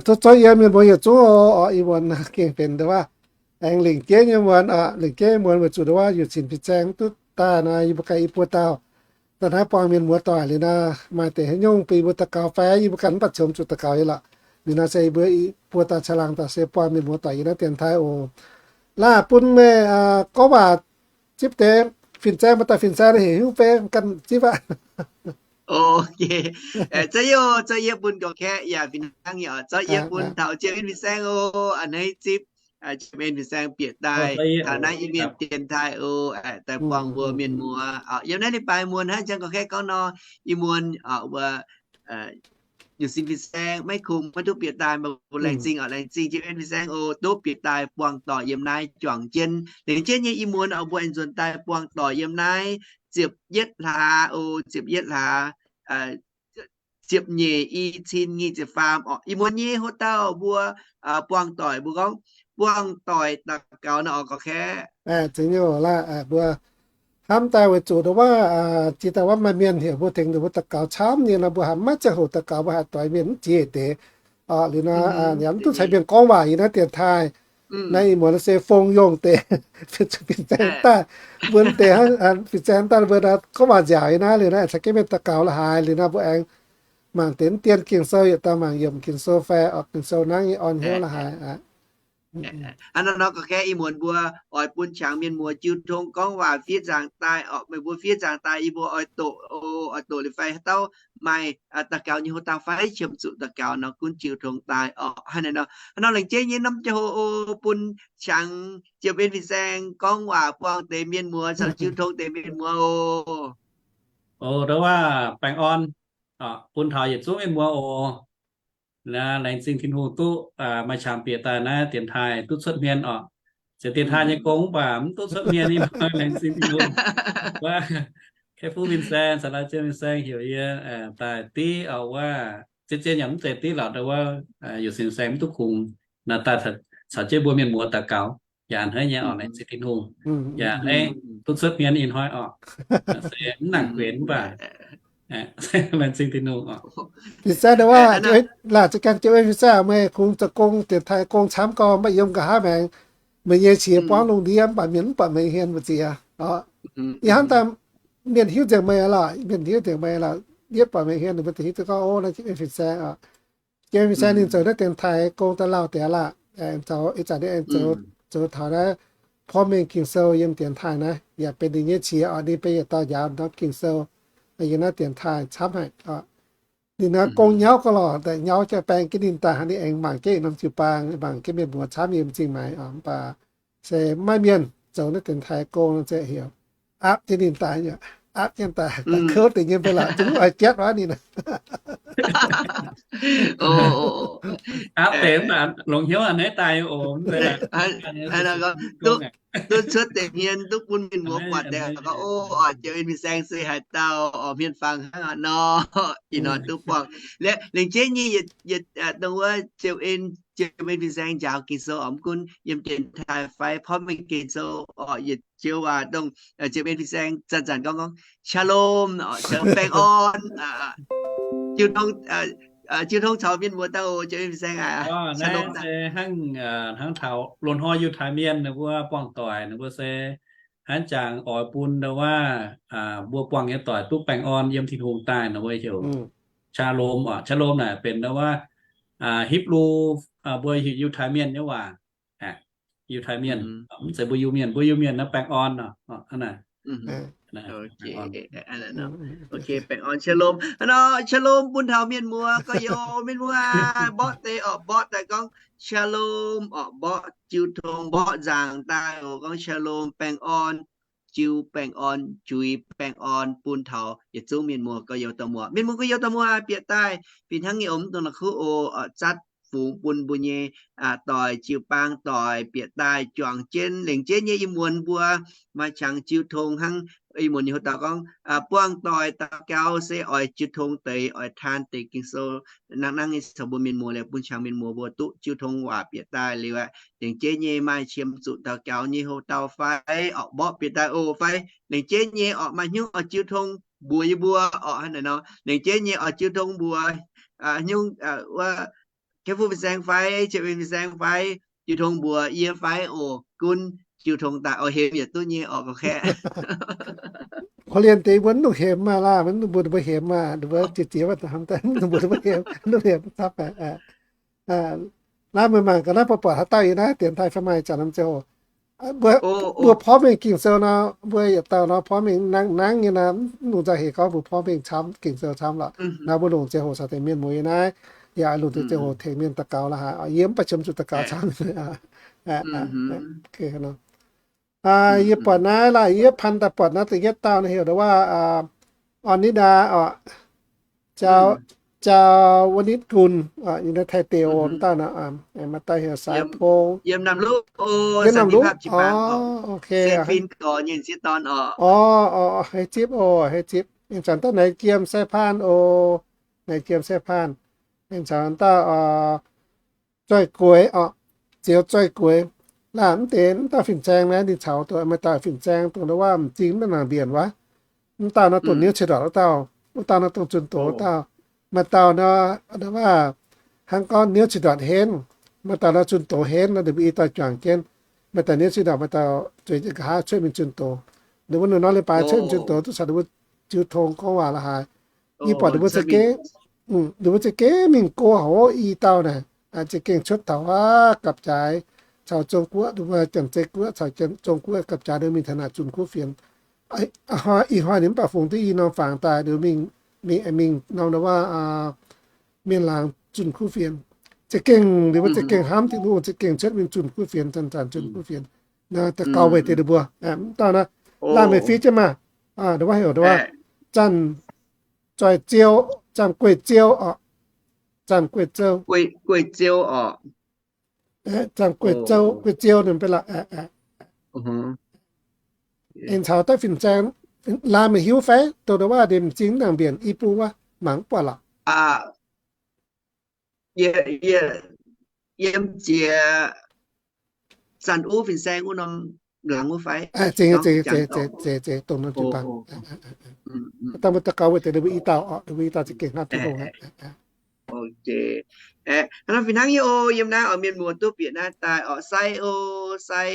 Zuov zuov yie mienh mbuo yietc zungv oc, ih muonz gengh benx nduov waac aengx lingc jeiv nyei muonz oc, lingc jeiv nyei muonz weic zuqc nduov waac yuc cin fin-saeng duqv daaih nor, yie mbuo ganh i buo dauh daaih naaiv buangh mienh muoz doic liuz nor, maaih deix haaix nyungc bun yie mbuo daux gaux fai yie mbuo ganh mv baac congx zuqc daux gaux nyei lorqc. Liuz nor se yie mbuo i buo dauh caangh laangh daaih se buangh mienh muoz doic yiem naaiv dienx taaih oc. Laah bun meih gorngv waac zipv deix fin-saeng, maaih dauh fin-saeng heuc hnyouv beiv ganh zipv aqv. Zorqv yie bun gorqv-kaeqv yaac fih hnangv nyei oc. Zorqv yie bun taux Jiem En fin-saeng oc, a'hneiv zipv Jiem En fin-saeng bieqc daaih taux naaiv Iu-Mienh dienx taaih oc, daaih buangh mbuo mienh muoz. Yiem naaiv leiz-baaix muonz hnangv jang gorqv-kaeqv gorngv nor, ih muonz wuov yuc cin fin-saeng maiv kungx maiv duqv bieqc daaih, mbuo laengz zingh oc, laengz zingh Jiem En fin-saeng oc, duqv bieqc daaih buangh doic yiem naaiv juangc jienv. Laengz jienv nyei ih muonz oc, mbuo aengx nzuonx daaih buangh doic yiem naaiv ziepc yietv hlaax oc, ziepc yietv hlaax, ziepc nyeic i cin nyic ziepc faam oc. Ih muonz nyei hoc dauh mbuo buangh doic, mbuo gorngv buangh doic daux gaux nor oc, gorqv-kaeqv. Mbuo hnamv daaih weic zuqc nduov waac, jiex daaih waac maaih mienh heuc mbuo tengx ninh mbuo daux gaux camv nyei nor, mbuo haiz maiv ziangh hoc daux gaux, mbuo haiz doix mienh mv jiex deix. Liuz nor yaac mv duqv caux mienh gorngv waac yiem naaiv dienx taaih. Naaiv ih muonz se fong yongh deix, fin-saeng daaih, mbuo deix hnangv fin-saeng daaih mbuo gorngv waac nziaauc yiem naaiv liuz nor, aengx caux jienv mienh daux gaux la'haaix liuz nor, mbuo aengx mangc deix mv dien Ging-Sou yietc dauh mangc yiemc Ging-Sou fai oc, Ging-Sou hnangv nyei orn hnyouv la'haaix aqv. Hnangv nor gorqv-kaeqv ih muonz mbuo oix bun qangx mienh muoz jiu tong gorngv waac fiev nzaangc daaih oc. Meih mbuo fiev nzaangc daaih yie mbuo oix doqc, oix doqc liuz fai haaix dauh maaih daux gaux nyei hoc dauh fai qiemx zuqc daux gaux nor gunv jiu tong daaih oc. Hnangv naaiv nor, hnangv nor laengz jienv nyei norm ziangh hoc oc, bun qangx Jiem En fin-saeng gorngv waac buangh deix mienh muoz caux jiu tong deix mienh muoz oc. Oc, nduov waac baengh orn bun taux yietc zungv mienh muoz oc. Naaiv laengz zingh Tin-Hungh duqv maaih qangx bieqc daaih naaiv dienx taaih duqv cuotv hmien oc. Ziouc dienx taaih nyei gong mv baac mv duqv cuotv hmien, ih hnoi laengz zingh Tin-Hungh. Wuov, Kei Fu Fin-Saeng caux Lai Zien Fin-Saeng heuc yie daaih div oc, wuov, zien zien yaac mv zeiz div lorqc, wuov, Yuc Cin Fin-Saeng mv duqv kungx, naaiv daaih caux jienv mbuo mienh muoz daux gaux yaac a'hneiv nyei oc, laengz zingh Tin-Hungh. Yaac aengx duqv cuotv hmien ih hnoi oc. Se mv nangc guenx mv baac laengz zingh Tin-Hungh oc. Fin-Saeng nduov waac, laaic za'gengh Jiem En fin-saeng, meih kungx zoux gong, dienx taaih gong camv gau, maiv yiem nqa'haav maengx. Meih nyei qiex buangv lungh ndiev mv baac mienh mv buatc meih hmien mbu'ziex oc. Ih hnangv daaih mienh hiuv nzengc meih lorqc, mienh hiuv nzengc meih lorqc, yietv buatc meih hmien ninh mbuo da'hiuv duqv gorngv, o, naaiv Jiem En fin-saeng oc. Jiem En fin-saeng ninh zoux naaiv dienx taaih gong daaih lauh deix aqv. Aengx zoux ih zanc ninh aengx zoux taux naaiv porv mengh Ging-Sou yiem dienx taaih naaiv yaac benx ninh nyei qiex oc. Ninh benx yietc dauh njaaux norm Ging-Sou yiem naaiv dienx taaih camv haic oc. Ninh naaiv gong nyauv gauh lorqc, daaih nyauv jienv baeng jienv ninh daaih hnangv, ninh aengx mangc jienv norm jiu-baang, mangc jienv mienh muoz camv yiem m'zing maengx oc. Mv baac Se maaih mienh zoux naaiv dienx taaix gong se heuc aapv jienv ninh daaih, aapv jienv daaih, daaih kouv deix nyei mv bei lorqc, zungv oix jatv wuov ninh. Aapv deix mv baac longc hnyouv a'hneiv daaih oc. Duqv cuotv deix hmien duqv bun mienh muoz buatc deix gorngv, o, ziouc en fin-saeng se haaix dauh, hmien fangx hnangv haaix nor. Ih hnoi duqv buangh. Lengc jeiv nyei yietc, dongh wuov ziouc en, ziouc en fin-saeng njaaux Ging-Sou oc, mv gunv yiem dienx taaix fai porv mengh Ging-Sou oc, yietc joux waac dongh ziouc en fin-saeng zanc-zanc gorngv gorngv shalom, baengh orn. Jiu Tong, Jiu Tong caux mienh muoz daaih oc, ziouc en fin-saeng aac. Hnangv, hnangv taux loz-hnoi Yiutai Mienh ninh mbuo buangh doic ninh mbuo se hnangv jangx oix bun ndau wuov mbuo buangh nyei doic duqv baengh orn yiem Tin-Hungh daaih nor mbuo heuc shalom oc. Shalom naaic benx ndau wuov Hipv^lu, mbuo heuc Yiutai Mienh nyei waac. Yiutai Mienh, mv zeiz mbuo Iu-Mienh. Mbuo Iu-Mienh naaiv baengh orn oc. Baengh orn shalom, shalom bun taux mienh muoz gorx-youz, mienh muoz mborqv deix oc, mborqv daaih gorngv shalom oc, mborqv Jiu Tong, mborqv nzaangc daaih oc, gorngv shalom, baengh orn, jiu baengh orn, juix baengh orn bun taux yietc zungv mienh muoz gorx-youz dorh muoz. Mienh muoz gorx-youz dorh muoz bieqc daaih fih hnangv nyei oc, mv dungx la'kuqv oc, zatv fungx bun mbuo nyei doic, jiu-baang doic bieqc daaih juangc jienv, lengc jeiv nyei ih muonz mbuo maaih qangx Jiu Tong hnangv. Ih muonz nyei hoc dauh gorngv, buangh doic daux gaux se oix Jiu Tong deix, oix taan deix Ging-Sou. Hnangv, hnangv nyei caux mbuo mienh muoz liuz bun qangx mienh muoz mbuo duqv Jiu Tong waac bieqc daaih liuz aqv, lengc jeiv nyei maaih qiemx zuqc daux gaux nyei hoc dauh fai, oc, mborqv bieqc daaih oc fai, lengc jeiv nyei oc maaih hnyouv oix Jiu Tong mbuox yie mbuo oc, hnangv naaic nor, lengc jeiv nyei oix Jiu Tong mbuox, hnyouv wuov, kaiv fuqv fin-saeng fai, ziepc en fin-saeng fai, Jiu Tong mbuox yie fai oc, gunv Jiu Tong daaih oix hemx yietc duqv nyei oc, gauh kaeqv. Korv-lienh deix mbuo mv dungx hemx maah, laah, mv dungx mbuox ninh mbuo hemx maah, ninh mbuo jiex jiex wuov, mv dungx mbuox ninh mbuo hemx, mv dungx hemx camv. Naaiv meih mangc gaax naaiv, buatc buatc haaix dauh yiem naaiv dienx taaih fai maaih zanc norm ziangh hoc, mbuo, mbuo porv mengh Ging-Sou nor, mbuo yietc dauh nor porv mengh nangv nangv nyei nor, mv nungx nzauh hec gorngv mbuo porv mengh camv, Ging-Sou camv lorqc. Naaiv mbuo longc ziangh hoc caux deix mienh muoz yiem naaiv, yaac longc deix ziangh hoc tengx mienh daux gaux lorqc haic. Yie mv baac qiemx zuqc daux gaux camv. Yie buatc naaiv laah, yie pan daaih buatc naaiv da'yietv dauh naaiv heuc ndau wuov Orn Nitv Ndaa oc, Jaa, Jaa Wuov Nitv Gun, yiem naaiv Taiv deic-bung wuov dauh nor, maaih dauh heuc Sai Pong, yiem Naamh Luv. Orv, ok, hei zipv oc, hei zipv. Ninh caux dauh Naix Jiem Sai Paan oc, Naix Jiem Sai Paan. Ninh caux dauh Zoih Gueix oc, Zioux Zoih Gueix. Laah, mv deix mv dauh fin-saeng naaiv ninh caux dongh maaih dauh fin-saeng dongh ndau wuov m'zing mv nangc mbienc wuov. Mv dauh nor dongh niouv ceix ndortc wuov dauh, wuov dauh nor dongh zunh doz wuov dauh. Maaih dauh nor, ndau wuov, hnangv gorngv niouv ceix ndortc henv, maaih dauh nor zunh doz henv nor, ninh mbuo i dauh juangc jienv. Maaih dauh niouv ceix ndortc, maaih dauh zueiz jienv nqa'haav cuotv mingh zunh doz. Ninh mbuo nor leiz-baaix cuotv mingh zunh doz duqv caux ninh mbuo jiu tong gorngv waac la'haaix. Yie buatc ninh mbuo za'gengh, ninh mbuo za'gengh mingh go hoz i dauh naaic, za'gengh cuotv taux wuov gapv-jaaix caux Zong-Guoqv, ninh mbuo Janx-Zei Guoqv caux Zong-Guoqv gapv-jaaix ninh mingh taux naaic zunh kuv fienx. Ih hnoi ninh mv baac fungx duqv i norm fangx daaih, ninh mingh, mingh, mingh norm ndau wuov mienh laangz zunh kuv fienx. Za'gengh ninh mbuo za'gengh hnamv Tin-Hungh, za'gengh cuotv mingh zunh kuv fienx, zanc-zanc zunh kuv fienx. Naaiv daux gaux weic deix ninh mbuo. Mv dauh naaiv, laanh meih fiev jienv maah. Ndau wuov heuc ndau wuov Zanc Zoih Ziou, Zanc Gueih Ziou oc. Zanc Gueih Ziou. Zanc Gueih Ziou, Gueih Ziou ninh mbuo la'haaix. Aengx caux daaih fin-saeng, laanh meih hiuv fai? Dongh ndau wuov ndeic m'zing mv nangc mbienc i buo wuov, mangc mv buatc lorqc. Yiem ziex zanc wuov fin-saeng wuov norm laangz wuov fai? Zingh, zingh, zingh, zingh, dongh norm jiu-baang. Daaih mbuo daux gaux weic deix ninh mbuo i dauh oc, ninh mbuo i dauh za'gengh hnamv Tin-Hungh. Hnangv naaiv fih hnangv nyei oc. Yiem naaiv oc, mienh muoz duqv bieqc naaiv daaih oc, Sai oc, Sai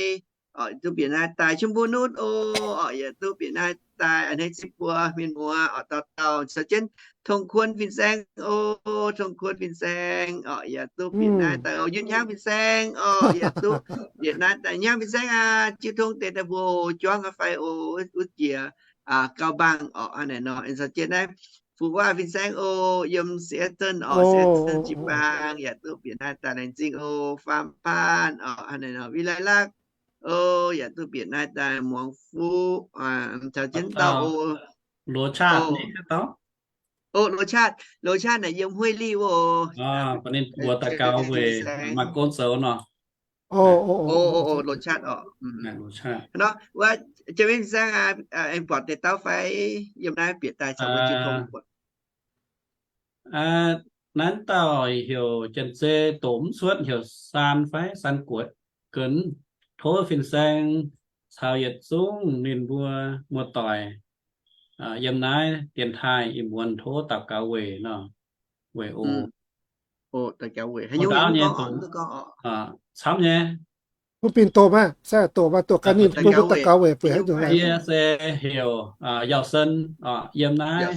oc, duqv bieqc naaiv daaih. Chum Mbuo Nutv oc, yaac duqv bieqc naaiv daaih. A'hneiv zipv mbuo mienh muoz oc, dauh dauh caux jienv Tong Kuon fin-saeng oc, Tong Kuon fin-saeng oc, yaac duqv bieqc naaiv daaih oc. Yun Hnyangx fin-saeng oc, yaac duqv bieqc naaiv daaih. Hnyangx fin-saeng aac, jiu tong deix daaih mbuo juangv aqv fai oc, wuov jiex Gauh Mbaangh oc, hnangv naaic nor. Aengx caux jienv naaiv Fuqv Waac fin-saeng oc, yiem Seattle oc, Seattle jiu-baang yaac duqv bieqc naaiv daaih. Laengz zingh oc, Faam Paan oc, hnangv naaic nor. Vinh Lai Lakh Yaac duqv bieqc naaiv daaih muangx fuqv caux jienv dauh o. Loz Chaatv, o, Loz Chaatv, Loz Chaatv naaic yiem Huei Liv o. Ninh mbuo daux gaux weic maaih gong zoux nor. O, Loz Chaatv oc. Nor wuov, Jiem Fin Saeng aah, aengx buatc deix dauh fai? Yiem naaiv bieqc daaih caux mbuo jiu tong buatc. Naaiv dauh heuc janx-zei doqc mv cuotv, heuc Saan fai Saan Guoqv. Gunv tov fin-saeng caux yietc zungv ninh mbuo muoz-doic yiem naaiv dienx taaih ih muonz tov daux gaux weic nor, weic o. Daux gaux weic haaix nyungc nyei, camv nyei. Mv binh doqc maah, se doqc maah, doqc gaax ninh bun mbuo daux gaux weic bueix haaix nyungc. Yie se heuc Yauh Sen, yiem naaiv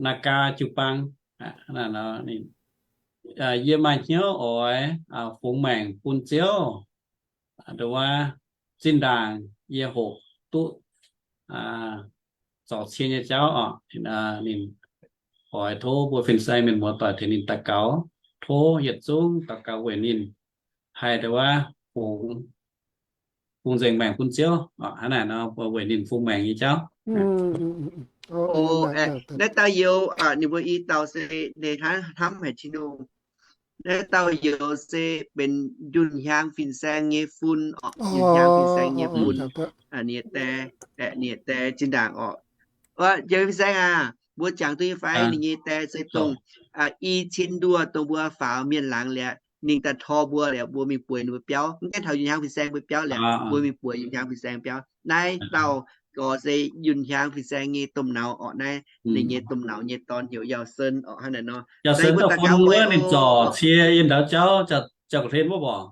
Naagaa jiu-baang. Yie maaih hnyouv oix fungx maengc bun Ziouv, nduov zinh ndaangc yie hoqc duqv zorc cie nyei jauv oc. Ninh oix tov mbuo fin-saeng mienh muoz-doic tengx ninh daux gaux, tov yietc zungv daux gaux weic ninh haih nduov fungx, fungx nzengc maengc bun Ziouv. Hnangv naaic nor weic ninh fungx maengc nyei jauv. Naaiv dauh youz, ninh mbuo i dauh se hnamv haic Tin-Hungh. Naaiv dauh youz se benx njunh hiaang fin-saeng nyei fun oc. Njunh hiaang fin-saeng nyei fun. Ninh nyei die, ninh nyei die zinh ndaangc oc. Jiem Fin-Saeng aac, mbuo jangx duqv nyei fai? Ninh nyei die se dongh i cin nduoh dongh mbuo faaux mienh laangz liuz, ninh daaih tor mbuo liuz, mbuo mingh bueix ninh mbuo biauv. Mv gaengh taux njunh hiaang fin-saeng mbuo biauv liuz, mbuo mingh bueix njunh hiaang fin-saeng biauv. Naaiv dauh gorx se njunh hiaang fin-saeng nyei domh nauz orqc. Naaiv ninh nyei domh nauz nyei dorn heuc Yauh Sen orqc. Hnangv naaic nor, Yauh Sen daaih fun wuov ninh zorc cie yiem ndau jauv, jauv-hlen wuov borc.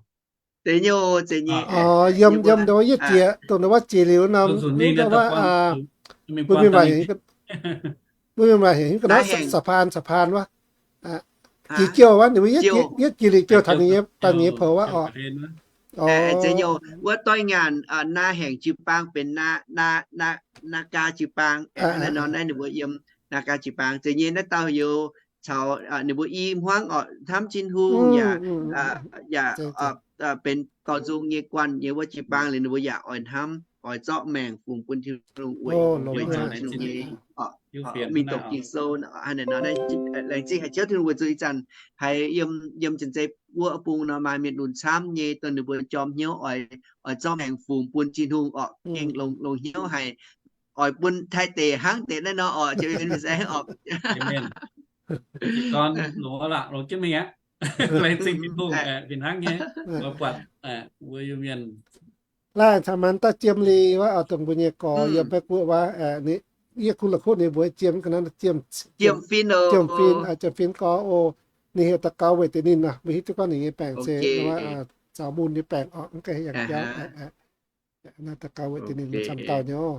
Zeiz nyei, zeiz nyei. Yiem, yiem ndau wuov yietv jiex, dongh ndau wuov jiex liuz nor, mbuo mingh maaih heuc, mbuo mingh maaih heuc ga'naaiv สะพาน สะพาน wuov. Jiex jouh wuov, ninh mbuo yietv jiex liuz jouh taux ninh nyei, daaih ninh nyei poux wuov orqc. Zeiz nyei. Wuov doix nyaanh, naa haengc jiu-baang benx Naagaa jiu-baang. Hnangv naaiv nor, naaiv ninh mbuo yiem Naagaa jiu-baang. Zeiz nyei, naaiv dauh youz caux ninh mbuo i hmuangv orqc, hnamv Tin-Hungh yaac, yaac benx dorh nzung nyei guanh nyei wuov jiu-baang liuz, ninh mbuo yaac oix hnamv, oix zorqv maengc fungx bun Tin-Hungh weic, weic zuqc Tin-Hungh nyei mingh doqc Ging-Sou. Hnangv naaic nor, laengz zingh haic Ziouv Tin-Hungh weic zuqc ih zanc haiz yiem, yiem Janx-Zei wuov bung nor maaih mienh lunx camv nyei, dongh ninh mbuo jorm hnyouv oix, oix zorqv maengc fungx bun Tin-Hungh orqc, gengh longx, longx hnyouv haic. Oix bun Taiv deic hnangv deix naaiv nor orqc, Jiem Fin-Saeng orqc. Gorn longx aqv, longx jienv mingh aqv. Laengz zingh Tin-Hungh, fih hnangv nyei. Mbuo buatc, mbuo Iu-Mienh laanh caux maanc daaih Jiem Li wuov, dongh mbuo nyei gorx yiem Meiv Guoqv wuov, yie kuv la'kuqv ninh mbuo Jiem ga'naaiv, Jiem Fin, Jiem Fin gorx oc. Ninh heuc daux gaux weic deix ninh nor, mbuo hiuv duqv gorngv ninh nyei baengc se zaux mun nyei baengc orqc, mv gaengh yangh jauv. Naaiv daux gaux weic deix ninh camv dauh nyei oc.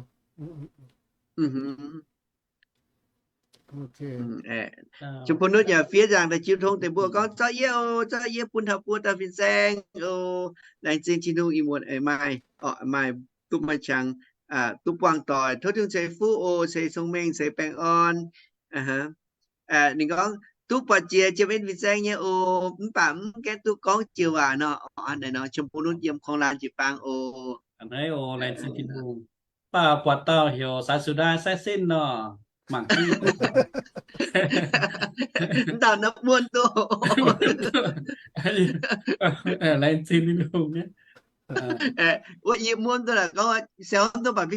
Jiem Bun Nutv yaac fiev nzaangc daaih jiu tong deix mbuo gorngv, zorqv yie oc, zorqv yie bun taux buo dauh fin-saeng oc. Laengz zingh Tin-Hungh ih muonz maaih, maaih duqv maaih qangx, duqv buangh doic. Tov Tin-Hungh ceix fuqv oc, ceix cong-mengh, ceix baengh orn. Ninh gorngv, duqv buatc jiex Jiem Fin-Saeng nyei oc, mv baac mv gaengh duqv gorngv joux waac nor. Hnangv naaic nor, Jiem Bun Nutv yiem Korng-Laanh jiu-baang oc. Mv baac buatc dauh heuc Saaix Sux Ndaa Sai Sin nor, mangc jienv. Mv dauh naaiv muonv duqv. Laengz zingh Tin-Hungh nyei. Wuov yie muonv duqv laaix gorngv, sel duqv baac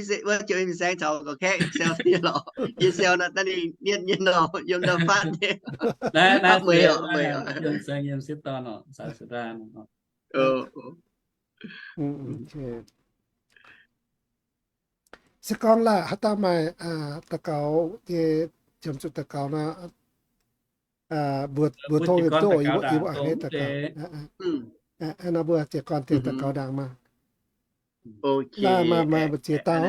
Jiem Fin-Saeng caux gorx kaeqv sel nyei lorqc. Yie sel nor daaih ninh mienv nyei nor, yiem ndau fatv nyei. Naaiv, naaiv mueiz, Jiem Fin-Saeng yiem sieqv dorn oc, Saaix Sux Ndaa. Se gorngv laaih haaix dauh maaih daux gaux nyei, qiemx zuqc daux gaux nor, mbuo tov duqv oc, yie mbuo a'hneiv daux gaux. Nor mbuo jiez gorn deix daux gaux ndaangc maah. Maaih, maaih mbu'ziex dauh.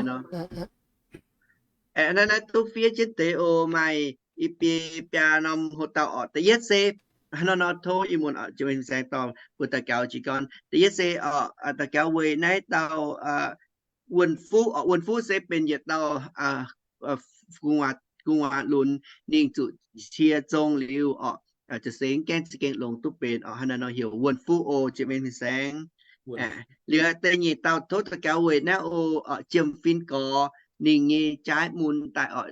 Naaiv, naaiv duqv fiev jienv deix oc. Maaih i biei biaa norm hoc dauh orqc. Da'yietv se, hnangv nor tov ih muonz Jiem Fin-Saeng dorh mbuo daux gaux jiez gorn. Da'yietv se daux gaux weic naaiv dauh Wuonh Fuqv orqc. Wuonh Fuqv se benx yietc dauh gu'nguaaz lunx, ninh zuqc cie zong liuz orqc, za'gengh gaengh za'gengh longx duqv benx orqc. Hnangv naaiv nor heuc Wuonh Fuqv oc, Jiem Fin-Saeng. Liuz da'nyeic dauh tov daux gaux weic naaiv oc, Jiem Fin Gorx, ninh nyei jaaiv mun daaih oc,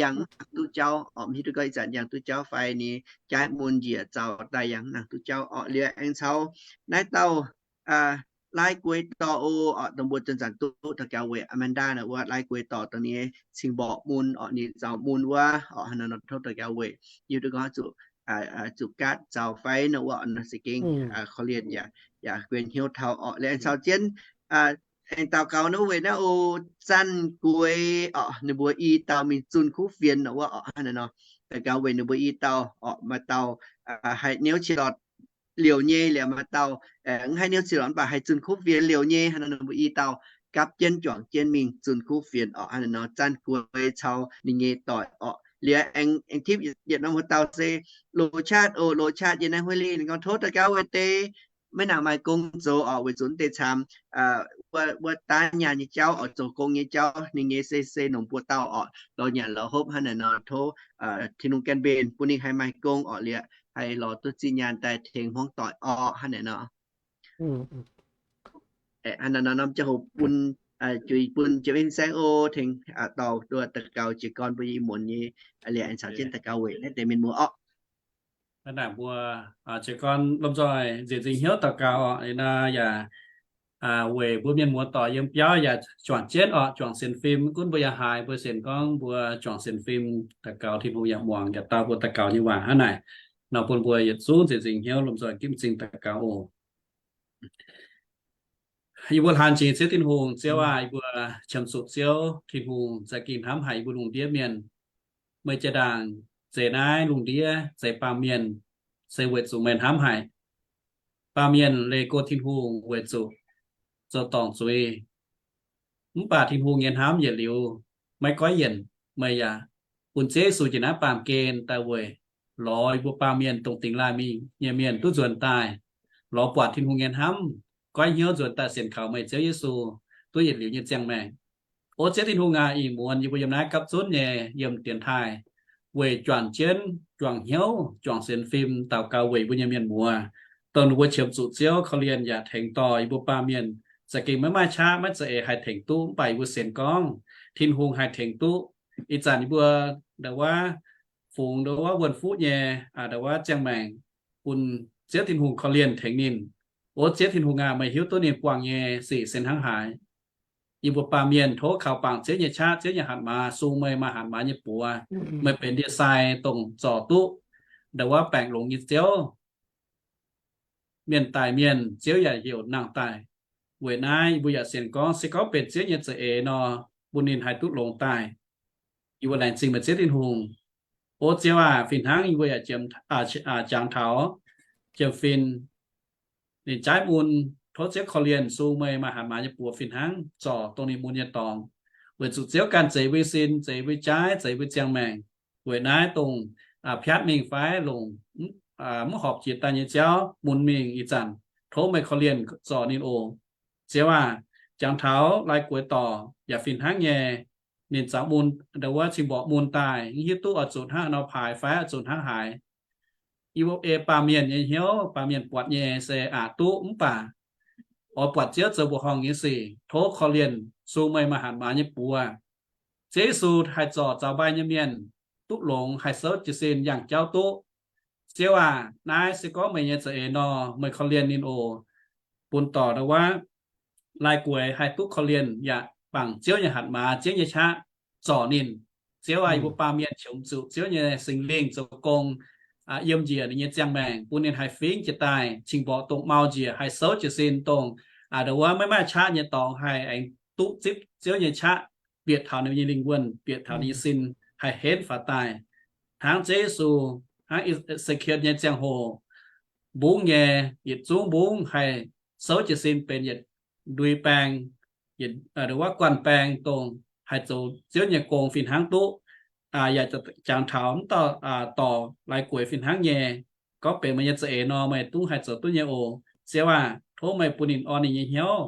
yangh mv nangc duqv jauv oc, mv hiuv duqv gorngv ih zanc yangh duqv jauv fai ninh jaaiv mun njiec zaux daaih yangh mv nangc duqv jauv oc. Liuz aengx caux naaiv dauh Lai Gueix Dorh oc, dongh mbuo zanc-zanc duqv daux gaux weic Amanda naaiv wuov Lai Gueix Dorh dongh ninh nyei cing-mborqc mun oc, ninh zaux mun wuov oc, hnangv naaiv nor tov daux gaux weic, hiuv duqv gorngv zuqc zuqc gaatv zaux fai naaiv wuov nor se gengh korv-lienh yaac, yaac guei hnyouv taux oc. Liuz aengx caux jienv aengx daux gaux naaiv weic naaiv oc, Zanh Gueix oc, ninh mbuo i dauh mingh zunh kuv fienx naaiv wuov oc, hnangv naaiv nor daux gaux weic ninh mbuo i dauh oc, maaih dauh haih niouv qiex lorz liouc nyei, liuz maaih dauh mv haih niouv qiex lorz mv baac haih zunh kuv fienx liouc nyei, hnangv naaiv nor mbuo i dauh gapv jienv juangc jienv mingh zunh kuv fienx oc, hnangv naaiv nor Zanh Gueix caux ninh nyei doic oc. Liuz aengx, aengx tipv yietc norm wuov dauh se Loz Qaqv oc, Loz Qaqv yiem naaiv Huih Lingh, ninh gorngv tov daux gaux weic deix maiv nangc maaih gong zoux oc, weic zuqc deix camv wuov daav nyaanh nyei jauv oc, zoux gong nyei jauv ninh nyei se, se nongc buo dauh oc, lorz nyanc lorz hopv hnangv naaiv nor tov Tin-Hungh gaengh mbenc bun ninh haih maaih gong oc, liuz haih lorz duqv zinh nyaanh daaih tengx hmuangv doic oc, hnangv naaiv nor. Hnangv naaiv nor norm ziangh hoc bun, juix bun Jiem Fin Saengv oc, tengx dorh nduov daux gaux jiez gorn mbuo i muonz nyei, liuz aengx caux jienv daux gaux weic naaiv deix mienh muoz oc. Naaiv mbuo jiez gorn lomh nzoih nzieqc nzingc hnyouv daux gaux oc, naaiv yaac weic mbuo mienh muoz doic yiem biauv yaac juangc jienv oc, juangc sienx fim, gunv mbuo yaac haiz mbuo sienx gorngv mbuo juangc sienx fim daux gaux Tin-Hungh yaac muangx yaac dau mbuo daux gaux nyei waac hnangv naaic. Nor bun mbuo yietc zungv nzieqc nzingc hnyouv lomh nzoih gipv m'zing daux gaux oc. Yie mbuo hlaang jiex Ziouv Tin-Hungh. Ziouv aah, yie mbuo qiemx zuqc Ziouv Tin-Hungh za'gengh hnamv haic yie mbuo lungh ndiev mienh. Meih jiex ndaangc zeix naaiv lungh ndiev, zeix baamh mienh, se weic zuqc meih hnamv haic. Baamh mienh leih go Tin-Hungh weic zuqc zoux dorngc zuiz. Mv baac Tin-Hungh nyei hnamv yietc liuz maiv goiv yienc. Meih yaac bun Ziouv Yesu jiex naaiv baamh gen daaih weic lorz yie mbuo baamh mienh dongh dingx laaih mingh nyei mienh duqv nzuonx daaih, lorz buatc Tin-Hungh nyei hnamv, goiv hnyouv nzuonx daaih sienx kaux meih Ziouv Yesu, duqv yietc liuz nyei ziangh maengc. O Ziouv Tin-Hungh aac, ih muonz yie mbuo yiem naaiv gapv zunv nyei yiem dienx taaih weic juangc jienv, juangc hnyouv, juangc sienx fim daux gaux weic mbuo nyei mienh muoz, dongh ninh mbuo qiemx zuqc Ziouv korv-lienh yaac tengx dorh yie mbuo baamh mienh. Za'gengh maiv maaih qaqv maiv za'eix haih tengx duqv, mv baac yie mbuo sienx gorngv Tin-Hungh haih tengx duqv. Ih zanc yie mbuo ndau wuov fungx ndau wuov wuonh fuqv nyei ndau wuov ziangh maengc bun Ziouv Tin-Hungh korv-lienh tengx ninh. O Ziouv Tin-Hungh aac, meih hiuv duqv ninh buangh nyei sic se hnangv haaix. Yie mbuo baamh mienh tov kaux bangc Ziouv nyei qaqv, Ziouv nyei hatc maaz, sung meih maaih hatc maaz nyei buoz. Meih benx ndie-sai dongh zorc duqv ndau wuov baengc longx nyei Ziouv. Mienh daic mienh Ziouv yaac heuc nangh daaih. Weic naaiv yie mbuo yaac sienx gorngv se gorngv benx Ziouv nyei za'eix nor, bun ninh haih duqv longx daaih. Yie mbuo laengz zingh meih Ziouv Tin-Hungh. O Ziouv aac, fih hnangv yie mbuo yaac jangx taux Jiem Fin ninh jaaiv mun, tov Ziouv korv-lienh sung meih maaih hatc maaz nyei buoz fih hnangv zorc dongh ninh mun nyei dorngx. Weic zuqc Ziouv ganh zeix mbuo sin, zeix mbuo jaaiv, zeix mbuo ziangh maengc. Weic naaiv dongh piatv mingh fai longc mv horpc jiex daaih nyei jauv mun mingh ih zanc, tov meih korv-lienh zorc ninh oc. Ziouv aac, jangx taux Lai Gueix Dorc yaac fih hnangv nyei. Ninh zaux mun, ndau wuov cing-mborqc mun daaih, mv hiuv duqv oix zuqc hnangv haaix nor paaix fai oix zuqc hnangv haaix. Yie mbuo ei baamh mienh nyei hnyouv, baamh mienh buatc nyei se aqc duqv mv baac oix buatc Ziouv zoux mbuoqc horngh nyei sic, tov korv-lienh sung meih maaih hatc maaz nyei buoz. Ziouv Yesu haih zorc zaux mbaih nyei mienh duqv longx, haih souv jiez sin yangh jauv duqv. Ziouv aac, naaiv se gorngv meih nyei za'eix nor, meih korv-lienh ninh oc. Bun dorc ndau wuov Lai Gueix haih duqv korv-lienh yaac bangc Ziouv nyei hatc maaz, Ziouv nyei qaqv zorc ninh. Ziouv aac, yie mbuo baamh mienh qiemx zuqc Ziouv nyei Singx Lingh zoux gong, yiem njiec ninh nyei ziangh maengc, bun ninh haih fingx jiez daaih cing-mborqc dongh mau njiec, haih souv jiez sin dongh ndau wuov maiv maaih qaqv nyei dorngx, haih aengx duqv zipv Ziouv nyei qaqv bieqc taux ninh nyei lingh wuonh, bieqc taux ninh nyei sin, haih henv faaux daaih. Hnangv Ziouv Yesu, hnangv E^se^kie nyei ziangh hoc, mbungv nyei, yietc zungv mbungv haih souv jiez sin benx yietc ndui baeng, yietc ndau wuov guanh baeng dongh haih zoux Ziouv nyei gong fih hnangv duqv. Yaac jangx taux mv dauh dorc Lai Gueix fih hnangv nyei. Gorngv benx meih nyei za'eix nor, meih dungv haih zoux duqv nyei oc. Ziouv aac, tov meih bun ninh orn ninh nyei hnyouv.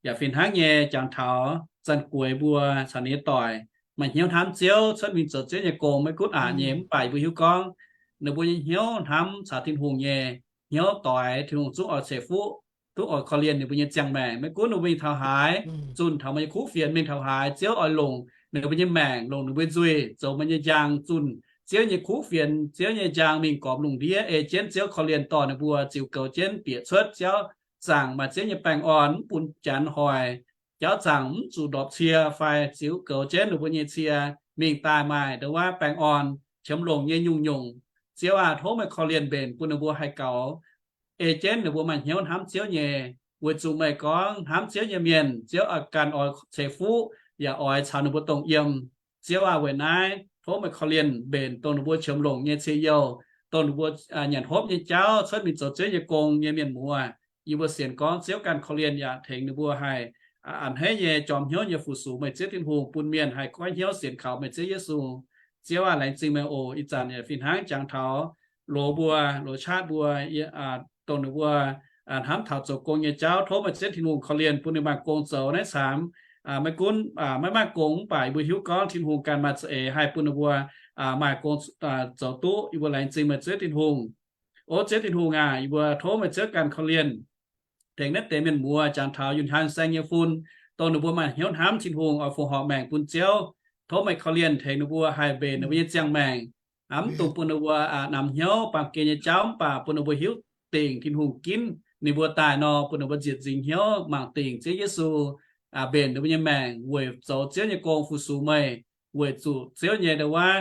Yaac fih hnangv nyei jangx taux Zanh Gueix mbuo caux ninh nyei doic maaih hnyouv hnamv Ziouv, cuotv mingh zoux Ziouv nyei gong maiv gunv aqc nyei, mv baac yie mbuo hiuv gorngv ninh mbuo nyei hnyouv hnamv caux Tin-Hungh nyei hnyouv doix Tin-Hungh zungv oix ceix fuqv. duqv oix korv-lienh ninh mbuo nyei ziangh maengc. Maiv gunv ninh mbuo mingh taux haaix, zunh taux meih nyei kuv fienx mingh taux haaix, Ziouv oix longc ninh mbuo nyei maengc, longc ninh mbuo nyei nzuih zoux meih nyei njang, zunh Ziouv nyei kuv fienx, Ziouv nyei njang mingh gormx lungh ndiev, ei jienv Ziouv korv-lienh dorh ninh mbuo, ziux goux jienv bieqc cuotv jauv zaangc maaih Ziouv nyei baengh orn, mv bun janx hoic, jauv zaangc mv zuqc ndorpc cie fai ziux goux jienv ninh mbuo nyei cie mingh daaih maaih ndongc wuov baengh orn, qiemx longc nyei nyungc-nyungc. Ziouv aah, tov meih korv-lienh mbenc bun ninh mbuo haih gaux, ei jienv ninh mbuo maaih hnyouv hnamv Ziouv nyei, weic zuqc meih gorngv hnamv Ziouv nyei mienh, Ziouv oix ganh oix ceix fuqv yaac oix caux ninh mbuo dongh yiem. Ziouv aah, weic naaiv tov meih korv-lienh mbenc dongh ninh mbuo qiemx longc nyei cie-youh, dongh ninh mbuo nyanc hopv nyei jauv cuotv mingh zoux Ziouv nyei gong nyei mienh muoz. Yie mbuo sienx gorngv Ziouv ganh korv-lienh yaac tengx ninh mbuo haih a'hneiv nyei jorm hnyouv nyei fu-sux meih Ziouv Tin-Hungh, bun mienh haih goiv hnyouv sienx kaux meih Ziouv Yesu. Ziouv aah, laengz zingh meih oc. Ih zanc yaac fih hnangv jangx taux loz mbuo, loz qaqv mbuo, dongh ninh mbuo hnamv taux zoux gong nyei jauv, tov meih Ziouv Tin-Hungh korv-lienh bun ninh maaih gong zoux naaiv camv. Maiv gunv maiv maaih gong mv baac yie mbuo hiuv gorngv Tin-Hungh ganh maaih za'eix haih bun ninh mbuo maaih gong zoux duqv. Yie mbuo laengz zingh meih Ziouv Tin-Hungh. O Ziouv Tin-Hungh aac, yie mbuo tov meih Ziouv ganh korv-lienh tengx naaiv deix mienh muoz jangx taux Yunhan saeng nyei fun, dongh ninh mbuo maaih hnyouv hnamv Tin-Hungh oix fongc horc maengc bun Ziouv. Tov meih korv-lienh tengx ninh mbuo haih mbenc ninh mbuo nyei ziangh maengc, mv dungx bun ninh mbuo namx hnyouv baamh gen nyei jauv mv baac bun ninh mbuo hiuv dingc Tin-Hungh ginv ninh mbuo daaih nor, bun ninh mbuo nzieqc nzingx hnyouv mangc dingc Ziouv Yesu mbenc ninh mbuo nyei maengc weic zoux Ziouv nyei gong fu-sux meih, weic zuqc Ziouv nyei ndau wuov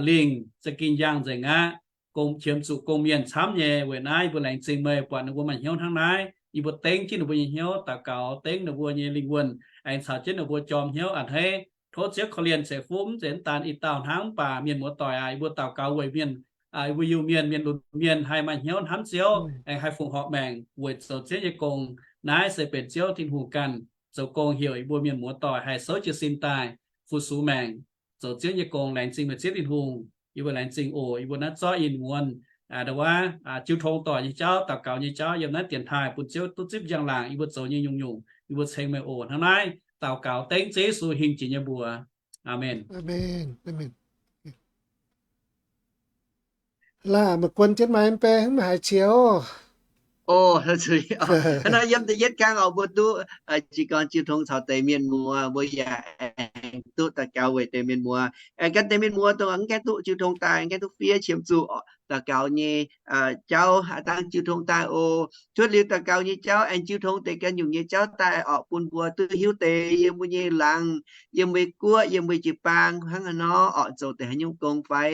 lingh za'gengh yangh nzengc aqv, gong qiemx zuqc gong-mienh camv nyei. Weic naaiv yie mbuo laengz zingh meih buatc ninh mbuo maaih hnyouv hnangv naaiv. Yie mbuo dengv jienv ninh mbuo nyei hnyouv daux gaux, dengv ninh mbuo nyei lingh wuonh, aengx caux jienv ninh mbuo jorm hnyouv a'hneiv. Tov Ziouv korv-lienh ceix fuqv mv zeiz daan ih dauh hnangv, mv baac mienh muoz-doic aac, yie mbuo daux gaux weic mienh, yie mbuo Iu-Mienh, mienh lunx mienh haih maaih hnyouv hnamv Ziouv, aengx haih fongc horc maengc weic zoux Ziouv nyei gong. Naaiv se benx Ziouv Tin-Hungh ganh zoux gong heuc yie mbuo mienh muoz-doic haih souv jiez sin daaih fu-sux maengc, zoux Ziouv nyei gong. Laengz zingh meih Ziouv Tin-Hungh. Yie mbuo laengz zingh oc. Yie mbuo naaiv zorqv ih muonz ndau wuov jiu tong doic nyei jauv, daux gaux nyei jauv yiem naaiv dienx taaih bun Ziouv duqv zipv njang-laangc yie mbuo zoux nyei nyungc-nyungc. Yie mbuo ceng meih oc. Hnangv naaiv daux gaux dengv Ziouv Yesu hingh jiex nyei mbuox. Aamen. Laaih meih guon jienv maaih mv bei mv haiz qiex oc. O, hnangv naaiv yiem da'yietv kang oc, mbuo duqv jiex gorn jiu tong caux deix mienh muoz, mbuo yaac aengx duqv daux gaux weic deix mienh muoz. Aengx gan deix mienh muoz dongh mv gaengh duqv jiu tong daaih, mv gaengh duqv fiev qiemx zuqc daux gaux nyei jauv dangh jiu tong daaih oc. Cuotv liuz daux gaux nyei jauv aengx jiu tong deix ganh nyungc nyei jauv daaih oc, bun mbuo duqv hiuv deix yiem mbuo nyei laangz, yiem mbuo guoqv, yiem mbuo jiu-baang hnangv haaix nor oc, zoux deix haaix nyungc gong fai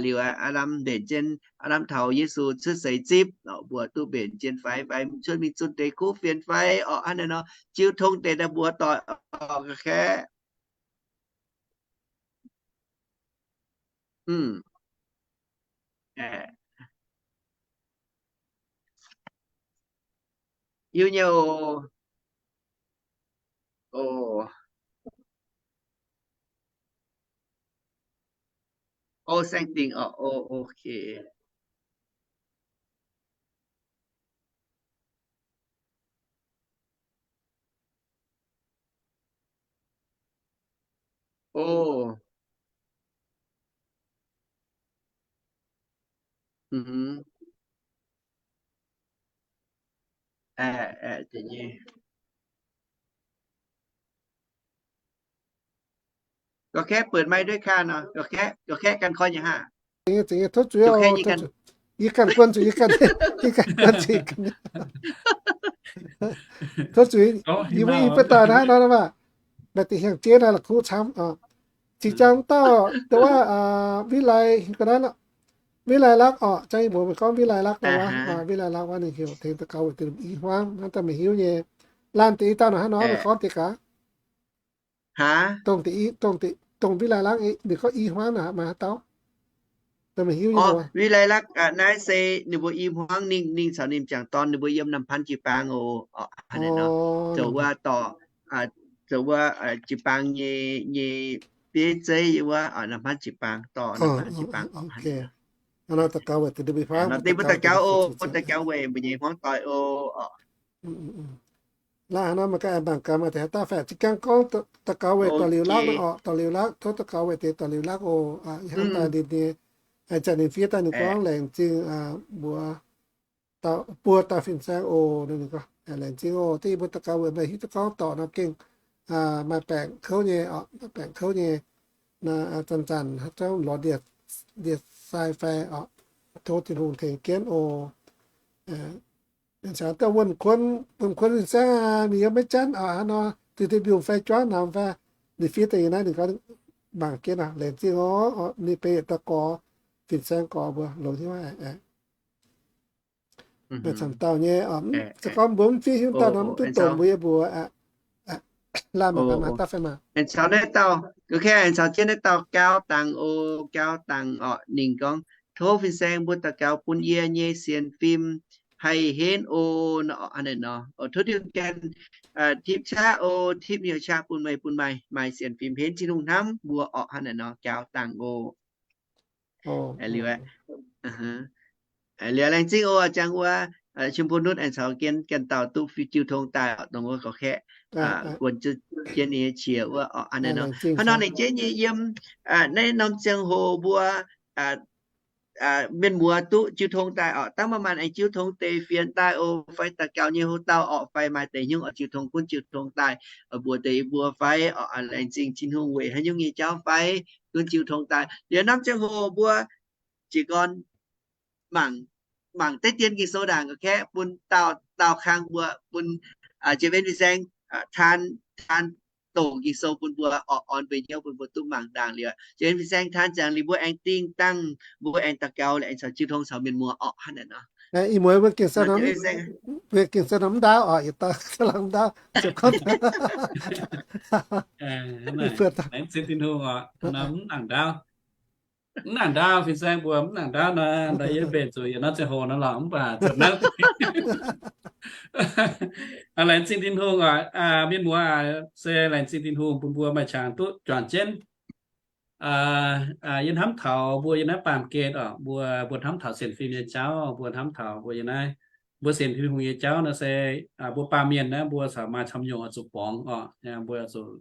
liuz aav lamh mbenc jienv, aav lamh taux Yesu cuotv seix zipv, mbuo duqv mbenc jienv fai, fai cuotv mingh zunh deix kuv fienx fai oc, hnangv naaiv nor jiu tong deix daaih mbuox doic oc, ga'kaeqv. Hiuv nyei oc. O, o, saeng dingc oc. O, ok. O, Ga'kaeqv เปิดไมค์ด้วยค่ะ nor, ga'kaeqv, ga'kaeqv ganh koi nyei haac. Tov zuiz, yie ganh guon zuqc, yie ganh, yie ganh guon zuqc, yie ganh. Tov zuiz, yie mbuo i buo daaih naaiv nor, maaih deix hiaangx jeiv naaiv la'kuqv camv oc. Cingx jang dauh dongh wuov Vih Lai, ga'naaiv, Vih Lai Lakv oc. Jang yie mbuox meih gorngv Vih Lai Lakv daaih wuov, Vih Lai Lakv wuov ninh heuc tengx daux gaux weic deix i hmuangv hnangv, daaih meih hiuv nyei. Laanh deix i dauh naaic hnangv nor meih gorngv deix gaax. Dongh, dongh Vih Lai Lakv ninh gorngv i hmuangv naaic maaih haaix dauh, daaih meih hiuv nyei. Vih Lai Lakv naaiv se ninh mbuo i hmuangv, ninh, ninh caux ninh m'jangc dorn ninh mbuo yiem Nam-Hpan jiu-baang oc. Zoux wuov dorh, zoux wuov jiu-baang nyei, nyei bieiv zeiv wuov, Nam-Hpan jiu-baang, dorh Nam-Hpan jiu-baang. Deix mbuo daux gaux oc, daux gaux weic mbuo nyei hmuangv doic oc. Laaih hnangv nor meih ganh aengx mangc gaax maaih deix haaix dauh faeqc, zinh gaengh gorngv daux gaux weic dorh liuz lakv oc, dorh liuz lakv, tov daux gaux weic deix dorh liuz lakv oc. Ih hnamv daaih ninh nyei, aengx zanc ninh fiev daaih ninh gorngv laengz zingh mbuox buo dauh fin-saeng oc. Ninh gorngv, Laengz zingh oc, dengv yie mbuo daux gaux weic meih hiuv duqv gorngv dorc nor gengh maaih baengc kouv nyei oc, maaih baengc kouv nyei. Naaiv zanc-zanc haaix zanc lorz ndie-sai fai oc, tov Tin-Hungh tengx jienv oc. Wuonh kuonv, wuonh kuonv fin-saeng, ninh yiem maiv janv oc, hnangv nor, dinh deix mbiungc fai juangv namx fai, ninh fiev deix yiem naaiv, ninh gorngv mangc jienv oc, laengz zingh oc. Ninh benx yietc dauh gorx, fin-saeng gorx mbuo longx hnyouv aqv. Maaih camv dauh nyei, se gorngv mbuo mv fiev hnyouv dauh nor, mv duqv dongh mbuo yie mbuo aqv. Laanh mangc gaax, maaih dauh fai maaih? Aengx caux naaiv dauh, aengx caux jienv naaiv dauh Gau Dangc oc, Gau Dangc oc. Ninh gorngv, tov fin-saeng mbuo daux gaux bun yie nyei sienx fim haih henv oc. Nor, tov Tin-Hungh ganh tipv qaqv oc, tipv hnyouv qaqv bun meih, bun maaih, maaih sienx fim henv Tin-Hungh hnamv mbuo oc. Hnangv naaic nor, Gau Dangc oc. Liuz, liuz laengz zingh oc, jangx wuov, Chim Pun Nutv aengx caux jienv ganh dauh duqv jiu tong daaih oc, dongh wuov gorx-kaeqv, guon jienv ninh nyei qiex wuov oc. Hnangv nor ninh jeiv nyei yiem naaiv norm ziangh hoc mbuo mienh muoz duqv jiu tong daaih oc, dangv maaih maanh aengx jiu tong deix fienx daaih oc, fai daux gaux nyei hoc dauh oc, fai maaih deix hnyouv oix jiu tong gunv jiu tong daaih, mbuox deix mbuo fai oc, laengz zingh Tin-Hungh weic haaix nyungc nyei jauv fai gunv jiu tong daaih. Liuz norm ziangh hoc mbuo jiez gorn mangc, mangc deix dien Ging-Sou ndaangc gorx-kaeqv bun dauh, dauh kang mbuo bun Jiex Ven fin-saeng taan, taan doqc Ging-Sou bun mbuo oc, orn mbuo hnyouv bun mbuo duqv mangc ndaangc liuz. Jiex Ven fin-saeng taan ziangx liuz mbuo aengx dingh dangh, mbuo aengx daux gaux liuz aengx caux jiu tong caux mienh muoz oc. Hnangv naaic nor. Ih muoz, mbuo Ging-Sou nor mv ndaauv oc, yietc dauh mv ndaauv, ziouc gorngv laengz zingh Tin-Hungh oc, mv nangc ndaauv. Mv nangc ndaauv, fin-saeng mbuo mv nangc ndaauv nor, yie mbenc zuqc yietc norm ziangh hoc nor lorqc, mv baac zuqc naaiv laengz zingh Tin-Hungh oc. Mienh muoz, se laengz zingh Tin-Hungh bun mbuo maaih qangx duqv juangc jienv. Yie hnamv taux mbuo yiem naaiv baamh gen oc, mbuo, mbuo hnamv taux sienx fim nyei jauv, mbuo hnamv taux mbuo yiem naaiv, mbuo sienx Tin-Hungh nyei jauv nor se, mbuo baamh mienh naaiv mbuo corc maaih camv nyungc oix zuqc borngz oc. Mbuo zuqc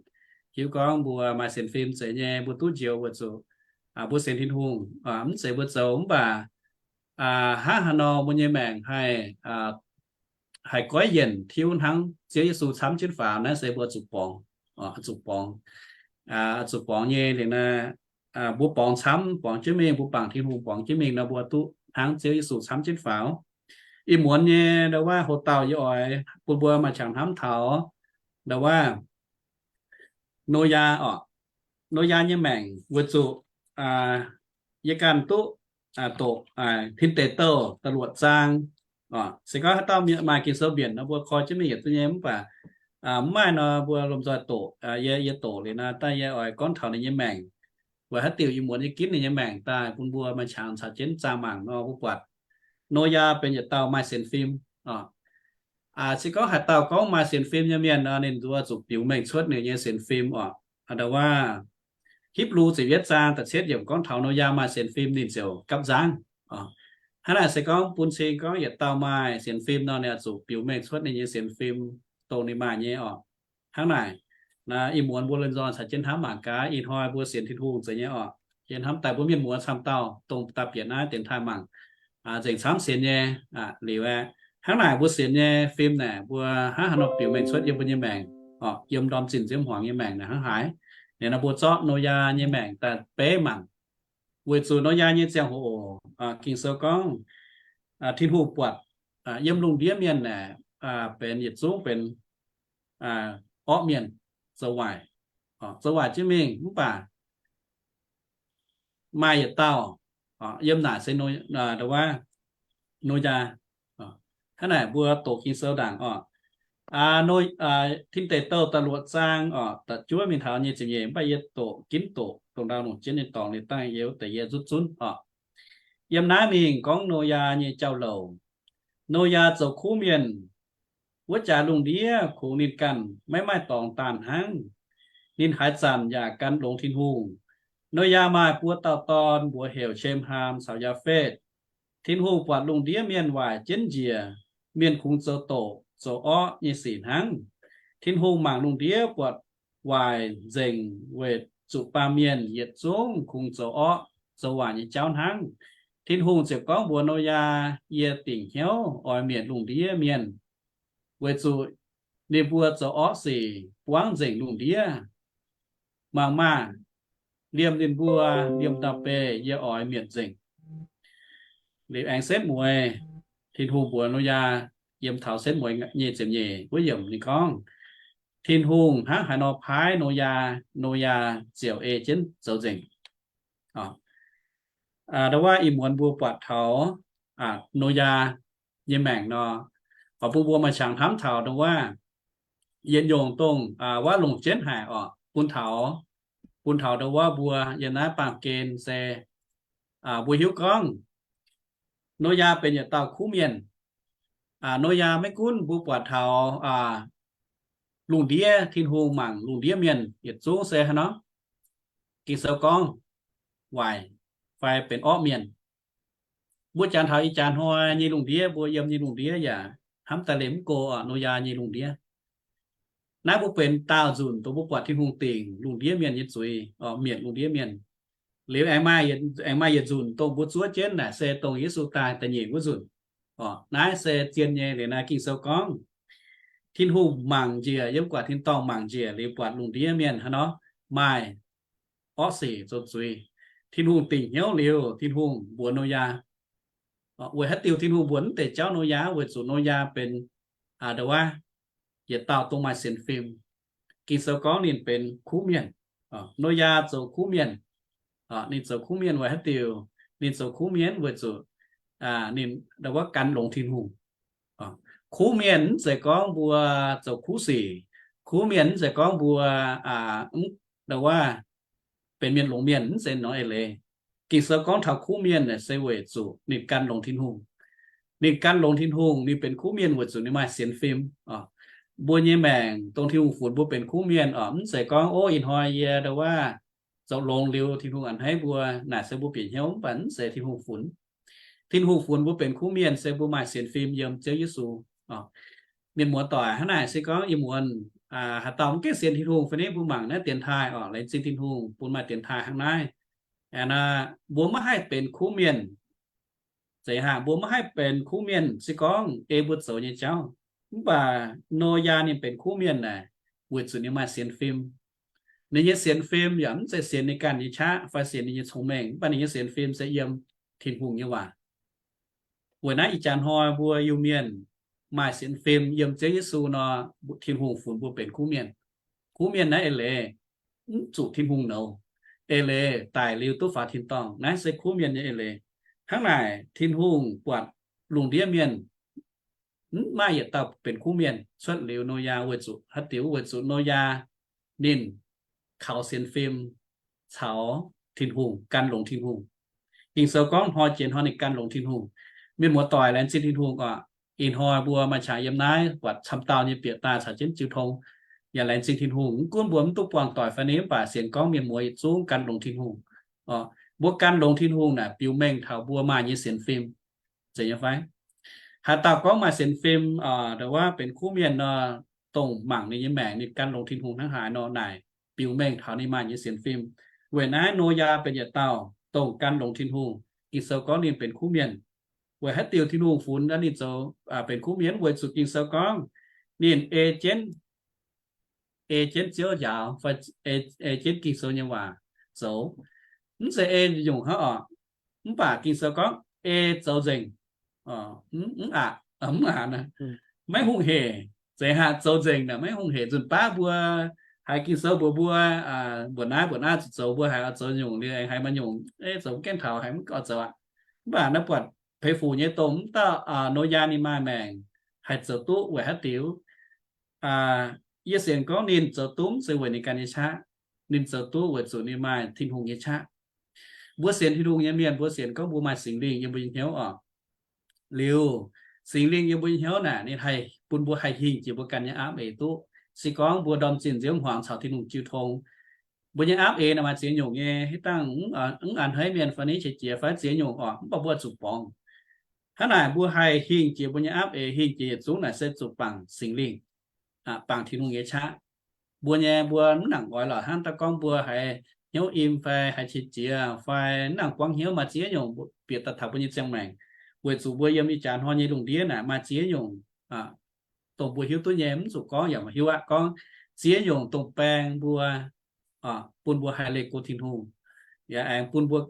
hiuv gorngv mbuo maaih sienx fim zeiz nyei, mbuo duqv njoux weic zuqc mbuo sienx Tin-Hungh, mv zeiz mbuo zoux mv baac hnangv haaix nor mbuo nyei maengc haih, haih goiv yienc tiuv hnangv Ziouv Yesu camv jienv faaux, naaiv se mbuo zuqc borngz, zuqc borngz, zuqc borngz nyei liuz naaiv, mbuo borngz camv, borngz jienv mingh, mbuo bangc Tin-Hungh borngz jienv mingh nor, mbuo duqv hnangv Ziouv Yesu camv jienv faaux. Ih muonz nyei ndau wuov hoc dauh yie oix bun mbuo maaih qangx hnamv taux ndau wuov Noyaa oc. Noyaa nyei maengc weic zuqc yie ganh duqv doqc Tin Deic Douh da'luoqc zaang oc. Se gorngv haaix dauh maaih Ging-Sou mbienc nor, mbuo koi jienv mingh yietc duqv nyei, mv baac mv maaih nor, mbuo lomh nzoih doqc. Yie, yie doqc liuz naaiv daaih yie oix gorngv taux ninh nyei maengc, weic haaix diuc ih muonz yie ginv ninh nyei maengc daaih bun mbuo maaih qangx caux jienv zaah mangc nor, mbuo buatc Noyaa benx yietc dauh maaih sienx fim oc. Se gorngv haaix dauh gorngv maaih sienx fim nyei mienh nor, ninh mbuo zuqc biux mengh cuotv ninh nyei sienx fim oc. Ndau wuov Hipv^lu ziepc yietv zaang da'cietv yiemc gorngv taux Noyaa maaih sienx fim ninh ziouc gapv nzangv. Hnangv naaic se gorngv bun cing gorngv yietc dauh maaih sienx fim nor, ninh oix zuqc biux mengh cuotv ninh nyei sienx fim dongh ninh maaih nyei oc. Hnangv naaic, ih muonz mbuo lomh nzoih caux jienv hnamv mangc gaax. Ih hnoi mbuo sienx Tin-Hungh zeiz nyei oc. Yie hnamv daaih mbuo mienh muoz camv dauh dongh daaih bieqc naaiv dienx taaih mangc, nzengc camv sienx nyei liuz aeqv, hnangv naaic mbuo sienx nyei fim naaic mbuo hnangv haaix nor biux mengh cuotv yiem mbuo nyei maengc oc, yiem ndorm zinh nziouv hmuangx nyei maengc naaic hnangv haaix. Liuz nor mbuo zorqv Noyaa nyei maengc daaih beiv mangc. Weic zuqc Noyaa nyei ziangh hoc, Ging-Sou gorngv Tin-Hungh buatc yiem lungh ndiev mienh naaic benx yietc zungv benx orqv mienh, zoux waaic, zoux waaic jienv mingh, mv baac maaih yietc dauh, yiem naaic se Noyaa. Hnangv naaic mbuo doqc Ging-Sou ndaangc oc. Tin Deic Douh da'luoqc zaang oc, da'juov mingh taux nyic ziepc nyeic, mv baac yie doqc ginv doqc dongh ndau longc jienv nyei dorngx liuz dangh yie wuov deix yie nzutv zunv oc. Yiem naaiv mingh gorngv Noyaa nyei jauv-louc. Noyaa zoux kuv mienh. Wuov jaax lungh ndiev kungx ninh ganh maiv maaih dorngx daanh hnangv. Ninh haaix zanc yaac gan longx Tin-Hungh. Noyaa maaih buo dauh dorn, mbuox heuc Sem, Haam caux Yaafetv. Tin-Hungh buatc lungh ndiev mienh waaic jienv njiec, mienh kungx zoux doqc zoux orqv nyei sic hnangv. Tin-Hungh mangc lungh ndiev buatc waaic nzengc weic zuqc baamh mienh yietc zungv kungx zoux orqv zoux waaic nyei jauv hnangv. Tin-Hungh ziouc gorngv mbuox Noyaa, Yie dingc hnyouv oix mietc lungh ndiev mienh, weic zuqc ninh mbuo zoux orqv sic buangv nzengc lungh ndiev. Mangc maah! Liemh ninh mbuo, liemh dauh beih yie oix mietc nzengc. Liuz aengx setv mueiz, Tin-Hungh mbuox Noyaa, yiem taux setv mueiz nyei ziepc nyeic wuov yiemc ninh gorngv, Tin-Hungh hnangv haaix nor paaiv Noyaa, Noyaa ziouc ei jienv zoux nzengc. Ndo wuov ih muonz mbuo buatc taux Noyaa nyei maengc nor, oix bun mbuo maaih qangx hnamv taux ndo wuov yietc nyungc dongh wuov longc jienv haic oc, bun taux, bun taux ndo wuov mbuo yiem naaiv baamh gen se mbuo hiuv gorngv Noyaa benx yietc dauh kuv mienh. Noyaa maiv gunv mbuo buatc taux lungh ndiev, Tin-Hungh mangc lungh ndiev mienh yietc zungv se haaix nor, Ging-Sou gorngv waaic fai benx orqv mienh. Mbuo jangx taux ih jaax hnoi nyei lungh ndiev, mbuo yiem nyei lungh ndiev yaac hnamv daaih liemh mv go oc, Noyaa nyei lungh ndiev. Naaiv mbuo benx daauh nzunc dongh mbuo buatc Tin-Hungh dingc lungh ndiev mienh nyei zuiz, mietc lungh ndiev mienh. Liuz aengx maaih yietc nzunc dongh mbuo zuov jienv naaic se dongh Yesu daaih da'nyeic wuov nzunc. Naaiv se zien nyei. Liuz naaiv Ging-Sou gorngv, Tin-Hungh mangc njiec, yiem gu'nguaaic tin-dorngh mangc njiec liuz buatc lungh ndiev mienh haaix nor maaih orqv sic zoux zuiz. Tin-Hungh dingc hnyouv liuz, Tin-Hungh mbuox Noyaa. Weic haaix diuc Tin-Hungh mbuox mv deix jauv Noyaa? Weic zuqc Noyaa benx ndo wuov yietc dauh dongh maaih sienx fim. Ging-Sou gorngv ninh benx kuv mienh. Noyaa zoux kuv mienh. Ninh zoux kuv mienh weic haaix diuc? Ninh zoux kuv mienh weic zuqc ninh ndo wuov gan longx Tin-Hungh. Kuv mienh mv zeiz gorngv mbuo zoux kuv sic. Kuv mienh mv zeiz gorngv mbuo ndo wuov benx mienh longx mienh, mv zeiz nor eix leiz. Ging-Sou gorngv taux kuv mienh se weic zuqc ninh gan longx Tin-Hungh. Ninh gan longx Tin-Hungh, ninh benx kuv mienh weic zuqc ninh maaih sienx fim. Mbuo nyei maengc dongh Tin-Hungh funx mbuo benx kuv mienh oc, mv zeiz gorngv, Ov, ih hnoi yie ndo wuov zoux longx liuz Tin-Hungh a'hneiv mbuo, naaic se mbuo bieqc hnyouv, mv baac mv zeiz Tin-Hungh funx. Tin-Hungh funx mbuo benx kuv mienh se mbuo maaih sienx fim yiem Ziouv Yesu. Mienh muoz-doic, hnangv naaic se gorngv ih muonz haaix dauh mv gaengh sienx Tin-Hungh fai ni, mbuo mangc naaiv dienx taaih oc, laengz zingh Tin-Hungh bun maaih dienx taaih hnangv naaiv. Mbuo maiv haih benx kuv mienh. Zeiz haaix mbuo maiv haih benx kuv mienh? Se gorngv ei mbuo zoux nyei jauv. Mv baac Noyaa ninh benx kuv mienh naaic weic zuqc ninh maaih sienx fim. Ninh nyei sienx fim yaac mv zeiz sienx ninh ganh nyei qaqv fai sienx ninh nyei cong-mengh, mv baac ninh nyei sienx fim se yiem Tin-Hungh nyei waac. Weic naaiv ih jaax hnoi mbuo Iu-Mienh maaih sienx fim yiem Ziouv Yesu nor, Tin-Hungh funx mbuo benx kuv mienh. Kuv mienh naaiv eix leiz mv zuqc Tin-Hungh nouz, eix leiz daic liuz duqv faaux tin-dorngh. Naaiv se kuv mienh nyei eix leiz. Hnangv naaic Tin-Hungh buatc lungh ndiev mienh mv maaih yietc dauh benx kuv mienh cuotv liuz Noyaa weic zuqc haaix diuc? Weic zuqc Noyaa ninh kaux sienx fim caux Tin-Hungh, gan longx Tin-Hungh. Ging-Sou gorngv hnoi jiex hnoi ninh gan longx Tin-Hungh. Mienh muoz-doic, laengz zingh Tin-Hungh oc. Ih hnoi mbuo maaih qangx yiem naaiv buatc camv dauh nyei bieqc daaih caux jienv jiu tong, yaac laengz zingh Tin-Hungh. Mv gunv mbuo mv duqv buangh doic fai ni, mv baac sienx gorngv mienh muoz yietc zungv gan longx Tin-Hungh. Mbuo gan longx Tin-Hungh naaic biux mengh taux mbuo maaih nyei sienx fim. Zeiz nyei fai? Haaix dauh gorngv maaih sienx fim, ndo wuov benx kuv mienh nor, dongh mangc ninh nyei maengc ninh gan longx Tin-Hungh hnangv haaix nor, naaic biux mengh taux ninh maaih nyei sienx fim. Weic naaiv Noyaa benx yietc dauh dongh gan longx Tin-Hungh. Ging-Sou gorngv ninh benx kuv mienh. Weic haaix diuc Tin-Hungh funx ninh zoux benx kuv mienh? Weic zuqc Ging-Sou gorngv ninh ei jienv, ei jienv Ziouv njaaux fai ei jienv Ging-Sou nyei waac zoux. Mv zeiz ei nyungc hnangv oc. Mv baac Ging-Sou gorngv ei zoux nzengc. Mv aqc, mv aqc, maiv hungh heic. Zeiz haaix zoux nzengc naaic maiv hungh heic. Nzunc baav mbuo haiz Ging-Sou mbuox mbuo, mbuox naaiv mbuox naaiv zuqc zoux, mbuo haiz oix zoux nyungc liuz aengx haiz maaih nyungc, ei, zoux mv gaengh taux, haiz mv oix zoux aqv. Mv baac naaiv buatc peix fuc nyei dongh mv dauh Noyaa ninh maaih maengc haih zoux duqv weic haaix diuc? Yie sienx gorngv ninh zoux duqv mv zeiz weic ninh ganh nyei qaqv. Ninh zoux duqv weic zuqc ninh maaih Tin-Hungh nyei qaqv. Mbuo sienx Tin-Hungh nyei mienh, mbuo sienx gorngv mbuo maaih Singx Lingh yiem mbuo nyei hnyouv oc. Liuz, Singx Lingh yiem mbuo nyei hnyouv naaic ninh haih bun mbuo haih hingh jiex mbuo ganh nyei aapv eix duqv. Se gorngv mbuo ndorm zinh nziouv hmuangx caux Tin-Hungh jiu tong, mbuo nyei aapv eix naaic maaih ziex nyungc nyei, hitv dangh mv a'hneiv mienh fai ni, qiex jiez fai ziex nyungc oc, mv baac mbuo zuqc borngz. Hnangv naaic mbuo haih hingh jiex mbuo nyei aapv eix, hingh jiex yietc zungv naaic se zuqc bangc Singx Lingh, bangc Tin-Hungh nyei qaqv. Mbuo nyei, mbuo mv nangc oix lorqc hnangv daaih gorngv mbuo haiz hnyouv im fai haiz qiex jiez fai mv nangc buangv hnyouv, maaih ziex nyungc bieqc daaih taux mbuo nyei ziangh maengc. Weic zuqc mbuo yiem ih jaax hnoi nyei lungh ndiev naaic maaih ziex nyungc dongh mbuo hiuv duqv nyei, mv zuqc gorngv yaac hiuv aqv. Gorngv ziex nyungc dongh baeng mbuo, bun mbuo haih leih go Tin-Hungh, yaac aengx bun mbuo,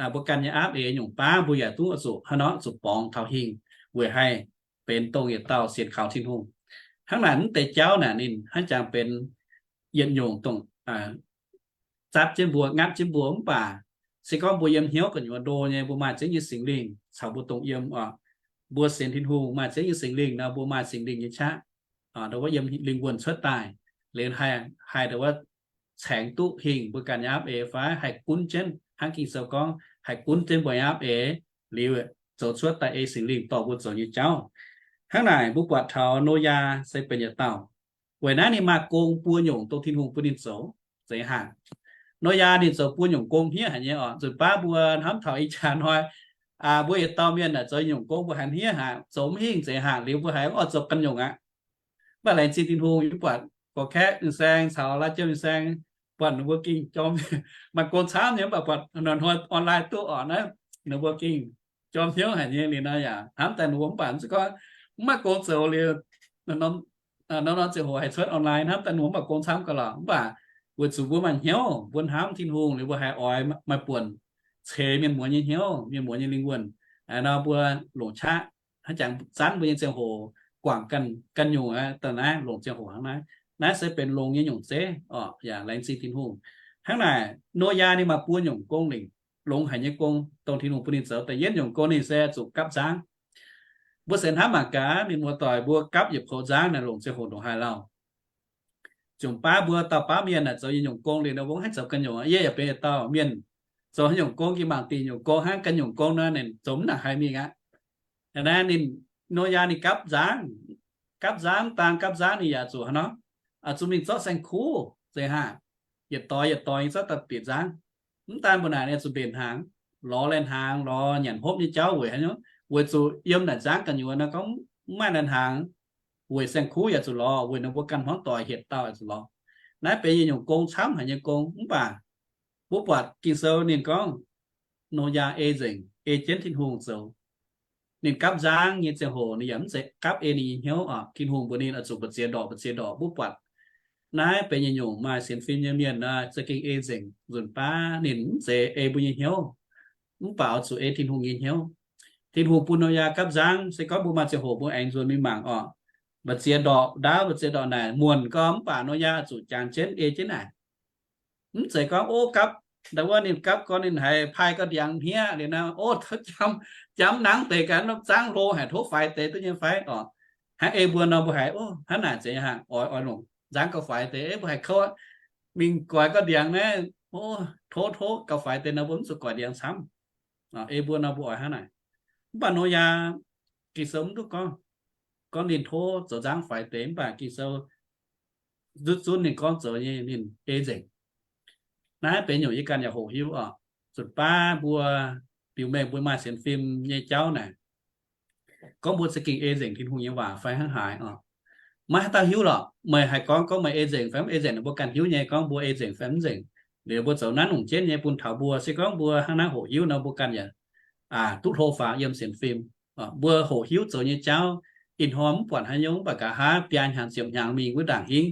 mbuo ganh nyei aapv eix nyungc baav mbuo yaac duqv zuqc hnangv nor zuqc borngz taux hingh weic haih benx dongh yietc dauh sienx kaux Tin-Hungh. Hnangv naaic mv deix jauv naaic ninh hnangv jangx benx yietc nyungc dongh zatv jienv mbuo, ngatv jienv mbuo. Mv baac se gorngv mbuo yiem hnyouv gu'nyuoz ndo nyei, mbuo maaih Ziouv nyei Singx Lingh caux mbuo dongh yiem oc, mbuo sienx Tin-Hungh maaih Ziouv nyei Singx Lingh nor, mbuo maaih Singx Lingh nyei qaqv, ndo wuov yiem lingh wuonh cuotv daaih, liuz haih ndo wuov caengx duqv hingh mbuo ganh nyei aapv eix fai haih gunv jienv hnangv Ging-Sou gorngv haih gunv jienv mbuo nyei aapv eix, liuz zoux cuotv daaih ei Singx Lingh dorh mbuo zoux nyei jauv. Hnangv naaic mbuo buatc taux Noyaa se benx yietc dauh. Weic naaiv ninh maaih gong buo nyungc dongh Tin-Hungh bun ninh zoux. Zeiz haac, Noyaa ninh zoux buo nyungc gong hniev haic nyei oc. Nzunc baav mbuo hnamv taux ih jaax hnoi, mbuo yietc dauh mienh naaic zoux nyungc gong mbuo haiz hniev haic, zoux mv hingh, zeiz haac, liuz mbuo haiz oix zoux ganh nyungc aqv. Mv baac laengz zingh Tin-Hungh, yie buatc gorx-kaeqv fin-saeng caux laav jienv fin-saeng, buatc ninh mbuo gengh jorm, maaih gong camv nyei, mv baac buatc hnoi online duqv oc naaiv, ninh mbuo gengh jorm hnyouv haic nyei. Liuz nor yaac hnamv daaih ninh mbuo mv baac mv zeiz gorngv mv maaih gong zoux liuz, norm-norm ziangh hoc haih cuotv online, hnamv daaih ninh mbuo mv baac gong camv gauh lorqc. Mv baac weic zuqc mbuo maaih hnyouv, mbuo hnamv Tin-Hungh liuz mbuo haiz oix maaih buonc ceix mienh muoz nyei hnyouv, mienh muoz nyei lingh wuonh. Nor mbuo longc qaqv hnangv jangx zanv mbuo nyei ziangh hoc guangc ganh nyungc aqv. Daaih naaiv longc ziangh hoc hnangv naaiv. Naaiv se benx longx nyei nyungc zeiv oc, yaac laengz zingh Tin-Hungh. Hnangv naaic Noyaa ninh maaih buo nyungc gong lingc, longx haic nyei gong dongh Tin-Hungh bun ninh zoux. Da'yietv nyungc gong ninh se zuqc gapv nzangv. Mbuo se hnamv mangc gaax, mienh muoz-doic, mbuo gapv yietc poux nzangv naaic longc ziangh hoc ndongc haaix lauh? Nzunc baav mbuo dauh baav mienh naaic zoux yietc nyungc gong liuz nor, mbuo mv haih zoux ganh nyungc. Yie yaac benx yietc dauh mienh zoux haaix nyungc gong, yie mangc dingc nyungc gong hnangv, ganh nyungc gong nor ninh zoux mv nangc haih mingh aqv. Naaiv ninh, Noyaa ninh gapv nzangv, gapv nzangv, mv daan gapv nzangv ninh yaac zuqc hnangv nor, zuqc mingh zorqv saeng-kuv, zeiz haac, yietc doix yietc doix zorqv daaih bieqc nzangv. Mv daan mbuo naaic ninh zuqc mbenc hnaangx, lorz laih hnaangx, lorz nyanc hopv nyei jauv weic haaix nyungc? Weic zuqc yiem naaic nzangv gu'nyuoz nor gorngv mv maaih laih hnaangx, weic saeng-kuv yaac zuqc lorz, weic ninh mbuo ganh hmuangv doic hietc dauh yaac zuqc lorz. Naaiv benx yietc nyungc gong camv haic nyei gong, mv baac mbuo buatc Ging-Sou ninh gorngv Noyaa ei nzengc, ei jienv Tin-Hungh zoux. Ninh gapv nzangv nyei ziangh hoc ninh yaac mv zeiz gapv ei ninh nyei hnyouv oc. Tin-Hungh mbuox ninh oix zuqc mbu'ziex ndorqc, mbu'ziex ndorqc. Mbuo buatc naaiv benx yietc nyungc maaih sienx fim nyei mienh nor, za'gengh ei nzengc. Nzunc baav ninh mv zeiz ei mbuo nyei hnyouv, mv baac oix zuqc ei Tin-Hungh nyei hnyouv. Tin-Hungh bun Noyaa gapv nzangv, se gorngv mbuo maaih ziangh hoc mbuo aengx nzuonx mingh mangc oc, mbu'ziex ndorqc ndaauv, mbu'ziex ndorqc naaic muonc gorx, mv baac Noyaa zuqc jangx jienv ei jienv naaic. Mv zeiz gorngv, ov, gapv, ndo wuov ninh gapv gorn ninh haiz paaiv gauh ndiangx hniev liuz nor, ov, jamv, jamv nangv deix gaax, nzangv hlo haic, tov faix deix duqv nyei fai oc. Hnangv ei mbuo nor mbuo haiz, ov, hnangv naaic zeiz hnangv, oix, oix longc nzangv gauh faix deix, mbuo haiz kouv, mingh goix gauh ndiangx naaiv, ov, tov, tov gauh faix deix nor mbuo mv zuqc goix ndiangx camv. Ei mbuo nor mbuo oix hnangv naaic. Mv baac Noyaa, Ging-Sou mv duqv gorngv, gorngv ninh tov zoux nzangv faix deix, mv baac Ging-Sou zutv zunv ninh gorngv zoux nyei ninh ei nzengc. Naaiv benx nyungc yie ganh yaac hoqc hiuv oc. Nzunc baav mbuo biux mengh mbuo maaih sienx fim nyei jauv naaic, gorngv mbuo za'gengh ei nzengc Tin-Hungh nyei waac fai hnangv haaix oc. Maiv haaix dauh hiuv lorqc. Meih haih gorngv, gorngv meih ei nzengc fai mv ei nzengc, mbuo ganh hiuv nyei, gorngv mbuo ei nzengc fai mv nzengc. Liuz mbuo zoux naaiv longc jienv nyei bun taux mbuo. Se gorngv mbuo hnangv naaiv hoqc hiuv nor, mbuo ganh yaac duqv hlo faaux yiem sienx fim. Mbuo hoqc hiuv zoux nyei jauv, ih hnoi mv buatc haaix nyungc, mv baac nqa'haav biaa hnyangx ziepc hnyangx mingh wuov ndaangc hingv,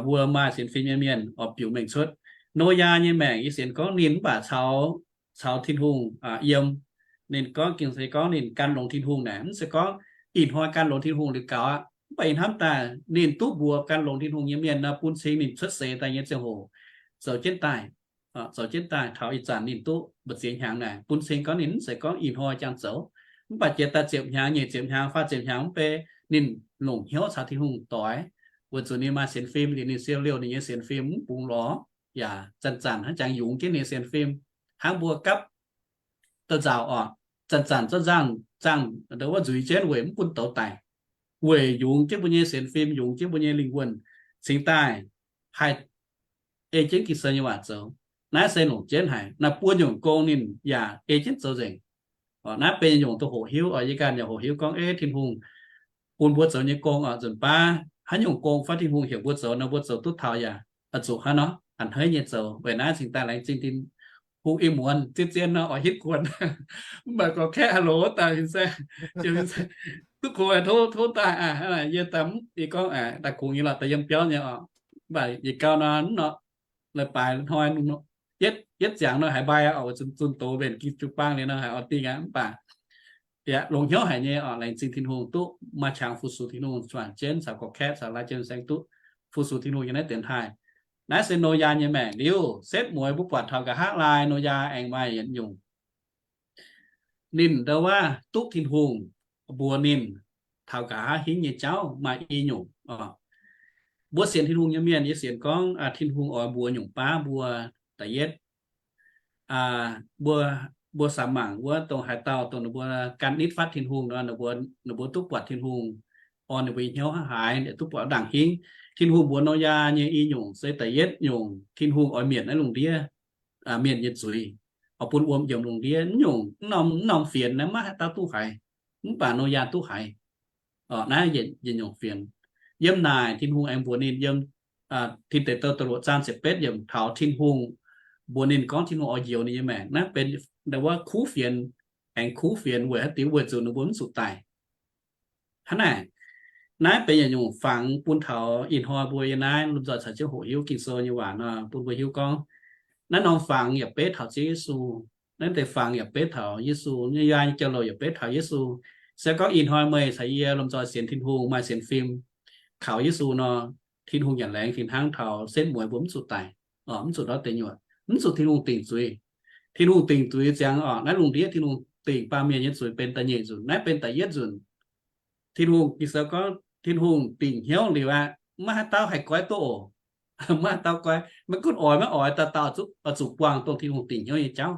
mbuo maaih sienx fim nyei mienh oix biux mengh cuotv. Noyaa nyei maengc yie sienx gorngv ninh mv baac caux, caux Tin-Hungh yiem. Ninh gorngv, Ging-Sou gorngv ninh gan longx Tin-Hungh naaic, mv zeiz gorngv ih hnoi gan longx Tin-Hungh liuz gaux aqv. Mv baac yie hnamv daaih ninh duqv mbuox gan longx Tin-Hungh nyei mienh nor, bun cing ninh cuotv seix daaih nyei ziangh hoc zoux jienv daaih, zoux jienv daaih taux ih zanc ninh duqv mbu'ziex hnyangx naaic, bun cing gorngv ninh mv zeiz gorngv ih hnoi jangx zoux. Mv baac jiex daaih ziepc hnyangx, nyic ziepc hnyangx, faah ziepc hnyangx mv bei, ninh longc hnyouv caux Tin-Hungh doix, weic zuqc ninh maaih sienx fim, liuz ninh siou liouh ninh nyei sienx fim mv bungx lorz, yaac zanc-zanc hnangv jangx yungz jienv ninh nyei sienx fim. Hnangv mbuo gapv dauh nzauc oc, zanc-zanc zorqv nzangv, nzangv ndo wuov nzuiz jienv weic mv bun douz daic, weic yungz jienv mbuo nyei sienx fim, yungz jienv mbuo nyei lingh wuonh, cingx daaih haih ei jienv Ging-Sou nyei waac zoux. Naaiv se longc jienv haic. Naaiv buo nyungc gong ninh yaac ei jienv zoux nzengc. Naaiv benx nyungc duqv hoqc hiuv oc. Yie ganh yaac hoqc hiuv gorngv, ei, Tin-Hungh bun mbuo zoux nyei gong oc, nzunc baav haaix nyungc gong fai Tin-Hungh heuc mbuo zoux nor, mbuo zoux duqv taux yaac oix zuqc hnangv nor. a'hneiv nyei zoux. Weic naaiv cingx daaih laengz zingh Tin-Hungh ih muonz zien-zien nor oix hitv kuonx. Mv baac gorx-kaeqv haaix loz daaih fin-saeng, duqv kuv tov, tov daaih aqv. Yie daaih mv, yie gorngv daaih kungx nyei lorqc, daaih yiem biauv nyei oc. Mv baac yietc gau nor, mv nor, leiz-baaix hnoi, yietv, yietv ziangx nor haiz mbai oc, zunh, zunh doz mbenc jiu, jiu-baang liuz nor haiz oix dingh aqv. Mv baac yaac longx hnyouv haic nyei oc. Laengz zingh Tin-Hungh duqv maaih qangx fu-sux Tin-Hungh, juangc jienv caux gorx-kaeqv caux lai jiem saeng duqv fu-sux Tin-Hungh yiem naaiv dienx taaih. Naaiv se Noyaa nyei maengc liuz, setv mueiz mbuo buatc taux nqa'haav laai Noyaa aengx maaih yietc nyungc. Ninh ndau wuov duqv Tin-Hungh mbuox ninh taux nqa'haav hingv nyei jauv maaih i nyungc oc. Mbuo sienx Tin-Hungh nyei mienh, yie sienx gorngv Tin-Hungh oix mbuox nyungc baav mbuo. Da'yietv, mbuo, mbuo samx mangc wuov dongh haaix dauh dongh ninh mbuo gan nitv fatv Tin-Hungh nor, ninh mbuo, ninh mbuo duqv buatc Tin-Hungh orn ninh mbuo nyei hnyouv hnangv haaix, duqv buatc ndaangc hingv. Tin-Hungh mbuox Noyaa nyei i nyungc se da'yietv nyungc, Tin-Hungh oix mietc naaiv lungh ndiev mienh nyei zuiz, oix bun wuom yiemx lungh ndiev. Mv nyungc, mv norm, mv norm fienx naaiv maiv haaix dauh duqv haiz, mv baac Noyaa duqv haiz. Oc, naaiv yietc nyungc fienx. Yiem naaic Tin-Hungh aengx mbuox ninh yiem Tin Deic Douh da'luoqc zaang ziepc betv yiemc taux Tin-Hungh mbuox ninh gorngv Tin-Hungh oix njoux ninh nyei maengc. Naaiv benx wuov kuv fienx, aengx kuv fienx weic haaix diuc? Weic zuqc ninh mbuo mv zuqc daic. Hnangv naaic, naaiv benx yietc nyungc fangx bun taux ih hnoi mbuo yiem naaiv lomh nzoih caux jienv hoqc hiuv Ging-Sou nyei waac nor, bun mbuo hiuv gorngv naaiv norm fangx yaac beiv taux Ziouv Yesu. Naaiv deix fangx yaac beiv taux Yesu, Noyaa nyei jauv-louc yaac beiv taux Yesu. Se gorngv ih hnoi meih caux yie lomh nzoih sienx Tin-Hungh, maaih sienx fim kaux Yesu nor, Tin-Hungh yaac laengz fih hnangv taux setv mueiz mbuo mv zuqc daic, mv zuqc ndortv deic nyuoqc, mv zuqc Tin-Hungh dingc zuiz. Tin-Hungh dingc zuiz ziangx oc, naaiv lungh ndiev Tin-Hungh dingc baamh mienh nyei zuiz benx da'nyeic nzunc. Naaiv benx da'yietv nzunc. Tin-Hungh, Ging-Sou gorngv Tin-Hungh dingc hnyouv liuz aqv, maiv haaix dauh haih goiv duqv oc. Maiv haaix dauh goiv, maiv gunv oix maiv oix, dauh dauh zuqc, zuqc buangh dongh Tin-Hungh dingc hnyouv nyei jauv.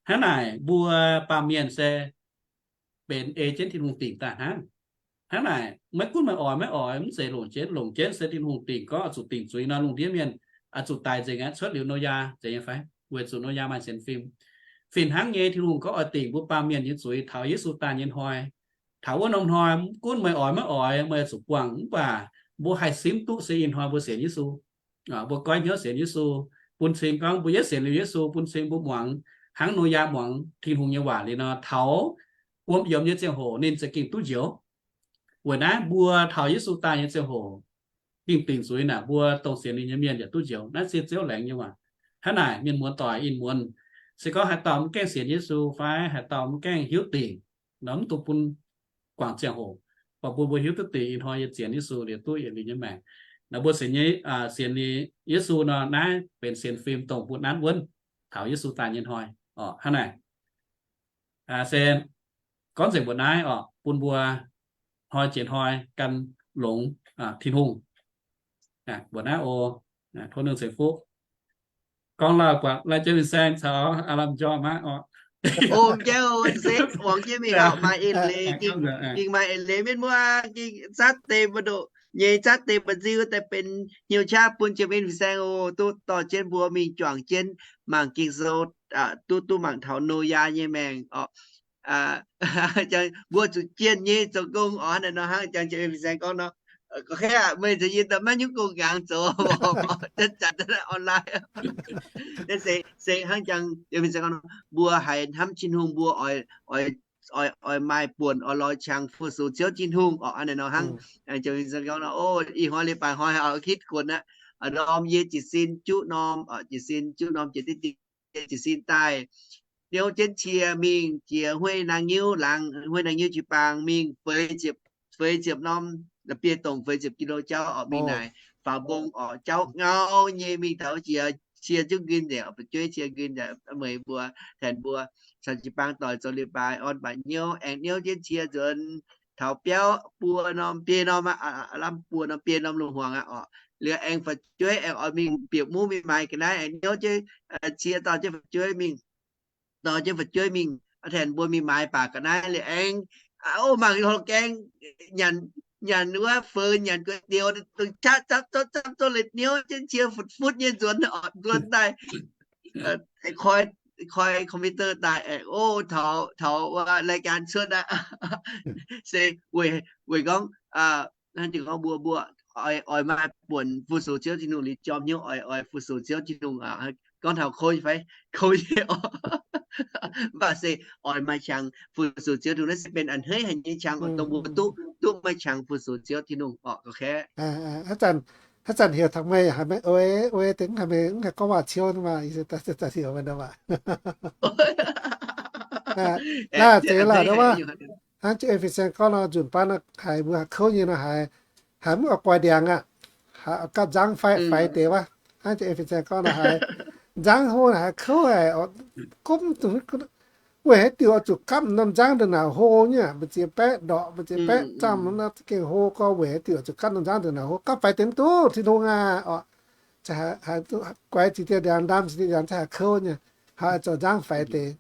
Hnangv naaic, mbuo baamh mienh se benx ei jienv Tin-Hungh dingc daaih hnangv. Hnangv naaic, maiv gunv meih oix maiv oix, mv zeiz longc jienv. Longc jienv se Tin-Hungh dingc gorngv oix zuqc dingc zuiz nor, lungh ndiev mienh oix zuqc daic nzengc aqv, cuotv liuz Noyaa, zeiz nyei fai? Weic zuqc Noyaa maaih sienx fim. Fih hnangv nyei, Tin-Hungh gorngv oix dingc mbuo baamh mienh nyei zuiz taux Yesu daaih nyei hnoi. Taux wuov norm hnoi, mv gunv meih oix maiv oix, meih oix zuqc buangh. Mv baac mbuo haih simv duqv se ih hnoi mbuo sienx Yesu, mbuo goiv hnyouv sienx Yesu, bun cing gorngv mbuo yietv sienx liuz Yesu, bun cing mbuo muangx hnangv Noyaa muangx Tin-Hungh nyei waac liuz nor, taux wuom yiemx nyei ziangh hoc ninh za'gengh duqv njoux. Weic naaiv mbuo taux Yesu daaih nyei ziangh hoc, dingc dingc zuiz naaic, mbuo dongh sienx ninh nyei mienh yaac duqv njoux. Naaiv se Ziouv laengz nyei waac. Hnangv naaic, mienh muonz doic, ih muonz se gorngv haaix dauh mv gaengh sienx Yesu fai haaix dauh mv gaengh hiuv dingc nor, mv dungx bun guangc ziangh hoc, bun mbuo hiuv duqv dingc ih hnoi yie sienx Yesu liuz duqv yietc liuz nyei maengc. Naaiv mbuo sienx nyei, sienx liuz Yesu nor, naaiv benx sienx fim dongh bun nanv wuonv taux Yesu daaih nyei hnoi. Oc, hnangv naaic, se gorngv nzengc mbuox naaiv oc, bun mbuo hnoi jiex hnoi gan longx Tin-Hungh. Mbuox naaiv oc, tov ninh ceix fuqv. Gorngv lauh buatc lai jiem fin-saeng caux aav lamh njormh aqv oc. Ong jauv se muangx jienv mingh oc, maaih eix leiz, ging maaih eix leiz mienh muoz, ging zatv deix mbu'ndoqc nyei, zatv deix mba'nziu daaih benx hnyouv qaqv bun jiem fin-saeng oc. Duqv dorh jienv mbuo mingh juangc jienv mangc Ging-Sou, duqv, duqv mangc taux Noyaa nyei maengc oc. Mbuo zuqc jienh nyei zoux gong oc. Hnangv naaiv nor hnangv jang jiem fin-saeng gorngv nor, gorngv meih zuqc yie daaih maiv nyungc gong nqaang zoux, zanc-zanc online. Se hnangv jang jiem fin-saeng gorngv nor, mbuo haiz hnamv Tin-Hungh mbuo oix, oix, oix maaih buonc oix lorz qangx fu-sux Ziouv Tin-Hungh oc. Hnangv naaiv nor hnangv jiem fin-saeng gorngv nor, o, ih hnoi leiz-baaix hnoi oix hitv kuonx aqv. Norm yie jiez sin juqv norm, jiez sin juqv norm jiex diqv jiez sin daaih, niouv jienv cie mingh jiex huei naang nyiuv laangz, huei naang nyiuv jiu-baang mingh feix ziepc, feix ziepc norm, biei dongh feix ziepc kilo jauv oc. Mingh naaic faaux mbong oc, jauv ngau nyei, mingh taux jiex cie juqv nqin nzengc, fu'jueiv cie nqin nzengc. Meih mbuo, tengx mbuo caux jiu-baang doic zoux leiz-baaix orn baac niouv, aengx niouv jienv cie nzuonx taux biauv buo norm biei norm aqv, lamh buo norm biei norm lungh hmuangx aqv oc. Liuz aengx fu'jueiv aengx oix mingh bieqc muv mingh maaiz ga'naaiv, aengx niouv jienv cie dorh jienv fu'jueiv mingh, dorh jienv fu'jueiv mingh, tengx mbuo mingh maaiz baac ga'naaiv liuz aengx, o, mangc hlorh gaeng, nyanc, nyanc wuov feux, nyanc gu'diou, dongh qaqv zapv zorqv zapv zorqv leiz niouv jienv cie futv futv nyei nzuonx oc, nzuonx daaih koi, koi computer daaih, o, taux, taux wuov รายการ cuotv aqv. Se weic, weic gorngv hnangv jiex gorngv mbuo, mbuo oix, oix maaih buonc fu-sux Ziouv Tin-Hungh liuz jorm hnyouv oix, oix fu-sux Ziouv Tin-Hungh aqv. Gorngv taux kouv fai? Kouv nyei oc. Mv baac se oix maaih qangx fu-sux Ziouv Tin-Hungh. Naaiv se benx a'hneiv haic nyei qangx oc, dongh mbuo duqv, duqv maaih qangx fu-sux Ziouv Tin-Hungh oc. Haaix zanc, haiz zanc heuc taux meih haiz meih oix, oix deix mv haiz meih mv haih gorngv waac-ciouv nor, zanc heuc meih nor maah. Laah zeiz laah, hnangv jiex fin-saeng gorngv nor, nzunc baav haiz mbuo haiz kouv nyei nor haiz, haiz mv oix guaix ndiangx aqv. Haiz gapv nzangv faix deix wuov. Hnangv jiex fin-saeng gorngv nor haiz nzangv hlo haiz kouv haic, gomv weic haaix diuc oix zuqc gapv norm nzangv ndongc naaic hlo nyei, mbu'ziex baeqv ndorqc, mbu'ziex baeqv zamh nor gengh hlo gorx, weic haaix diuc oix zuqc gapv norm nzangv ndongc naaic hlo, gapv faix deix mv duqv, Tin-Hungh aac. Oc, guaix ziex diuh ndiangx, ndaam ziex diuh ndiangx za'gengh kouv nyei, haiz zoux nzangv faix deix.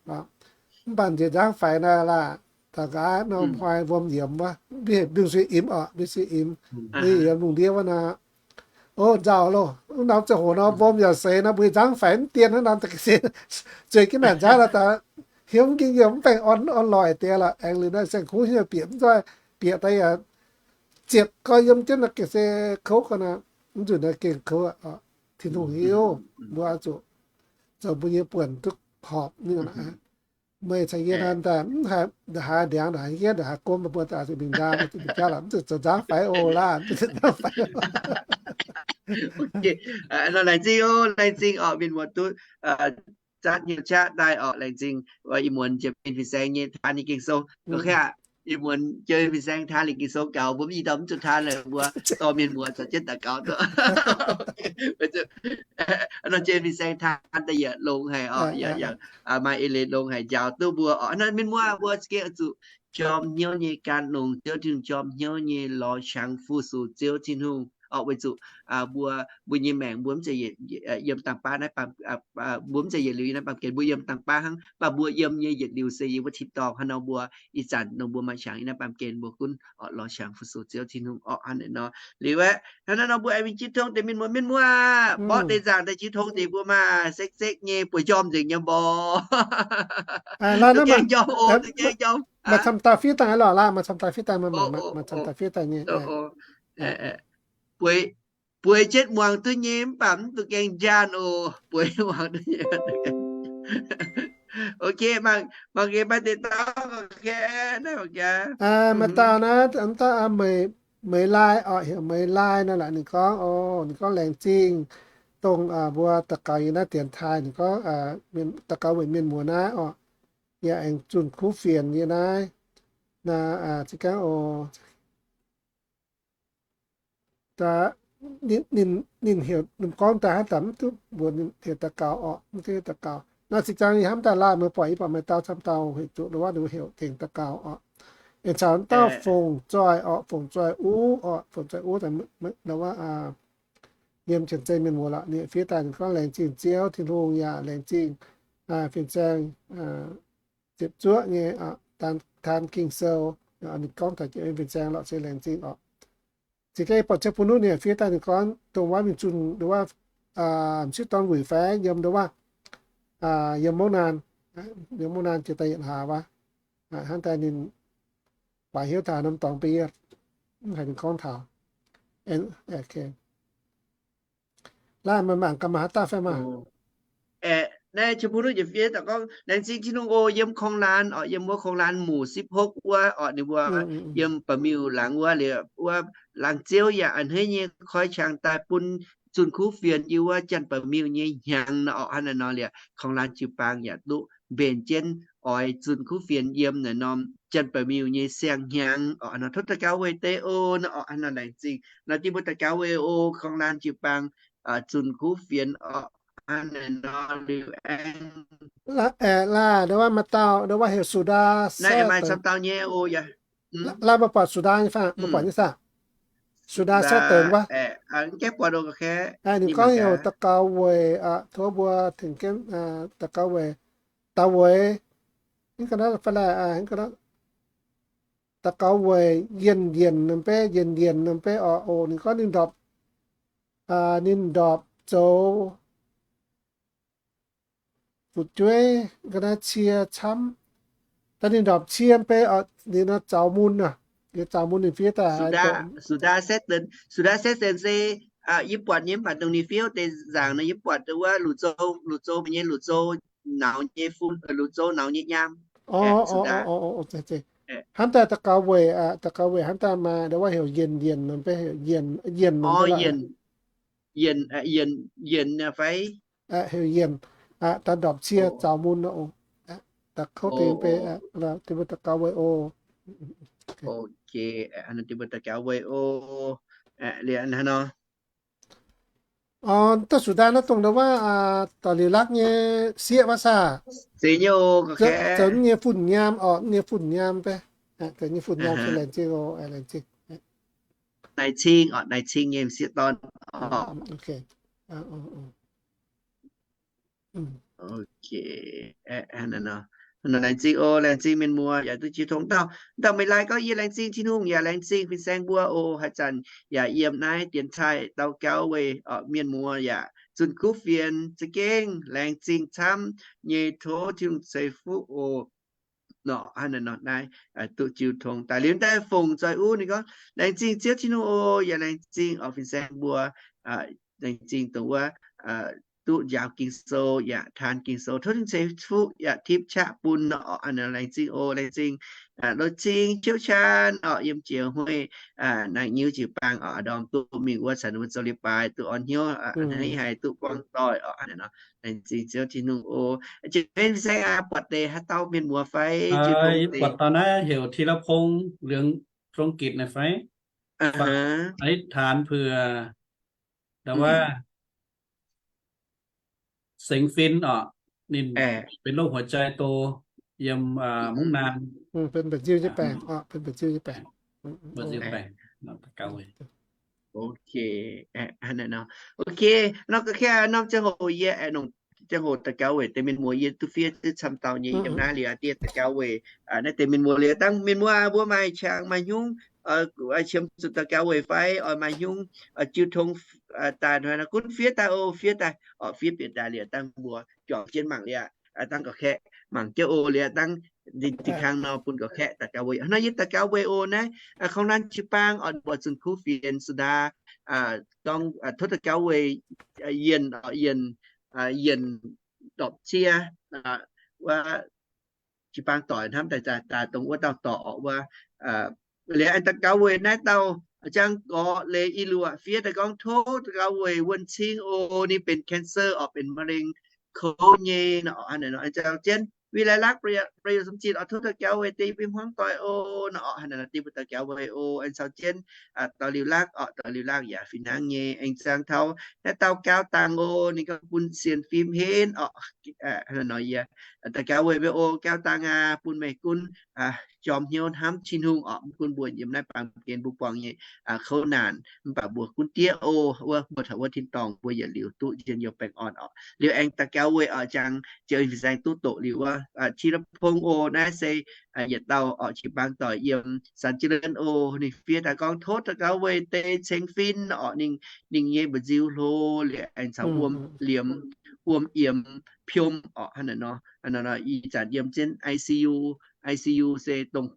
Mv baac nziex nzangv faix naaiv laah, taux gaax norm hnoi wuom yiemx wuov, mbiungc-suiv imx oc, mbiungc-suiv imx, mbiungc-suiv yiemx lungh ndiev wuov nor, o, nzauh loh, wuov norm ziangh hoc nor, wuom yaac seix nor, mbuo nzangv faix mv dien wuov norm, zueiz jienv naaic nzangv lorqc, hiuv mv ging yiem mv baengh orn, orn lorqc deix lorqc, aengx liuz naaiv saeng-kuv hiuv bieqc mv zoih, bieqc daaih yaac ziepc gorx yiem jienv naaiv gengh se kouv ga'naaiv, mv nzunc naaiv gengh kouv. Tin-Hungh hiuv, mbuo oix zuqc zoux mbuo nyei buonc duqv horpc ninh aqv. Meih caux yie naaiv daaih mv haiz, ndongc haaix ndiangx, ndongc haaix yiev, ndongc haaix gom, mbuo daaih zuqc mingh ndaam, zuqc mingh jaav lorqc, mv zuqc zoux nzangv faix oc laah, mv zuqc zoux nzangv faix. Laengz zingh oc, laengz zingh oc, mienh muoz duqv zatv hnyouv qaqv daaih oc. Laengz zingh ih muonz jiex mienh fin-saeng nyei taan nyei Ging-Sou. Ih muonz jiex fin-saeng taan liuz Ging-Sou gaux, mbuo mv i dauh mv zuqc taan lorqc, mbuo dorh mienh muoz caux jienv daux gaux duqv. Nor jiex fin-saeng taan daaih yaac longx haic oc, yaac maaih eix leiz longx haic njaaux duqv mbuo oc. Mienh muoz, mbuo za'gengh oix zuqc jorm hnyouv nyei gan longx Ziouv Tin-Hungh, jorm hnyouv nyei lorz qangx fu-sux Ziouv Tin-Hungh oc. Weic zuqc mbuo, mbuo nyei maengc mbuo mv zeiz yiem dangh baav naaiv baamh, mbuo mv zeiz yietc liuz yiem naaiv baamh gen, mbuo yiem dangh baav hnangv, mv baac mbuo yiem nyei yietc liuz se yie mbuo tin-dorngh. Hnangv nor mbuo ih zanc nor mbuo maaih qangx yiem naaiv baamh gen, mbuo gunv oc lorz qangx fu-sux Ziouv Tin-Hungh oc. Hnangv naaiv nor, liuz aeqv, hnangv naaiv nor mbuo aengx mingh jiuv tong deix mienh muoz, mienh muoz, mborqv deix nzaangc daaih jiuv tong deix mbuo maah, sekv-sekv nyei bueix njormh nzengc nyei mborqc. Duqv gaengh njormh oc, duqv gaengh njormh. Maaih camv dauh fiev daaih lorqc laah, maaih camv dauh fiev daaih, maaih camv dauh fiev daaih nyei. Bueix, bueix jienv muangx duqv nyei mv baac mv duqv gaengh njaanh oc. Bueix muangx duqv nyei. Ok, mangc gaax maaih deix dauh. Ok, maaih dauh naaiv, mv dauh Meih Lai oc, heuc Meih Lai nor laah, ninh gorngv, o, ninh gorngv laengz zingh dongh mbuo daux gaux yiem naaiv dienx taaih, ninh gorngv daux gaux weic mienh muoz naaiv oc, yaac aengx zunh kuv fienx yiem naaiv. Naaiv za'gengh oc. Ninh, ninh heuc, ninh gorngv daaih hnangv daaih mv duqv mbuox ninh heuc daux gaux oc, mv duqv heuc daux gaux. Naaiv zinh ziangx yie hnamv daaih laanh meih buatc, yie buatc maaih dauh camv dauh heuc zuqc lo wuov ninh heuc tengx daux gaux oc. Aengx caux dauh Fongc Zoih oc, Fongc Zoih Uv oc, Fongc Zoih Uv lo wuov yiem Janx-Zei mienh muoz lorqc, ninh fiev daaih ninh gorngv laengz zingh Ziouv Tin-Hungh yaac laengz zingh fin-saeng ziepc zuoqv nyei taan Ging-Sou. Ninh gorngv taux fin-saeng lorqc se laengz zingh oc. Zinh gengh buatc Ziouv bun nuqv ninh fiev daaih ninh gorngv dongh wuov mingh zunh ndo wuov, m'sieqv dorn wuic fai yiem ndo wuov, yiem mouv naan, yiem mouv naan jiex daaih yietc hlaax wuov, hnangv daaih ninh baaix hnyouv taux norm dorngx beiv, mv haiz ninh gorngv taux. Laanh meih mangc gaax maaih haaix dauh fai maah? Aeqv, naaiv Ziouv bun nuqv yietc fiev daaih gorngv, laengz zingh Tin-Hungh oc, yiem Kong Lan oc, yiem wuov Kong Lan mouc sipv hopv wuov oc, ninh mbuo yiem Ba'miuh laangz wuov liuz, wuov laangz ziouv yaac a'hneiv nyei koi qangx daaih bun zunh kuv fienx yiem wuov Janx-Ba'miuh nyei hnyangx nor oc. Hnangv naaiv nor liuz, Kong Lan jiu-baang yaac duqv mbenc jienv oix zunh kuv fienx yiem naaiv norm Janx-Ba'miuh nyei siang-hnyangx oc. Hnangv nor tov daux gaux weic deix oc. Nor oc, hnangv nor laengz zingh nor dinh mbuo daux gaux weic oc, Kong Lan jiu-baang zunh kuv fienx oc. Hnangv naaiv nor liuz aengx, aeqv, laanh ndo wuov maaih dauh ndo wuov heuc Suda, naaiv maaih camv dauh nyei oc. Laanh mbuo buatc Suda nyei fai? Mbuo buatc nyei saah? Suda Saeqv Deix wuov. Ninh gorngv heuc daux gaux weic, tov mbuo tengx jienv daux gaux weic, daux weic, daux gaux weic yienh yienc norm beiv, yienh yienc norm beiv oc. Oc, ninh gorngv ninh ndorpc, ninh ndorpc zoux fu'jueiv ga'naaiv cie camv. Daaih ninh ndorpc cie beiv oc, ninh nor zaux mun aqv. Yie zaux mun ninh fiev daaih. Suda Session, Suda Session se yie buatc nyei mv baac dongh ninh fiev deix nzaangc nor yie buatc wuov Luqc Zou, Luqc Zou mbuo nyei Luqc Zou nauz nyei fun, Luqc Zou nauz nyei nyaam. Hnamv daaih daux gaux weic, daux gaux weic hnamv daaih maaih ndau wuov heuc Yienh, Yienh, Yienh, Yienh, Yienh fai? Heuc Yienh, daaih ndorpc cie zaux mun nor oc. Daux kouv deix mv bei, deix mbuo daux gaux weic oc. Deix mbuo daux gaux weic oc. Liuz nor, duqv Suda naaiv dongh ndau wuov daux liuz lakv nyei sieqv wuov saah? Zoux nyei fun nyaam oc, nyei fun nyaam fai? Zoux nyei fun nyaam se laengz zingh oc, laengz zingh. Naaiv cing oc, naaiv cing nyei sieqv dorn. Laengz zingh oc, laengz zingh mienh muoz yaac duqv jiu tong dauh. Dauh meih laai gorngv yie laengz zingh Tin-Hungh yaac laengz zingh fin-saeng mbuo oc. Haaix zanc yaac yiem naaiv dienx taaih daux gaux weic mienh muoz yaac zunh kuv fienx za'gengh laengz zingh camv nyei. Tov Tin-Hungh ceix fuqv oc. Nor hnangv naaiv nor naaiv duqv jiu tong daaih liuz daaih fongc zoih wuov ninh gorngv, laengz zingh Ziouv Tin-Hungh oc, yaac laengz zingh oc fin-saeng mbuo, laengz zingh dongh wuov duqv njaaux Ging-Sou yaac taan Ging-Sou. Tov Tin-Hungh ceix fuqv yaac tipv qaqv bun oc. Laengz zingh oc, laengz zingh Lo Cing, Qiu Chan oc, yiem jiex huei naaic nyiuv jiu-baang oc, ndorm duqv mingh wuov caux ninh mbuo zoux leiz-baaix duqv orn hnyouv, haiz duqv buangh doic oc. Laengz zingh Ziouv Tin-Hungh oc. Jiex fin-saeng aac, buatc deix haaix dauh mienh muoz fai? Buatc dauh naaiv heuc ธีรพงษ์ เหลืองจงกิจ naaic fai? Aa, อธิษฐานเผื่อ ndau wuov Sengx Fin oc, ninh benx โรคหัวใจโต yiem Mungv Naan. Benx mba'nziu nyei baengc, benx mba'nziu nyei baengc. Ok, nor ga'kv norm ziangh hoc yie, ziangh hoc daux gaux weic deix mienh muoz yie duqv fiev duqv camv dauh nyei yiem naaiv liuz diev daux gaux weic naaiv deix mienh muoz liuz dangh mienh muoz mbuo maaih qangx maaih hnyungv qiemx zuqc daux gaux weic fai oix maaih hnyungv jiu tong daaih hnoi nor gunv fiev daaih oc, fiev daaih oc, fiev bieqc daaih liuz dangh mbuo juangc jienv mangc liuz dangh ga'kv mangc jienv oc, liuz dangh dinh kang nor bun ga'kv daux gaux weic. Hnoi yie daux gaux weic oc naaiv, kong nan jiu-baang oc, mbuo zunh kuv fienx Suda gorngv tov daux gaux weic Yienh, Yienh, Yienh ndorpc cie wuov jiu-baang doic hnamv daaih daaih dongh wuov dauh dorc oc wuov. Liuz aengx daux gaux weic naaiv dauh jangx gorx leiz i luoqc fiev daaih gorngv tov daux gaux weic Wuonh Cing oc, ninh benx cancer oc, benx มะเร็ง kouv nyei nor oc. Hnangv naaic nor aengx caux jienv Win Lai Lakv, Ba'youz Sum Jitc oc, tov daux gaux weic deix yie mbuo hmuangv doic oc nor oc. Hnangv naaic nor deix mbuo daux gaux weic oc. Aengx caux jienv Dorh Liuz Lakv oc, Dorh Liuz Lakv yaac fih hnangv nyei. Aengx ziangh taux naaiv dauh Gau Dangh oc, ninh gorngv bun sienx fim henv oc. Hnangv naaic nor yie daux gaux weic meih oc, Gau Dangh aac, bun meih gunv jorm hnyouv hnamv Tin-Hungh oc. Mv gunv mbuo yiem naaiv baamh gen mbuo buangh nyei kouv naanc, mv baac mbuo gunv diev oc, wuov mbuo taux wuov tin-dorngh mbuo yietc liuz duqv njien-youh baengh orn oc. Liuz aengx daux gaux weic oc, jangx Ziouv fin-saeng duqv doqc liuz wuov Thi La'pong oc, naaiv se yietc dauh oc, jiu-baang doic yiem San Jiu Len oc. Ninh fiev daaih gorngv tov daux gaux weic deix ceng fin oc, ninh, ninh nyei mba'nziu hlo liuz aengx caux wuom liemx, wuom yiemx piom oc. Hnangv naaic nor, hnangv naaiv nor ih zanc yiem jienv I C U, I C U se dongh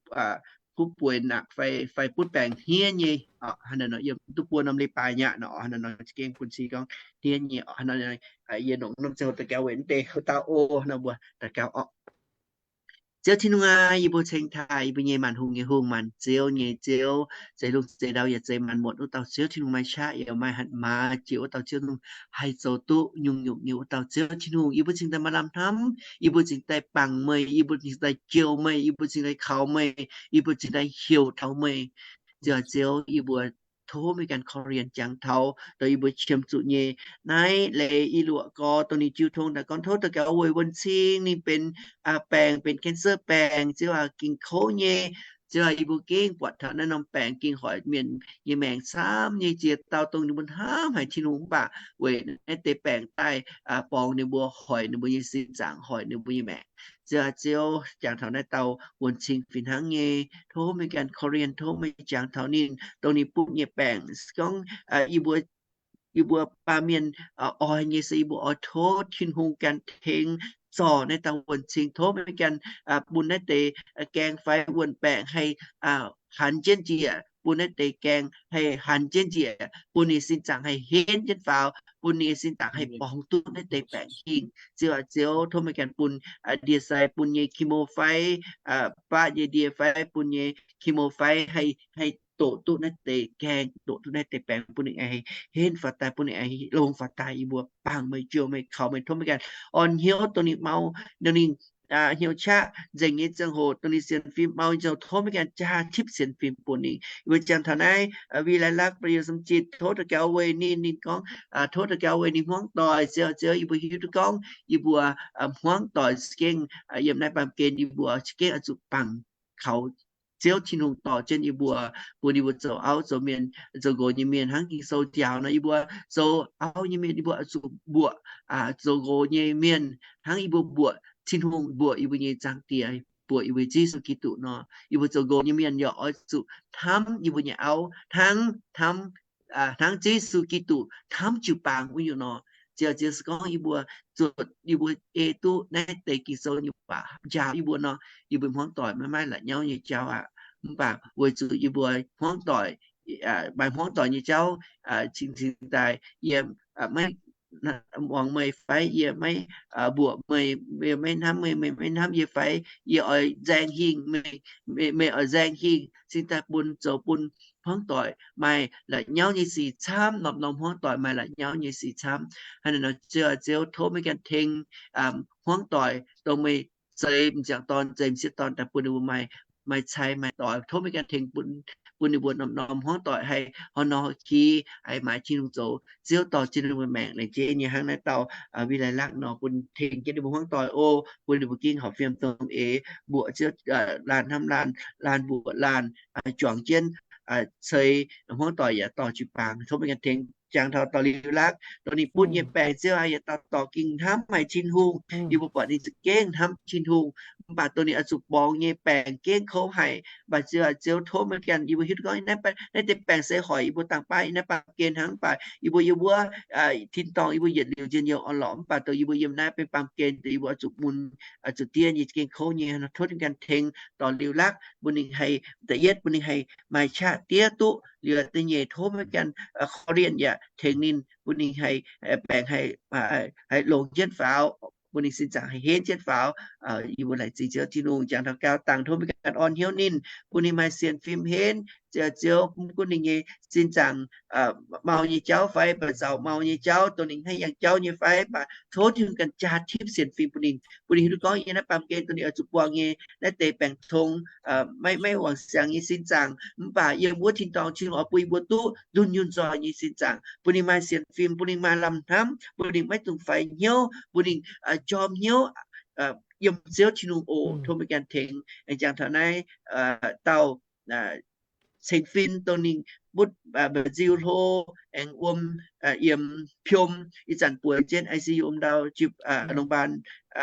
kuv bueix naqc fai, fai butv baengc hniev nyei oc. Hnangv naaiv nor yiem duqv buo norm leiz-baaix nyei nor, hnangv naaiv nor za'gengh bun cing gorngv hniev nyei oc. Hnangv naaiv nor yie nongc norm ziangh hoc daux gaux weic naaiv deix houv dauh oc, nor mbuo daux gaux oc. Ziouv Tin-Hungh aac, yie mbuo ceng taaih yie mbuo nyei maanc hungh nyei Hungh, maanc Ziouv nyei Ziouv, zeix lungh zeix ndau yaac zeix maanc muotc wuov dauh Ziouv Tin-Hungh, maaih qaqv yaac maaih hatc maaz jiex wuov dauh Ziouv Tin-Hungh, haih zoux duqv nyungc-nyungc nyei wuov dauh Ziouv Tin-Hungh. Yie mbuo cingx daaih maaih lamh hnamv, yie mbuo cingx daaih bangc meih, yie mbuo cingx daaih jouh meih, yie mbuo cingx daaih kaux meih, yie mbuo cingx daaih heuc taux meih. Ziouv aac Ziouv, yie mbuo tov meih ganh korv-lienh jangx taux dongh yie mbuo qiemx zuqc nyei naaiv leiz i luoqc gorx, dongh ninh jiu tong daaih gorngv tov daux gaux weic Wuonh Cing, ninh benx baengc, benx cancer baengc, Ziouv aac, gengh kouv nyei. Ziouv aac, yie mbuo gengh buatc taux naaiv norm baengc gengh hoic mienh nyei maengc camv nyei. Ziex dauh dongh ninh mbuo hnamv haic Tin-Hungh mv baac weic naaiv deix baengc daaih borngz ninh mbuo, hoic ninh mbuo nyei sin zaangc, hoic ninh mbuo nyei maengc. Ziouv aac Ziouv, jangx taux naaiv dauh Wuonh Cing fih hnangv nyei, tov meih ganh korv-lienh, tov meih jangx taux ninh, dongh ninh butv nyei baengc, gorngv yie mbuo yie mbuo baamh mienh oix nyei se yie mbuo oix tov Tin-Hungh ganh tengx zorc naaiv dauh wuonh cingx. Tov meih ganh bun naaiv deix gaeng fai wuonh baengc haih hanx jienv njiec, bun naaiv deix gaeng haih hanx jienv njiec, bun ninh sin zaangc haih henv jienv faaux, bun ninh sin zaangc haih borngz duqv naaiv deix baengc hingh. Ziouv aac, Ziouv, tov meih ganh bun ndie-sai bun nyei chemo fai baqv nyei ndie fai bun nyei chemo fai haih doqc duqv naaiv deix gaeng, doqc duqv naaiv deix baengc, bun ninh haih henv faaux daaih, bun ninh haih longx faaux daaih. Yie mbuo bangc meih, jouh meih, kaux meih. Tov meih ganh orn hnyouv dongh ninh mau, dongh ninh hnyouv qaqv nzengc nyei ziangh hoc, dongh ninh sienx fim mau nyei ziangh hoc, tov meih ganh jaa tipv sienx fim bun ninh. Yie mbuo jangx taux naaiv, Vih Lai Lakv, Ba'Yesu Zitc, tov daux gaux weic ninh. Ninh gorngv tov daux gaux weic ninh hmuangv doic. Ziouv, Ziouv, yie mbuo hiuv duqv gorngv yie mbuo hmuangv doic za'gengh yiem naaiv baamh gen yie mbuo za'gengh oix zuqc bangc kaux Ziouv Tin-Hungh dorh jienv yie mbuo, bun yie mbuo zoux auv zoux mienh, zoux nqox nyei mienh hnangv Ging-Sou njaaux nor. Yie mbuo zoux auv nyei mienh yie mbuo oix zuqc mbuoqc zoux nqox nyei mienh hnangv yie mbuo mbuoqc Tin-Hungh, mbuoqc yie mbuo nyei Zaangc Diex, mbuoqc yie mbuo Yesu Giduc nor. Yie mbuo zoux nqox nyei mienh yaac oix zuqc hnamv yie mbuo nyei auv hnangv, hnamv hnangv Yesu Giduc hnamv jiu-baang wuov nyungc nor. Ziouv, Ziouv, se gorngv yie mbuo zuotc, yie mbuo ei duqv naaiv deix Ging-Sou nyei waac njaaux yie mbuo nor, yie mbuo hmuangv doic maiv maaih la'nyauv nyei jauv aqv. Mv baac weic zuqc yie mbuo hmuangv doic, maaih hmuangv doic nyei jauv cingx cingx daaih, yie maiv muangx meih fai yie maiv mbuoqc meih, yie maiv hnamv meih, meih maiv hnamv yie fai yie oix nzaeng hingh meih, meih oix nzaeng hingh, cingx daaih bun zoux bun hmuangv doic maaih la'nyauv nyei sic camv, norm-norm hmuangv doic maaih la'nyauv nyei sic camv. Hnangv naaiv nor, Ziouv, Ziouv, tov meih ganh tengx hmuangv doic dongh meih zeix m'jangc dorn, zeix m'sieqv dorn daaih bun ninh mbuo maaih, maaih cai maaih doix. Tov meih ganh tengx bun ninh mbuo norm-norm hmuangv doic haih hnangv nor ki, haih maaiz Tin-Hungh zoux Ziouv dorh jienv ninh mbuo maengc. Laengz zingh nyei hnangv naaiv dauh Vih Lai Lakv nor, bun tengx jienv ninh mbuo hmuangv doic oc, bun ninh mbuo gengh horpc fiem dongh eix mbuoqc Ziouv, laanh hnamv laanh, laanh mbuoqc laanh, juangc jienv ceix hmuangv doic yaac dorh jiu-baang. Tov meih ganh tengx jangx taux dorh Liuz Lakv, dongh ninh butv nyei baengc Ziouv aac, yietc dauh dorh gengh hnamv haic Tin-Hungh. Yie mbuo buatc ninh za'gengh hnamv Tin-Hungh, mv baac dongh ninh oix zuqc borngz nyei baengc gengh kouv haic. Mv baac Ziouv aac, Ziouv, tov meih ganh, yie mbuo hiuv duqv gorngv naaiv deix baengc se hoic yie mbuo dangh baav naaiv baamh gen hnangv, mv baac yie mbuo, yie mbuo tin-dorngh yie mbuo yietc liuz njien-youh orn-lorqc, mv baac dongh yie mbuo yiem naaiv benx baamh gen deix yie mbuo oix zuqc mun, zuqc diev nyei gengh kouv nyei. Tov meih ganh tengx dorh Liuz Lakv, bun ninh haih, da'yietv bun ninh haih maaih qaqv diev duqv. Liuz da'nyeic tov meih ganh korv-lienh yaac tengx ninh, bun ninh haih, baengc haih, haih longx jienv faaux, bun ninh sin zaangc haih henv jienv faaux. Yie mbuo laengz zingh Ziouv Tin-Hungh, jangx taux gau dangh tov meih ganh orn hnyouv ninh, bun ninh maaih sienx fim henv. Ziouv, Ziouv, mv gunv ninh nyei sin zaangc mau nyei jauv fai mv baac zaux mau nyei jauv, dongh ninh haiz yangh jauv nyei fai mv baac tov Tin-Hungh ganh jaa tipv sienx fim bun ninh, bun ninh hiuv duqv gorngv yiem naaiv baamh gen dongh ninh oix zuqc buangh nyei naaiv deix baengc tongx, maiv, maiv wangc siangx nyei sin zaangc, mv baac yiem wuov tin-dorngh Tin-Hungh oix bun yie mbuo duqv ndunh yunh nzoih nyei sin zaangc, bun ninh maaih sienx fim, bun ninh maaih lamh hnamv, bun ninh maiv dungx faix hnyouv, bun ninh jorm hnyouv, yiem Ziouv Tin-Hungh oc. Tov meih ganh tengx. Aengx jangx taux naaiv dauh ceng-fin dongh ninh butv mba'nziu hlo, aengx wuom, yiem piom, ih zanc bueix jienv I C U wuom ndau, jipv longh baan,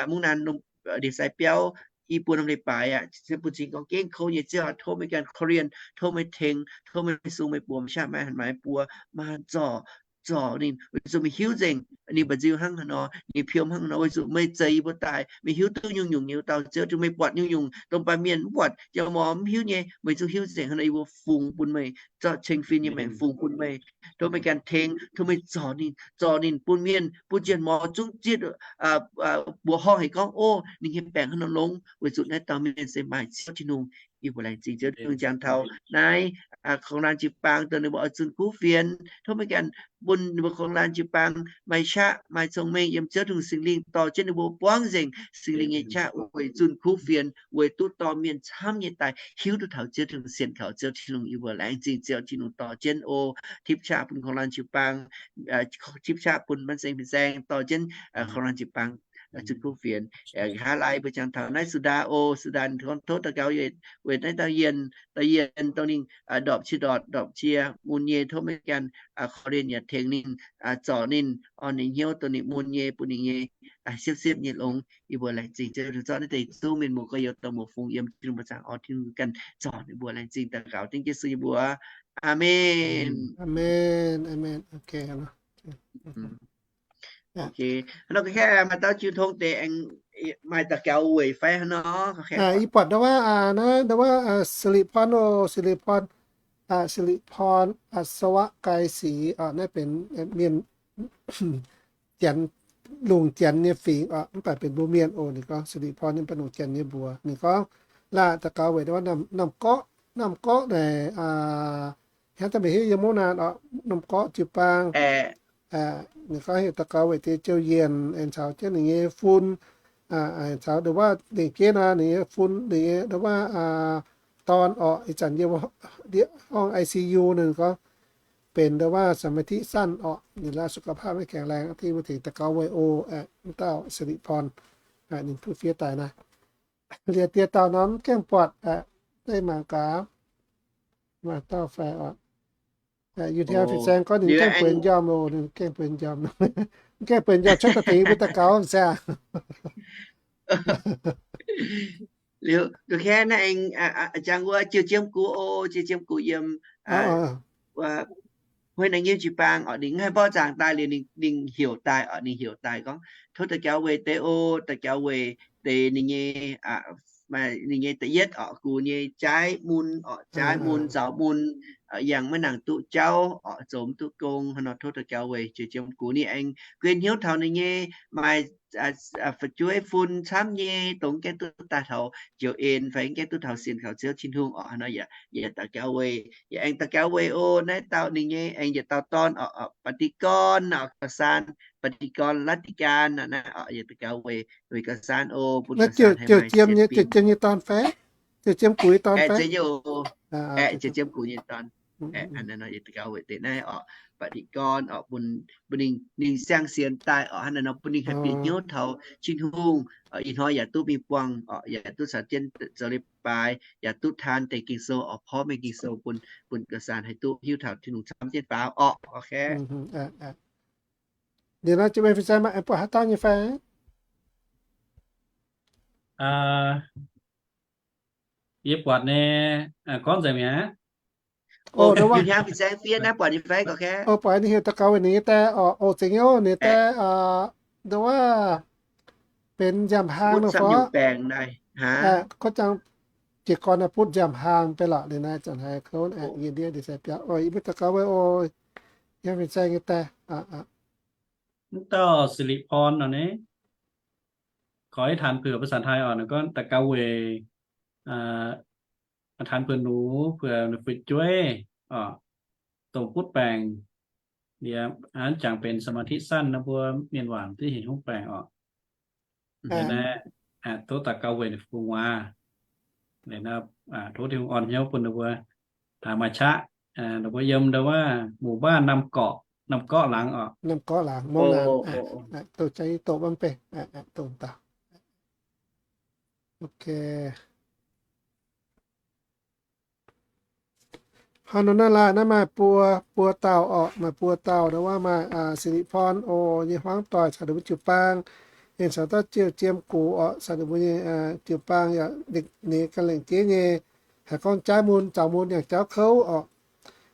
mungv naanc, ndie-sai biauv, i buo norm leiz-baaix aqv. Bun cing gorngv gengh kouv nyei. Ziouv aac, tov meih ganh korv-lienh, tov meih tengx, tov meih sung meih buoz, meih qaqv meih hanc meih buoz, maaih zorc, zorc ninh, weic zuqc meih hiuv nzengc ninh mba'nziu hnangv haaix nor, ninh piom hnangv haaix nor, weic zuqc meih zeix yie mbuo daaih, meih hiuv duqv nyungc-nyungc nyei wuov dauh Ziouv. Dongh meih buatc nyungc-nyungc dongh baamh mienh mv buatc, jangx mor mv hiuv nyei, meih zungv hiuv nzengc haaix nor, yie mbuo fungx bun meih, zorqv ceng-fin nyei maengc fungx bun meih. Tov meih ganh tengx, tov meih zorc ninh, zorc ninh bun mienh, bun njien-mor zungv zitv mbuoqc horngh haic gorngv, ov, ninh nyei baengc hnangv nor longx, weic zuqc naaiv dauh mienh se maaih Ziouv Tin-Hungh. Yie mbuo laengz zingh Ziouv Tin-Hungh. Jangx taux naaiv korv-laanh jiu-baang dongh ninh mbuo oix zunh kuv fienx, tov meih ganh bun ninh mbuo korv-laanh jiu-baang maaih qaqv maaih cong-mengh yiem Ziouv Tin-Hungh. Singx Lingh dorh jienv ninh mbuo buangv nzengc. Singx Lingh nyei qaqv weic zunh kuv fienx, weic duqv dorh mienh camv nyei daaih hiuv duqv taux Ziouv Tin-Hungh, sienx kaux Ziouv Tin-Hungh. Yie mbuo laengz zingh Ziouv Tin-Hungh dorh jienv oc. Tipv qaqv bun korv-laanh jiu-baang, tipv qaqv bun ban seng fin-saeng dorh jienv korv-laanh jiu-baang zunh kuv fienx. Nqa'haav laai mbuo jangx taux naaiv Su^ndaa oc. Su^ndaa gorngv tov daux gaux weic naaiv dauh Yienh, dauh Yienh dongh ninh ndorpc cie ndortc, ndorpc cie mun nyei. Tov meih ganh korv-lienh yaac tengx ninh, zorc ninh, orn ninh hnyouv dongh ninh mun nyei, bun ninh nyei siepv-siepv nyei longx. Yie mbuo laengz zingh Ziouv Tin-Hungh zorqv naaiv deix zungv mienh muoz gorx-youz dongh muoz fungx yiem Tin-Hungh mbuo zaangc orn. Tin-Hungh ganh zorc ninh mbuo. Laengz zingh daux gaux dengv Yesu nyei mbuox. Aamen. Aamen. Aamen. Ok. Nor gorngv maaih dauh jiu tong deix aengx maaih daux gaux weic fai hnangv nor. Yie buatc ndau wuov naaiv, ndau wuov Siliqpon oc, Siliqpon, Siliqpon, Sawaqv Gaai Sic oc, naaiv benx mienh Janx, lungh Janx nyei fingx oc, mv baac benx mbuo mienh oc. Ninh gorngv Siliqpon nyei mv baac lungh Janx nyei mbuox. Ninh gorngv laah daux gaux weic ndau wuov Namh Gorqv, Namh Gorqv naaic hnangv daaih meih hiuv yiem wuov naaic oc, Namh Gorqv jiu-baang. Ninh gorngv heuc daux gaux weic deix Ziou Yienc aengx caux jienv ninh nyei fun, aengx caux ndau wuov lengc jeiv nor ninh nyei fun, ninh nyei ndau wuov dorn oc. Ih zanc yiem horngh I C U ninh gorngv benx ndau wuov สมาธิสั้น oc, ninh laaix สุขภาพไม่แข็งแรง mbuo tengx daux gaux weic oc. Wuov dauh Siliqpon, ninh duqv fiev daaih naaiv. Liuz diex dauh nor mv gaengh buatc, deix mangc gaax, maaih dauh fai oc. Yie hnyangx fin-saeng gorngv ninh gaengh bueix njormh loh, ninh gaengh bueix njormh, gaengh bueix njormh cuotv daaih tengx mbuo daux gaux mv se aqv. Liuz, du kei naaiv aengx jangx wuov Ziouv Jiem Gux oc, Ziouv Jiem Gux yiem Huei Naeqv Nyiemv jiu-baang oc, ninh haih mborqv zaangc daaih liuz ninh heuc daaih oc, ninh heuc daaih gorngv, tov daux gaux weic deix oc, daux gaux weic deix ninh nyei, ninh nyei da'yietv oc, gux nyei jaaiv mun oc, jaaiv mun, zaux mun, yangh maiv nangc duqv jauv oc, zoux mv duqv gong hnangv nor, tov daux gaux weic Ziouv Jiem Gux ninh aengx guei hnyouv taux ninh nyei maaih fu'jueiv fun camv nyei, dongh gaengh duqv daaih taux njoux en fai gaengh duqv taux sienx kaux Ziouv Tin-Hungh oc. Hnangv nor yaac daux gaux weic, yaac aengx daux gaux weic oc, naaiv dauh ninh nyei aengx yietc dauh dorn oc, Baac Di Gorn oc, gauh saan, Baac Di Gorn Latv Di Gan naaiv oc, yaac daux gaux weic, weic gauh saan oc, bun gauh saan haih maaih sienx fim. Ziouv Jiem nyei dorn fai? Ziouv Jiem Gux nyei dorn fai? Ziouv Jiem Gux nyei dorn. Daux gaux weic deix naaiv oc, bun ninh, ninh siang-sienx daaih oc, hnangv naaiv nor bun ninh haih bieqc hnyouv taux Tin-Hungh. Ih hnoi yaac duqv mingh buangh oc, yaac duqv caux jienv zoux leiz-baaix, yaac duqv taan deix Ging-Sou oc, porv mengh Ging-Sou bun, bun gauh saan haih duqv hiuv taux Tin-Hungh camv jienv faaux oc. Liuz nor, Ziouv Mienh fin-saeng maaih aengx buatc haaix dauh nyei fai? Yie buatc nyei, gorngv nzengc mi'aqv. Buatc ninh heuc daux gaux weic ninh nyei die oc, oc, zengc nyei oc, ninh die, ndau wuov benx nziaamv-hlaang nor fai? Gorngv jangx jiez gorn naaiv butv nziaamv-hlaang beiv lorqc, liuz naaiv zanc haiz kouv, yie ndiev ndie-sai biauv oc, yie mbuo daux gaux weic oc, yie fin-saeng nyei die. Mv dauh Siliqpon nor ni, gorngv อธิษฐานเผื่อ ภาษาไทย oc, ninh gorngv daux gaux weic อธิษฐานเผื่อหนู เผื่อ fu'jueiv oc, dongh butv baengc, liuz hnangv jangx benx สมาธิสั้น nor mbuo mienh waac duqv heuc hnyouv baengc oc. Liuz naaiv, tov daux gaux weic ninh fu-muoz. Liuz naaiv, tov Tin-Hungh orn hnyouv bun ninh mbuo maaih qaqv, ninh mbuo yiem ndau wuov หมู่บ้าน Namh Gorqv, Namh Gorqv laangz oc. Namh Gorqv laangz, mv naanc, doqc jaax doqc mv bei, doqc daaih. Hnangv nor naaiv laaic naaiv maaih buo, buo dauh oc, maaih buo dauh ndau wuov maaih Siliqpon oc, nyei hmuangv doic caux ninh mbuo jiu-baang, aengx caux dauh Ziouv Jiem Gux oc, caux ninh mbuo nyei jiu-baang yaac ninh ganh lengc jeiv nyei, haiz gorngv jaaiv mun zaux mun yangh jauv kouv oc,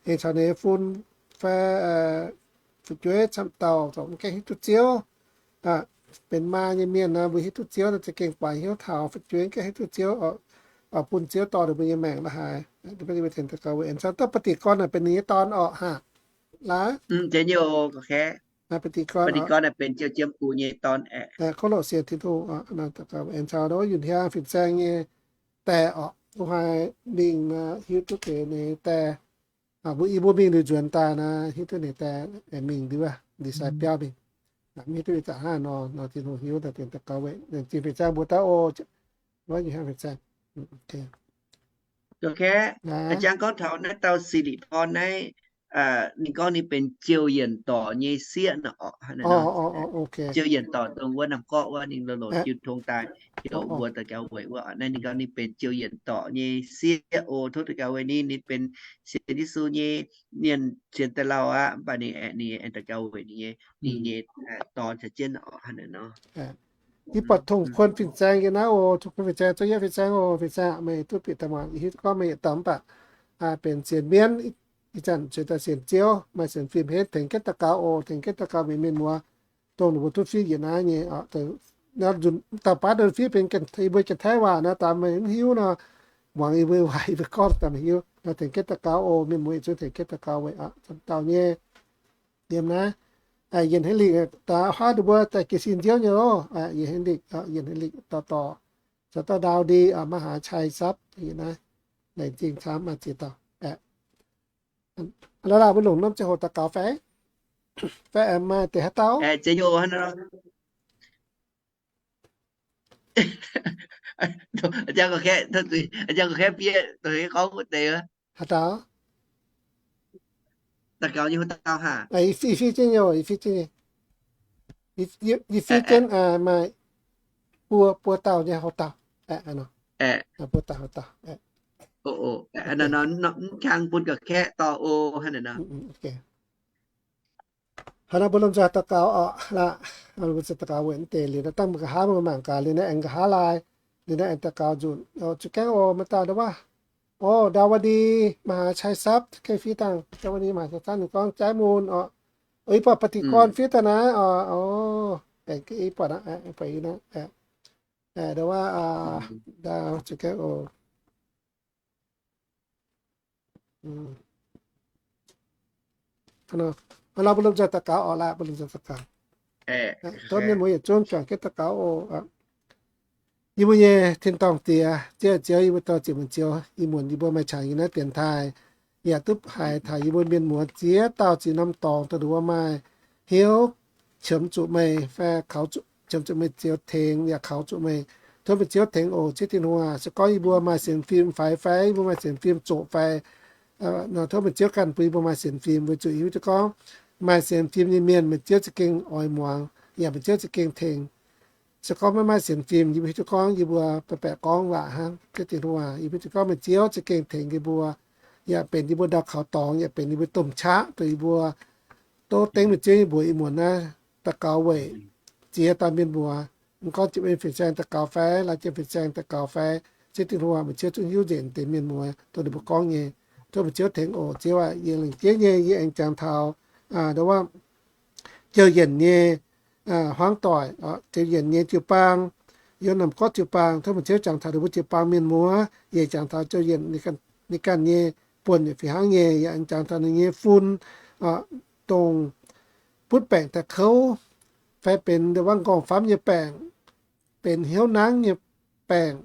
aengx caux ninh nyei fun fai fu'jueiv camv dauh zoux mv gaengh hiuv duqv Ziouv. Benx maa nyei mienh nor mbuo hiuv duqv Ziouv nor za'gengh buatc hnyouv taux, fu'jueiv mv gaengh hiuv duqv Ziouv oc, bun Ziouv dorh ninh mbuo nyei maengc la'haaix. Ninh mbuo tengx daux gaux weic aengx caux dauh Baac Di Gorn naaic benx ninh nyei dorn oc, hnangv laaic. Baac Di Gorn, Baac Di Gorn benx Ziouv Jiem Gux nyei dorn. Kouv loc sienx Tin-Hungh oc, daux gaux weic aengx caux ndau wuov Yunh Hiaang fin-saeng nyei die oc, duqv haih mingh hiuv duqv deix ninh die. Mbuo, yie mbuo mingh liuz nzuonx daaih naaiv hiuv duqv ninh die, mingh ndiev ndie-sai biauv mingh. Mv hiuv duqv ih zanc hnangv nor, nor Tin-Hungh hiuv daaih deix daux gaux weic, zingh fin-saeng mbuo daaih oc. Wuov Yunh Hiaang fin-saeng. Jangx gorngv taux naaiv dauh Siliqpon naaiv, ninh gorngv ninh benx Ziouv Yienc Dorc nyei sieqv nor oc. Ziouv Yienc Dorc dongh wuov Namh Gorqv wuov ninh loz-loz jiu tong daaih heuc mbuo daux gaux weic wuov, naaiv ninh gorngv ninh benx Ziouv Yienc Dorc nyei sieqv oc. Tov daux gaux weic ninh, ninh benx sienx Yesu nyei mienh sienx daaih lauh aqv, mv baac ninh, ninh aengx daux gaux weic ninh nyei, ninh nyei dorn caux jienv oc, hnangv naaiv nor. Yie buatc Tongx Kuon fin-saeng nyei naaiv oc, Tongx Kuon fin-saeng, Zouv Yietv fin-saeng oc, fin-saeng, meih duqv bieqc daaih muangx, yie hiuv duqv gorngv meih yietc dauh mv baac benx sienx mienv, Ih zanc zueiz daaih sienx Ziouv, maaih sienx fim henv, tengx jienv daux gaux oc, tengx jienv daux gaux weic mienh muoz, dongh ninh mbuo duqv fiev njiec naaiv nyei. Nzunc dauh baav ndon fiev benx mbuo Janx-Taiv waac nor, daaih meih mv hiuv nor, muangx yie mbuo waac yie mbuo gorngv daaih meih hiuv. Tengx jienv daux gaux oc, mienh muoz yietc zungv tengx jienv daux gaux weic aqv, dauh nyei. Yiem naaiv, Yienh Henrik, daaih huaav ninh mbuo daaih jiez sin Ziouv nyei loh. Yienh Henrik, Yienh Henrik dorh dorh, caux dauh Ndau Ndi, Maiv Haaix Cai Sapv, yiem naaiv, laengz zingh camv, maaih ziex dauh. Laaix laah mbuo longc norm ziangh hoc daux gaux fai? Fai aengx maaih deix haaix dauh? Haaix dauh? Yie fiev jienv nyei, yie fiev jienv nyei. Yie fiev jienv maaih buo, buo dauh nyei houx dauh. Buo dauh houx dauh. Mv kang bun ga'kaeqv dorh o. Hnangv naaiv mbuo lomh nzoih daux gaux oc. Laaix mbuo daux gaux weic mv deix liuz naaiv dangh mbuo nqa'haav mbuo mangc gaax liuz naaiv aengx nqa'haav laai, liuz naaiv aengx daux gaux nzunc. Zuqc gaengh oc, maaih dauh ndau wuov, o, Ndau Wa Ni, Maiv Haaix Cai Sapv, gaengh fiev dangh. Ndau Wa Ni, Maiv Haaix Cai Sapv, ninh gorngv jaaix mun oc. O, yie buatc ba'diqc gorn fiev daaih naaiv oc. O, baengc yie buatc aqv, baengc yie naaiv. Ndau wuov, ndau zuqc gaengh oc. Hnangv nor mbuo lomh nzoih daux gaux oc. Laaix mbuo lomh nzoih daux gaux. Tov mienh muoz yietc zungv juangc jienv daux gaux oc. Yie mbuo nyei Tin-Dorngh Diex, Ziouv, Ziouv, yie mbuo dor-ziec muonz Ziouv, ih muonz yie mbuo maaih qangx yiem naaiv dienx taaih, yaac duqv haiz taux yie mbuo mienh muoz ziex dauh ziex norm dorngx dongh ninh mbuo maaih hnyouv qiemx zuqc meih fai kaux, qiemx zuqc meih Ziouv tengx yaac kaux zuqc meih. Tov meih Ziouv tengx oc, Ziouv Tin-Hungh aac. Se gorngv yie mbuo maaih sienx fim faix fai yie mbuo maaih sienx fim zoqc fai, tov meih Ziouv ganh bun yie mbuo maaih sienx fim, weic zuqc yie hiuv duqv gorngv maaih sienx fim nyei mienh meih Ziouv za'gengh oix muangx, yaac meih Ziouv za'gengh tengx. Se gorngv maiv maaih sienx fim, yie mbuo hiuv duqv gorngv yie mbuo baeqc baeqc gorngv waac hnangv. Ziouv Tin-Hungh aac, yie mbuo hiuv duqv gorngv meih Ziouv za'gengh tengx yie mbuo, yaac benx yie mbuo ndau kaux dorngx, yaac benx yie mbuo domh qaqv dongh yie mbuo tov dengv meih Ziouv nyei mbuox ih muonz naaiv daux gaux weic ziex dauh mienh muoz. Mv gorngv jiem en fin-saeng daux gaux fai, laaix jiem fin-saeng daux gaux fai, Ziouv Tin-Hungh aac, meih Ziouv zungv hiuv nzengc deix mienh muoz dongh ninh mbuo gorngv nyei. Tov meih Ziouv tengx oc, Ziouv aac. Yie lengc jeiv nyei yie aengx jangx taux ndau wuov Jouv Yienc nyei hmuangv doic, Jouv Yienc nyei jiu-baang, yiem Naamh Gorqv jiu-baang. Tov meih Ziouv jangx taux ninh mbuo jiu-baang mienh muoz, yie jangx taux Jouv Yienc ninh ganh nyei buonc yaac fih hnangv nyei. Yie aengx jangx taux ninh nyei fun, dongh butv baengc daaih kouv, fai benx ndau wuov nqorngv-famv nyei baengc, benx hnyouv nangv nyei baengc,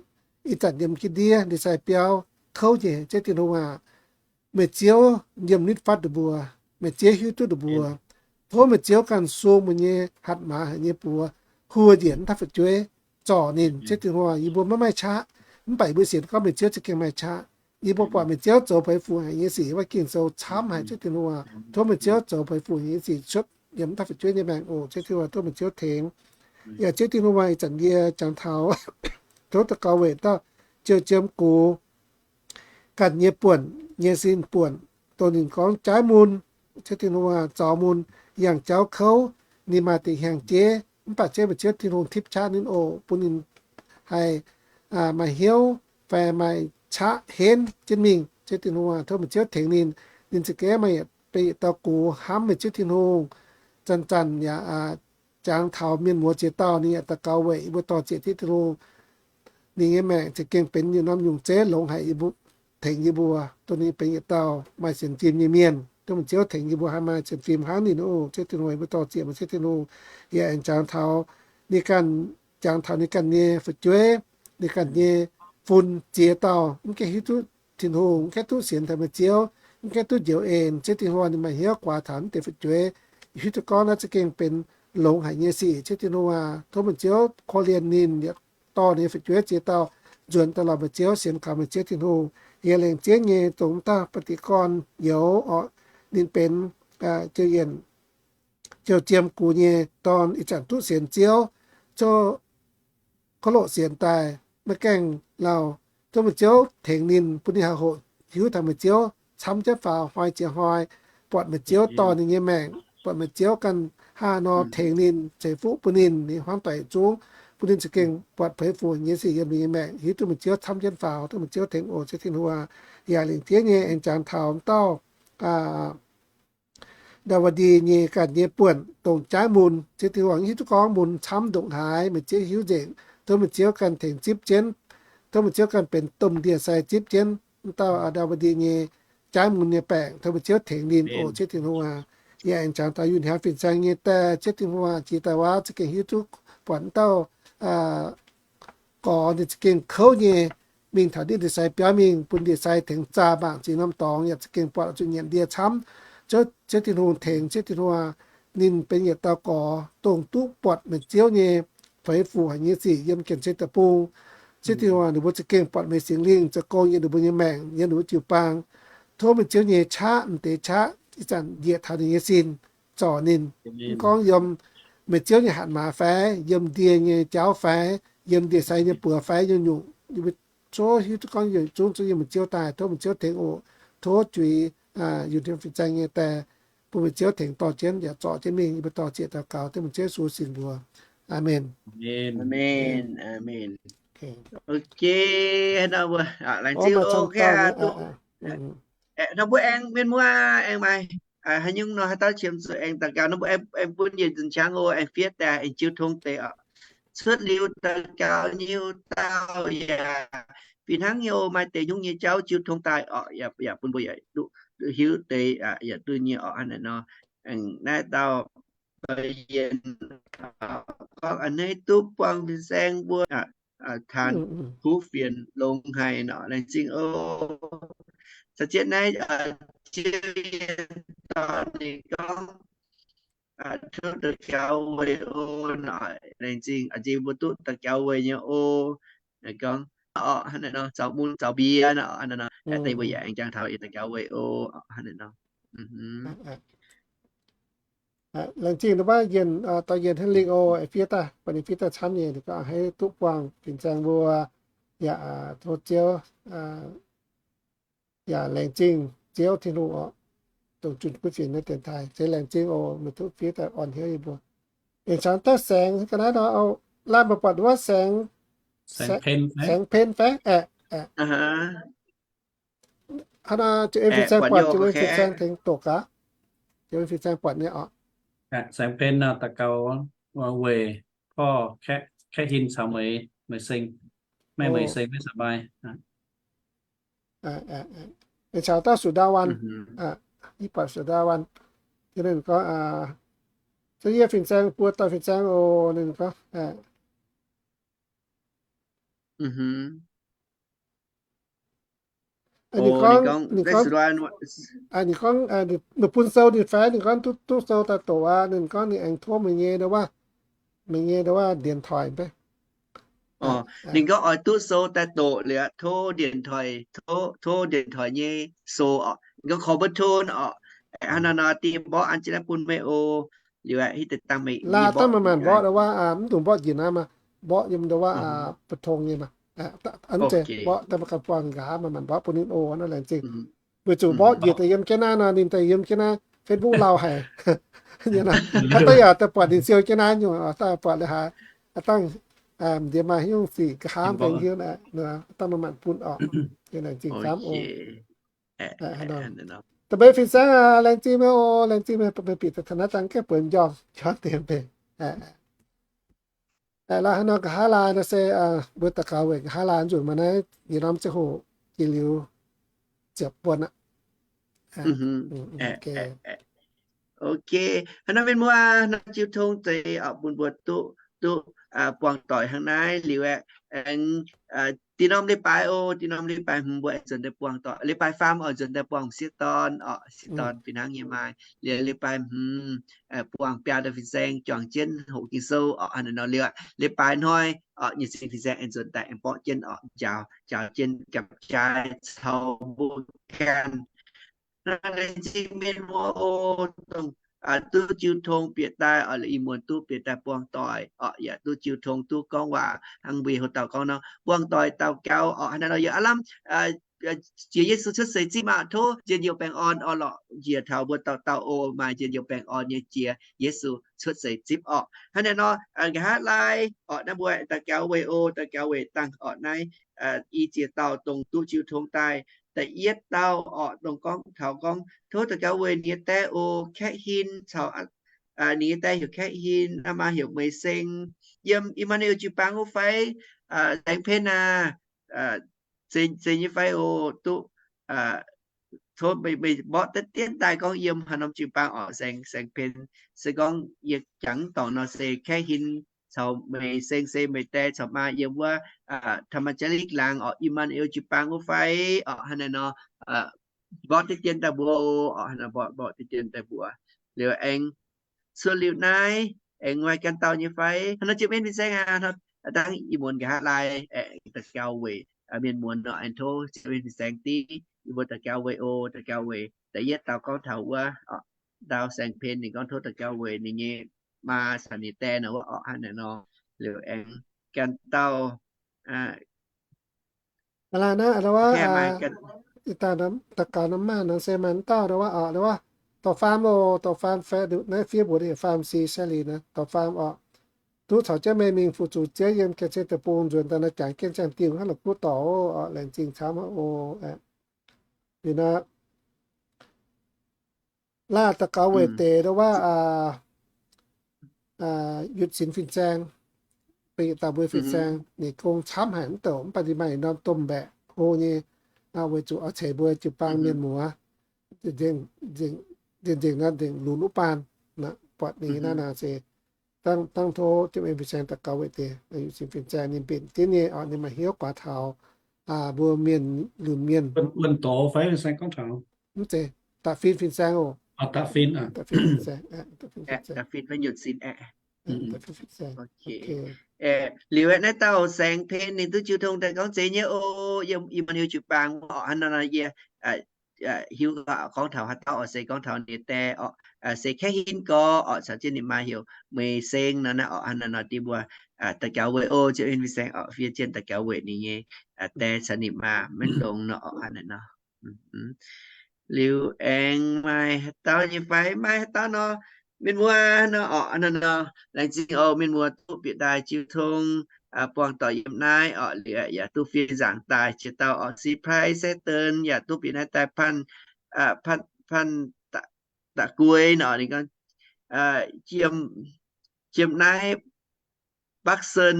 ih zanc yiem jienv ndiev ndie-sai biauv kouv njiec. Ziouv Tin-Hungh aac, meih Ziouv yiem nitv fatv ninh mbuo, meih Ziouv hiuv duqv ninh mbuo. Tov meih Ziouv ganh sung meih nyei hatc maaz haic nyei buoz huo njiec mv taux fu'jueiv, zorc ninh. Ziouv Tin-Hungh, yie mbuo maiv maaih qaqv, mv baac yie mbuo sienx gorngv meih Ziouv za'gengh maaih qaqv. Yie mbuo buatc meih Ziouv zoux peix fuc haic nyei sic, wuov Ging-Sou camv haic. Ziouv Tin-Hungh, tov meih Ziouv zoux peix fuc haic nyei sic cuotv yiem mv taux fu'jueiv nyei maengc oc. Ziouv Tin-Hungh, tov meih Ziouv tengx. Yaac Ziouv Tin-Hungh, ih zanc yie jangx taux, tov daux gaux weic dauh Ziouv Jiem Gux ganh nyei buonc nyei sin buonc, dongh ninh gorngv jaaiv mun, Ziouv Tin-Hungh, zaux mun, yangh jauv kouv, ninh maaih deix hnyangx-jeiv, mv baac Ziouv, meih Ziouv Tin-Hungh tipv qaqv ninh oc, bun ninh haih maaih hnyouv fai maaih qaqv henv jienv mingh. Ziouv Tin-Hungh, tov meih Ziouv tengx ninh. Ninh za'gengh maaih yietc, benx yietc dauh gox hnamv meih Ziouv Tin-Hungh, zanc-zanc yaac jangx taux mienh muoz ziex dauh, ninh yaac daux gaux weic yie mbuo dor-ziec Ziouv Tin-Hungh. Ninh nyei maengc za'gengh benx yietc norm nyungc zeiv longx haic, tengx yie mbuo, dongh ninh benx yietc dauh maaih sienx fim nyei mienh. Tov meih Ziouv tengx yie mbuo haih maaih sienx fim hnangv ninh oc. Ziouv Tin-Hungh, yie mbuo dor-ziec meih Ziouv Tin-Hungh, yie aengx jangx taux ninh ganh, jangx taux ninh ganh nyei fu'jueiv, ninh ganh nyei fun ziex dauh, mv gaengh hiuv duqv Tin-Hungh, mv gaengh duqv sienx taux meih Ziouv, mv gaengh duqv njoux en. Ziouv Tin-Hungh, ninh maaih hnyouv guaax taux mv deix fu'jueiv. Hiuv duqv gorngv naaiv za'gengh benx longx haic nyei sic. Ziouv Tin-Hungh aac, tov meih Ziouv korv-lienh ninh, yietc dorh ninh nyei fu'jueiv ziex dauh nzuonx daaih lorz meih Ziouv, sienx kaux meih Ziouv Tin-Hungh. Yie lengc jeiv nyei dongh wuov dauh ba'dic gorn youz oc, ninh benx Ziouv Yienc, Ziouv Jiem Gux nyei dorn, ih zanc duqv sienx Ziouv, zouv kouv loqc sienx daaih, maiv gaengh lauh. Tov meih Ziouv tengx ninh, bun ninh haih hoqc hiuv taux meih Ziouv camv jienv faaux, hnoi jiex hnoi buatc meih Ziouv dorh ninh nyei maengc, buatc meih Ziouv ganh hnangv haaix nor tengx ninh, ceix fuqv bun ninh, ninh hmuangv doic yietc zungv, bun ninh za'gengh buatc peix fuc nyei sic yiem ninh nyei maengc, hiuv duqv meih Ziouv camv jienv faaux. Tov meih Ziouv tengx oc, Ziouv Tin-Hungh aac. Yaac lengc jeiv nyei aengx jangx taux wuov dauh Ndaa^wi^ndi nyei ganh nyei buonc dongh jaaiv mun. Ziouv Tin-Hungh hiuv duqv gorngv mun camv ndongc haaix, meih Ziouv hiuv nzengc. Tov meih Ziouv ganh tengx zipv jienv, tov meih Ziouv ganh benx domh ndie-sai zipv jienv m'dauh Ndaa^wi^ndi nyei jaaiv mun nyei baengc. Tov meih Ziouv tengx ninh oc, Ziouv Tin-Hungh aac. Yie aengx jangx daaih yunc hnyangx fin-saeng nyei die, Ziouv Tin-Hungh aac, jiex daaih wuov za'gengh hiuv duqv buatc m'dauh gorx ninh za'gengh kouv nyei, mingh taux ndie-sai biauv mingh, bun ndie-sai tengx zaah mangc ziex norm dorngx, yaac za'gengh buatc zuqc nyienc ndie camv. Ziouv Tin-Hungh tengx, Ziouv Tin-Hungh, ninh benx yietc dauh gorx dongh duqv buatc meih Ziouv nyei feix fuc haic nyei sic yiem Janx-Sei Deic-Bung. Ziouv Tin-Hungh, ninh mbuo za'gengh buatc meih Singx Lingh zoux gong yiem ninh mbuo nyei maengc, yiem ninh mbuo jiu-baang. Tov meih Ziouv nyei qaqv, m'deix qaqv, ih zanc njiec taux ninh nyei sin, zorc ninh. Mv gorngv yiem meih Ziouv nyei hatc maaz fai, yiem ndie nyei jauv fai, yiem ndie-sai nyei buoz fai, nyungc-nyungc, yie mbuo zungv hiuv duqv gorngv yietc zungv zungv yiem meih Ziouv daaih. Tov meih Ziouv tengx oc. Tov juix yunc hnyangx fin-saeng nyei die bun meih Ziouv tengx dorh jienv yaac zorc jienv mingh. Yie mbuo dorh zieqc daux gaux dengv meih Ziouv Yesu sin mbuox. Aamen. Nor mbuo aengx mienh muoz aengx maaih haaix nyungc nor haaix dauh qiemx zuqc aengx daux gaux nor mbuo aengx bun yietc nzunc qangx oc, aengx fiev daaih aengx jiu tong deix oc. Cuotv liuz daux gaux nyei wuov dauh yaac fih hnangv nyei oc, maaih deix nyungc nyei jauv jiu tong daaih oc, yaac bun mbuo yaac duqv hiuv deix yaac duqv nyei oc. Hnangv naaiv nor, aengx naaiv dauh Yienc gorngv a'hneiv duqv buangh fin-saeng mbuo Tanh kuv fienx longx haic nor, laengz zingh oc. Caux jienv naaiv Ziouv Yienc dorh ninh gorngv, tov daux gaux weic oc nor, laengz zingh, laengz zingh mbuo duqv daux gaux weic nyei oc. Gorngv oc, hnangv naaiv nor, zaux mun zaux mbiex nor, hnangv naaiv nor, deix mbuo yaac aengx jangx taux daux gaux weic oc, hnangv naaiv nor. Laengz zingh ninh mbuo Yienc, dorh Yienc hnangv lingh oc, fiev daaih, buatc ninh fiev daaih camv nyei, ninh gorngv a'hneiv duqv buangh fin-saeng mbuo, yaac tov Ziouv, yaac laengz zingh Ziouv Tin-Hungh oc, dongh zunh kuv fienx nyei dienx taaih. Zeiz laengz zingh oc, meih duqv fiev daaih orn hnyouv yie mbuo. Aengx caux dauh Saengx ga'naaiv nor, laanh mbuo buatc wuov Saengx, Saengx Pen fai? Aeqv, aeqv. Hnangv naaiv, jiex fin-saeng buatc, jiex fin-saeng tengx doqc gaax. Jiex fin-saeng buatc nyei oc. Saengx Pen nor, daux gaux weic porv kaeqv hin caux meih, meih seng, meih, meih seng maiv ສະບາຍ. Aengx caux dauh ສຸດາວັນ, ih buatc ສຸດາວັນ, ninh gorngv, se yie fin-saeng buo dauh fin-saeng oc, ninh gorngv. Ninh gorngv, ninh gorngv, ninh gorngv, meih bun sou ninh fai? Ninh gorngv duqv, duqv sou daaih doqc aqv. Ninh gorngv ninh aengx tov meih nyei, meih nyei nduov ndienx toic. Ninh gorngv oix duqv sou daaih doqc liuz aqv, tov ndienx toic, tov ndienx toic nyei sou oc. Ninh gorngv ຂໍເບີໂທ oc. Hnangv naaiv nor, diex mborqv an jienv naaiv bun meih oc. Liuz aeqv, hitv deix dangh meih, laaix dangh manc-manc mborqv nduov, mv dungx mborqv njiec naaiv maah, mborqv yiem nduov, ເບີໂທ nyei maah. Mborqv daaih mbuo ganh buangh nqa'haav manc-manc mborqv bun ninh oc. Naaiv laengz zingh. Weic zuqc mborqv njiec daaih yiem jienv naaiv nor, ninh daaih yiem jienv naaiv Facebook lauh haic. Haaix dauh yaac daaih buatc ninh siou jienv naaiv nyungc, daaih buatc la'haaix, dangh, m'nziex maaih haaix nyungc sic nqa'haav benx hiuv, dangh manc-manc bun oc. Laengz zingh camv oc. Da'beiv fin-saeng, laengz zingh meih oc, laengz zingh meih, meih bieqc daaih taux naaiv dangh gaengh buonc m'njormh, njormh deix mbenc. Laaix hnangv nor nqa'haav laai nor se mbuo daux gaux weic nqa'haav laai nzunc maaih naaiv yietc norm ziangh hoc jiex liuz ziepc buonc aqv. Ok, hnangv naaiv mienh muoz, hnangv jiu tong deix oc, bun mbuo duqv, duqv buangh doic hnangv naaiv liuz aeqv, aengx dih norm leiz-baaix oc, dih norm leiz-baaix hmz mbuo aengx nzuonx daaih buangh doic. Leiz-baaix faam oix nzuonx daaih buangh sieqv dorn oc, sieqv dorn fih hnangv nyei maaih. Liuz leiz-baaix hmz buangh biaa dauh fin-saeng juangc jienv hoqc Ging-Sou oc. Hnangv naaiv nor liuz, leiz-baaix hnoi oc, nyic cin fin-saeng aengx nzuonx daaih aengx mborqv jienv oc, njaaux, njaaux jienv gapv-jaaix caux mbuo ganh. Hnangv naaiv laengz zingh mienh muoz oc, dongh duqv jiu tong bieqc daaih oc, ih muonz duqv bieqc daaih buangh doic oc, yaac duqv jiu tong duqv gorngv waac hnangv mbuo hoc dauh gorngv nor, buangh doic daux gaux oc. Hnangv naaiv nor yaac aav lamh jiex Yesu cuotv seix zipv maah, tov njien-youh baengh orn orn-lorqc njiec taux mbuo dauh dauh oc. Maaih njien-youh baengh orn nyei jiex Yesu cuotv seix zipv oc. Hnangv naaiv nor nqa'haav laai oc, naaiv mbuo daux gaux weic oc, daux gaux weic dangh oc, naaiv i ziex dauh dongh duqv jiu tong daaih da'yietv dauh orqc, dongh gorngv taux gorngv tov daux gaux weic ninh nyei die oc, Kaeqv Hin caux, ninh nyei die heuc Kaeqv Hin, aa maa heuc Meih Seng, yiem Ih^maa^nu^el jiu-baang wuov fai, Saeng Pen aa, zeiz nyei fai oc, duqv, tov meih mborqv deix dien daaih gorngv yiem haaix norm jiu-baang orqc, Saeng, Saeng Pen. Se gorngv yie jangx dorngc nor se Kaeqv Hin caux Meih Seng se meih die caux maa yiem wuov ธรรมจาริก laangz orqc, Ih^maa^nu^el jiu-baang wuov fai orqc, hnangv naaiv nor, mborqv deix dien daaih mbuox oc, mborqv, mborqv deix dien daaih mbuox. Liuz aengx cuotv liuz naaiv aengx maaih ganh dauh nyei fai? Hnangv nor Jiem En Fin-Saeng aac, dangh ih muonz nqa'haav laai aengx daux gaux weic mienh muonz nor, aengx tov Jiem En Fin-Saeng div yie mbuo daux gaux weic oc, daux gaux weic da'yietv dauh gorngv taux wuov ndau Saeng Pen ninh gorngv tov daux gaux weic ninh nyei maa caux ninh die nor wuov orqc, hnangv naaiv nor. Liuz aengx ganh dauh, aa, naaiv, wuov, daux gaux norm maah nor se maaih dauh wuov orqc, wuov, dorh faam oc, dorh faam fai naaiv fiev mbuox faam si sai liuz naaiv dorh faam orqc. Duqv caux jienv meih mingh fu zuqc jeiv yiem gengh se deic-bung nzuonx daaih naaiv jangx jienv ziangh diuh hnangv la'kuqv dorc oc, laengz zingh camv oc. Liuz naaiv laah daux gaux weic deix wuov, Yutv Sinx Fin-Saeng, beiv yietc dauh mbuo Fin-Saeng, ninh gong camv haic mv douc, mv baac ninh maaih norm domh mbaeqc hlo nyei, weic zuqc oix ceix mbuo jiu-baang mienh muoz nzengc, nzengc, nzengc lunx wuov baan, buatc ninh naaiv nor se dangh tov Jiem En Fin-Saeng daux gaux weic deix, Yutv Sinx Fin-Saeng ninh mbenc jienv nyei orqc, ninh maaih hnyouv guaax taux mbuo mienh lunx mienh. Mv zeiz, Da'fin Fin-Saeng oc. Liuz naaiv dauh Saeng Pen ninh duqv jiu tong daaih gorngv zeiz nyei oc, yiem Ih^maa^nu^el jiu-baang orqc, hnangv naaiv nor yie hiuv gorngv taux haaix dauh orqc, se gorngv taux ninh die orqc, se Kaeqv Hin gorx orqc, caux jienv ninh maa heuc Meih Seng nor naaiv orqc, hnangv naaiv nor diex mbuo daux gaux weic oc, Jiem En Fin-Saeng orqc, fiev jienv daux gaux weic ninh nyei die caux ninh maa maiv dongz nor orqc, hnangv naaiv nor. Liuz aengx maaih haaix dauh nyei fai? Maaih haaix dauh nor, mienh muoz nor orqc, hnangv naaiv nor. Laengz zingh oc, mienh muoz duqv bieqc daaih jiu tong buangh doic yiem naaiv orqc, liuz yaac duqv fiev nzaangc daaih jiex dauh orqc, Sipv^lai Saeqv^den yaac duqv bieqc naaiv daaih, Panh, Panh, Da'guei nor ninh gorngv, jiem naaiv Bakv Sen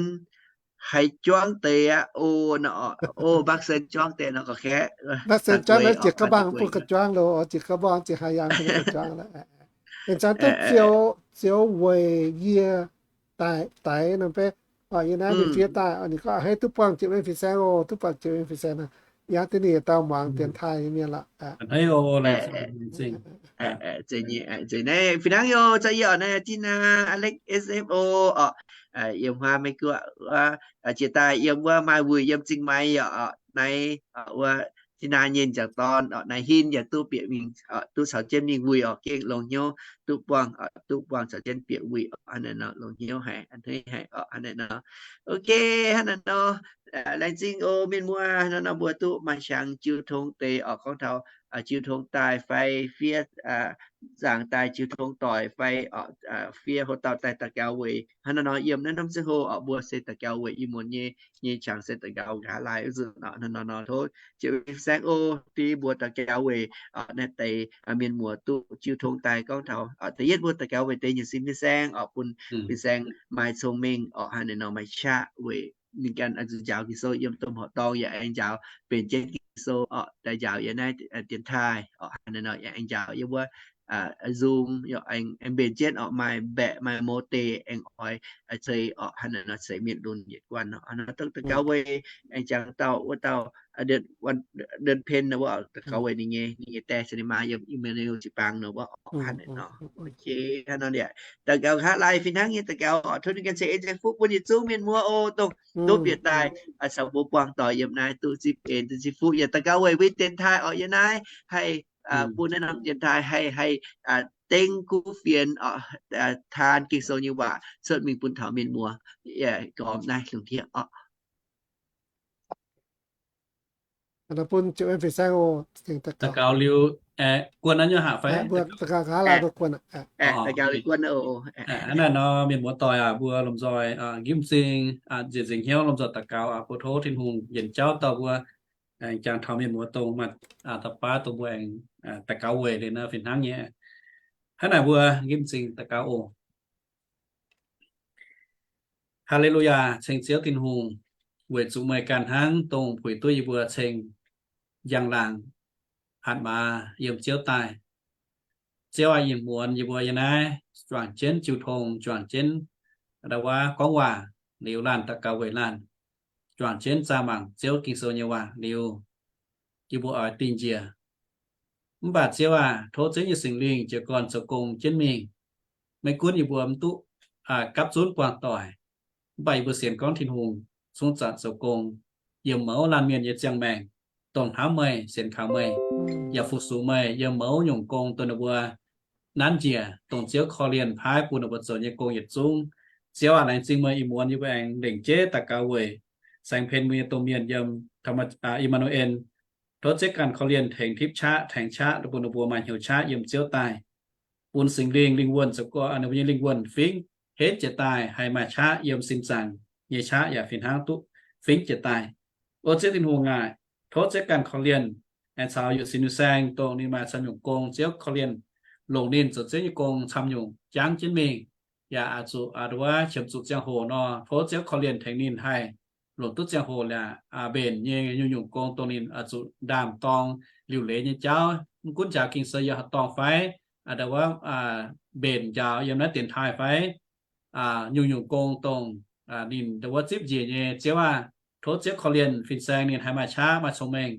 haiz juangv deix aqv o. Nor o, Bakv Sen juangv deix nor gorqv-kaeqv, Bakv Sen juangv nor jiex ga'mbaangh bun ga'juangv loh, jiex ga'mbaangh jiex haaix yaangh bun ga'juangv. Aengx zanc duqv zioux, zioux weic yie daix, daix nor beiv orqc, yie naaiv ninh fiev daaih, ninh gorngv a'hneiv duqv buangh Jiem En Fin-Saeng oc, duqv buangh Jiem En Fin-Saeng nor, yangh deix ninh yietc dauh muangx dienx taaih nyei mienh lorqc. Zeiz naaiv fih hnangv yie oc, za'yie orqc, naaiv Jin Naa, Alex, S F O orqc, yiem Huaa Meiv Guoqv wuov, jiex daaih yiem wuov maaih wuic yiem Zingh Maix orqc, naaiv wuov Jin Naa nyei m'jangc dorn orqc, naaiv Hin yaac duqv bieqc mingh, duqv caux jienv mingh wuic orqc, gengh longx hnyouv duqv buangh, duqv buangh caux jienv bieqc wuic orqc, hnangv naaiv nor longx hnyouv haic, a'hneiv haic orqc, hnangv naaiv nor. Ok, hnangv naaiv nor, laengz zingh oc mienh muoz, hnangv nor mbuo duqv maaih hnyangx jiu tong deix orqc, gorngv taux jiu tong daaih fai fiev nzaangc daaih jiu tong doic fai fiev hlo dauh daaih daux gaux weic. Hnangv naaiv nor yiem naaiv norm ziangh hoc orqc, mbuo se daux gaux weic ih muonz nyei, nyei qangx se daux gaux nqa'haav laai wuov nzunc orqc. Hnangv naaiv nor tov Jiem En Fin-Saeng oc, diex mbuo daux gaux weic naaiv deix mienh muoz duqv jiu tong daaih gorngv taux da'yietv mbuo daux gaux weic deix nyanc sin fin-saeng orqc, bun fin-saeng maaih cong-mengh orqc, hnangv naaiv nor maaih qaqv weic ninh ganh nzuonx njaaux Ging-Sou yiem domh horqc dorngh yaac aengx njaaux mbenc jienv Ging-Sou orqc, daaih njaaux yiem naaiv dienx taaih orqc, hnangv naaiv nor yaac aengx njaaux yiem wuov Zoom, aengx mbenc jienv orqc, maaih mbaeqc maaih mouz deix aengx oix ceix orqc, hnangv naaiv nor ceix mienh lunx yietc guanh orqc. Hnangv naaiv daux gaux weic aengx jangx dauh wuov dauh เดือนเพ็ญ nor wuov, daux gaux weic ninh nyei, ninh nyei die caux ninh maa yiem อิมมานูเอล jiu-baang nor wuov orqc, hnangv naaiv nor. Ok, hnangv naaiv nor, daux gaux nqa'haav laai fih hnangv nyei daux gaux orqc, tov ninh ganh ceix en ceix fuqv bun yietc zungv mienh muoz oc, dongh duqv bieqc daaih caux mbuo buangh doic yiem naaiv duqv zipv en duqv zipv fuqv. Yaac daux gaux weic mbuo dienx taaih orqc, yiem naaiv haih bun naaiv norm dienx taaih haih, haih dengv kuv fienx orqc, taan Ging-Sou nyei waac cuotv mingh bun taux mienh muoz gormx naaiv lungh ndiev orqc. Bun Jiem En Fin-Saeng oc, daux gaux liuz, guon naaiv nyei haic fai? Hnangv naaiv nor mienh muoz doic aac, mbuo lomh nzoih nqipv m'zing, nzieqc nzengc hnyouv lomh nzoih daux gaux aac, bun tov Tin-Hungh yienc jauv dauh mbuo aengx jangx taux mienh muoz dongh maaih da'baav dongh mbuo aengx daux gaux weic liuz nor fih hnangv nyei. Hnangv naaic mbuo nqemh m'zing daux gaux oc. Haa^le^lu^yaa, ceng Ziouv Tin-Hungh, weic zuqc meih ganh hnangv dongh puix duqv yie mbuo ceng njang-laangc hatc maaz yiem Ziouv daaih. Ziouv aac, ih muonz yie mbuo yiem naaiv juangc jienv jiu tong, juangc jienv ndau-waav gorngv waac liuz laanh daux gaux weic laanh, juangc jienv zaah mangc Ziouv Ging-Sou nyei waac liuz, yie mbuo oix dingh njiec. Mv baac Ziouv aac, tov Ziouv nyei Singx Lingh jiez gorn zoux gong jienv mingh. Maiv gunv yie mbuo mv duqv gapv zunv buangh doic, mv baac yie mbuo sienx gorngv Tin-Hungh zungv zanc zoux gong yiem mouz laanh mienh nyei ziangh maengc, dongh hnamv meih, sienx kaux meih, yaac fu-sux meih yiem mouz nyungc gong dongh ninh mbuo nanv njiec, dongh Ziouv korv-lienh paaiv bun ninh mbuo zoux nyei gong yietc zungv. Ziouv aac, laengz zingh meih ih muonz yie mbuo aengx lengc jeiv daux gaux weic saeng-pen mbuo nyei domh mienh yiem I^maa^nu^en. Tov Ziouv ganh korv-lienh tengx tipv qaqv, tengx qaqv bun ninh mbuo maaih hnyouv qaqv yiem Ziouv daaih, bun Singx Lingh lingh wuonh zoux gorn ninh mbuo nyei lingh wuonh fingv henv jiez daaih haih maaih qaqv yiem sin zaangc nyei qaqv yaac fih hnangv duqv fingv jiez daaih. O Ziouv Tin-Hungh aac, tov Ziouv ganh korv-lienh aengx caux yietc sin nyei saeng dongh ninh maaih camv nyungc gong, Ziouv korv-lienh longc ninh zoux Ziouv nyei gong camv nyungc jangv jienv mingh, yaac aqc zuqc aa wuov qiemx zuqc ziangh hoc nor, tov Ziouv korv-lienh tengx ninh haih longc duqv ziangh hoc yaac mbenc nyei nyungc-nyungc gong dongh ninh aqc zuqc ndaam-dorng liuc leiz nyei jauv. Mv gunv njaaux Ging-Sou yiem haaix dorngh fai aa wuov mbenc njaaux yiem naaiv dienx taaih fai nyungc-nyungc gong dongh ninh aa wuov zipv njiec nyei, Ziouv aac, tov Ziouv korv-lienh fin-saeng ninh haih maaih qaqv maaih cong-mengh